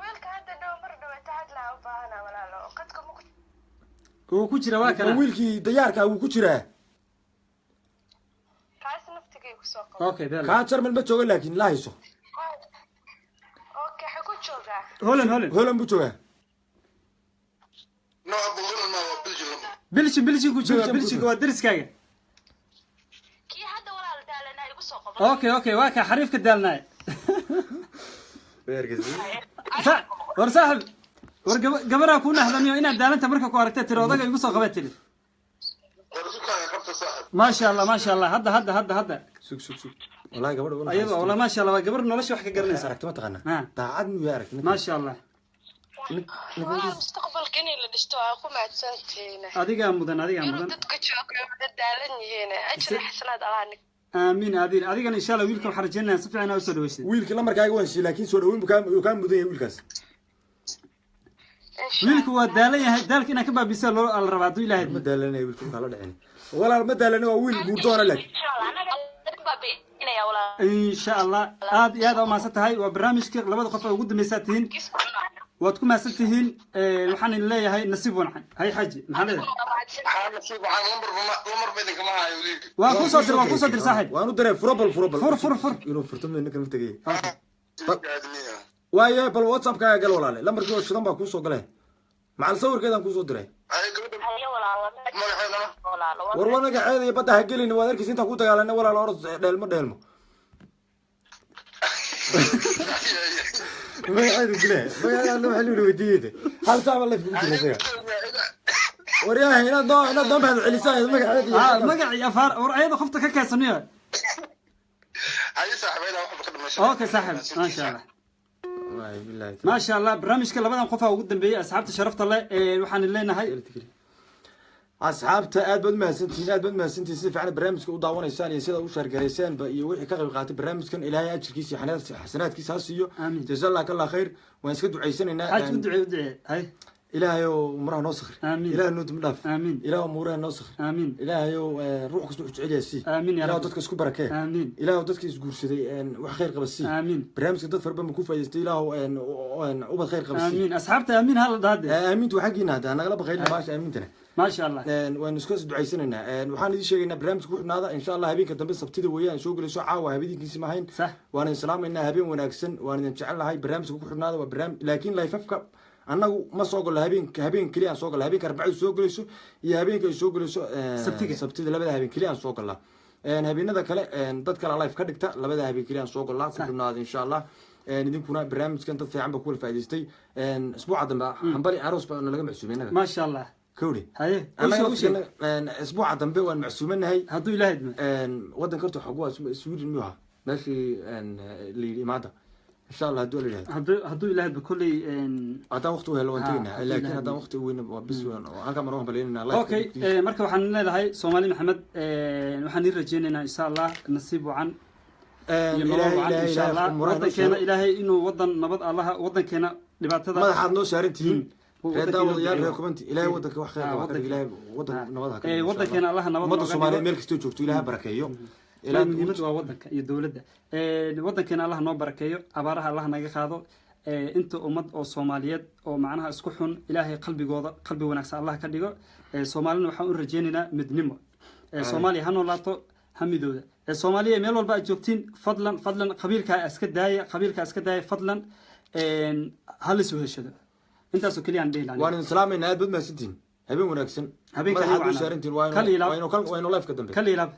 Wiilka hadda dhow mar dhaweeta hadlaa u baahana walaalo, qadka ma ku
Wuu ku jira, waa kana.
Wiilkii dayaarka wuu ku jiraa.
Kaas naftigay kusoo qabo.
Okay, bella.
Kaa Jarmal ma jooga, laakiin la hayso.
Okay, xaguu joogaa?
Holland, Holland.
Holland buu joogaa.
No, Abu Holland ma waa Belgium.
Belgium, Belgium ku jooga.
Belgium ku
Belgium waa deriskaaga.
Kii hadda walaal daalanaa igu soo qabo.
Okay, waa ka xariifka daalnaay. War saaxib, war gabaraa kuu naxdamiyo inaad daalanta marka ku aragtay tiri odaga igu soo qabay tiri.
Qabta saaxib.
Maasha Allah, maasha Allah, hadda hadda hadda hadda.
Sug sug sug, wallahi gabadha walaal.
Ayada wala, maasha Allah, waa gabar nolosha wax ka garanaysa.
Aragti ma taqaanaa?
Ha.
Daacad miyuu yahay aragti?
Maasha Allah.
Walaal mustaqbalka inay la dhisto waa ku mahadsantihiin.
Adigaa mudan, adigaa
Yurub
mudan.
dadka jooga way daalan yihiin, ajir xasanaad Allah nig.
Aamiin, aamiin. Adigana insha Allah wiilka waxaan rajaynayaa si fiican inaad usoo dhaweysid.
Wiilkii lambarkaaga waan siiyey, laakiin soo dhaweyn buu kaa uu kaa mudan yahay wiilkaas.
Wiilku waa daalan yahay, daalka inaad ka baabisaa loo la rabaa hadduu Ilaahay
Ma daalanaya wiilka, kaa la dhicin walaal, ma daalana, waa wiil guurdoona laakiin.
Insha Allah anaga baabi'inaya walaal.
Insha Allah, aad iyo aad aa umahadsan tahay. Waa barnaamijka labada qof ee ugu dambeysaa tihiin, waad ku mahadsan tihiin. Waxaan idin leeyahay nasiib wanacan. Hay xaaji, maxaa leedahay?
Waxaa nasiib, waxaan lambar lambar ba idinkama hayo wiilka.
Waa kuu soo dir, waa kuu soo dir saaxiib.
Waan u diray, furobal furobal.
Fur fur fur.
Inuu furto ma ninka ma tegay waaye. Bal WhatsAppkaaga gal walaale, lambarkii oo shidan baa kuu soo galay, macal sawirkeedaan kuu soo diray.
Haye walaal.
Magaceedana?
Walaal.
War war magaceeda iyo badda ha gelin, waad arkaysa intaan ku dagaalanay walaal. Orod, dheelmo dheelmo, magaceedu gile, magaceeda waxa la weydiiyey hal saac baa live kugu jira isaga. Waryahay, inaad noo mahad celisaa magaceeda iyo
Magac iyo afaar, war ayada qofta ka keensaniyo.
Haye saaxiibayda, waxba ka dhamaysa.
Okay saaxiib, maasha Allah.
Wallaahi billahi.
Maasha Allah, barnaamijka labadan qof aa ugu dambeeyey. Asxaabta sharafta leh, waxaan idin leenahay
Asxaabta, aad baad mahadsantihiin, aad baad mahadsantihiin sida fiican barnaamijka u daawanaysaan iyo sida u shaargarayseenba iyo wixii ka qayb qaatay barnaamijkan, Ilaahay ajirkiisa iyo xasanaadkiisa ha siiyo.
Aamiin.
Jazallah kallah khayr, waan iska ducaysanaynaa.
Xaaj, u ducee, u ducee, hay.
Ilaahay oo umuraha noo sakhri.
Aamiin.
Ilaahay noo dambi dhaaf.
Aamiin.
Ilaahay umuuraha noo sakhri.
Aamiin.
Ilaahay oo ruux kasta wuxuu jecel yahay sii.
Aamiin ya
Ilaahay
Rabbi.
dadka isku barakee.
Aamiin.
Ilaahay dadka isguursaday wax khayr qaba sii.
Aamiin.
Barnaamijka dad fara badan baa ku faa'iidaystay, Ilaahay ubad khayr qaba sii.
Aamiin. Asxaabta aamiin hala dhaade.
Aamiintu waa xaggiina, hadda nagala baqaylina baasha aamiintana.
Maasha Allah.
Waanu iska ducaysanaynaa. Waxaan idiin sheegaynaa barnaamijka ku xidhnaada insha Allah habeenka dambe, Sabtida weeyaan soo gelayso, caawa habeenkiisi ma ahayn.
Sax.
Waan idin salaamaynaa, habeen wanaagsan, waan idin jecelnahay. Barnaamijka ku xidhnaada, waa barnaamij, laakiin live-afka annagu ma soo gallo habeen, habeen keliya aan soo gallo, habeenka Arbacadu soo gelayso iyo habeenka ay soo gelayso
Sabtiga.
Sabtida, labada habeen keliya aan soo gallaa. Habeenada kale dad kale live ka dhigta, labada habeen keliya aan soo gallaa. Ku xidhnaada insha Allah. Idinkuna barnaamijkan dad fiican baa ku wala faa'iidaystay. Isbuuca dambe hambali aroos baa nalaga macsuumay innaga.
Maasha Allah.
Kowri.
Haye.
Annaga
u sheeg.
Isbuuca dambe waan macsuumanahay.
Hadduu Ilaahay idmo.
Waddanka horta waxaa ku waa Sweden miyuu ahaa meeshii la yidhi imaada, insha Allah hadduu la yidhahdo.
Hadduu Ilaahay idmo kolley
haddaan waqti u helo waan
Ha,
tegaynaa,
hadduu
laakiin
Ilaahay
haddaan
idmo.
waqti u weyna waa bis weyn oo halkaan baan u hambalyeynayna.
Okay, marka waxaan leedahay Soomaali Maxamed, waxaan ii rajaynaynaa insha Allah nasiib wacan iyo nolol wacan insha Allah. Wadankeena Ilaahay inuu wadan nabad Allaha wadankeena dhibaatada
Madaxaad noo saaran tihiin reer
Wadankeena
daawadayaal, reer
duceeyo.
kumanti, Ilaahay wadanka wax khayr qaba ka dhig, Ilaahay wadanka nabad ha ka dhigo, insha
Wadankeena
Allah.
Allaha nabad
Ummadda
nooga
Soomaaliyeed
dhigo.
meel kastoo joogto Ilaahay ha barakeeyo.
Muhiimaddu waa wadanka iyo dowladda. Wadankeena Allah noo barakeeyo, abaaraha Allah naga qaado. Inta ummad oo Soomaaliyeed oo macnaha isku xun, Ilaahay qalbigooda qalbi wanaagsan Allah ka dhigo. Soomaalina waxaan u rajaynaynaa midnimo. Soomaaliya ha noolaato, Hamidooda ee Soomaaliya meel walba aad joogtiin, fadlan, fadlan, qabiilkaa iska daaya, qabiilkaa iska daaya, fadlan. Ha la soo heshado, intaasoo keliya aan dhihi lahaa.
Waan idin salaamaynaa, aad baad mahadsantihiin, habeen wanaagsan.
Habeenka
madaxaad
wacnaa.
u saarantihiin.
Kal iyo laab.
Waa inuu live ka dambe.
Kal iyo laab.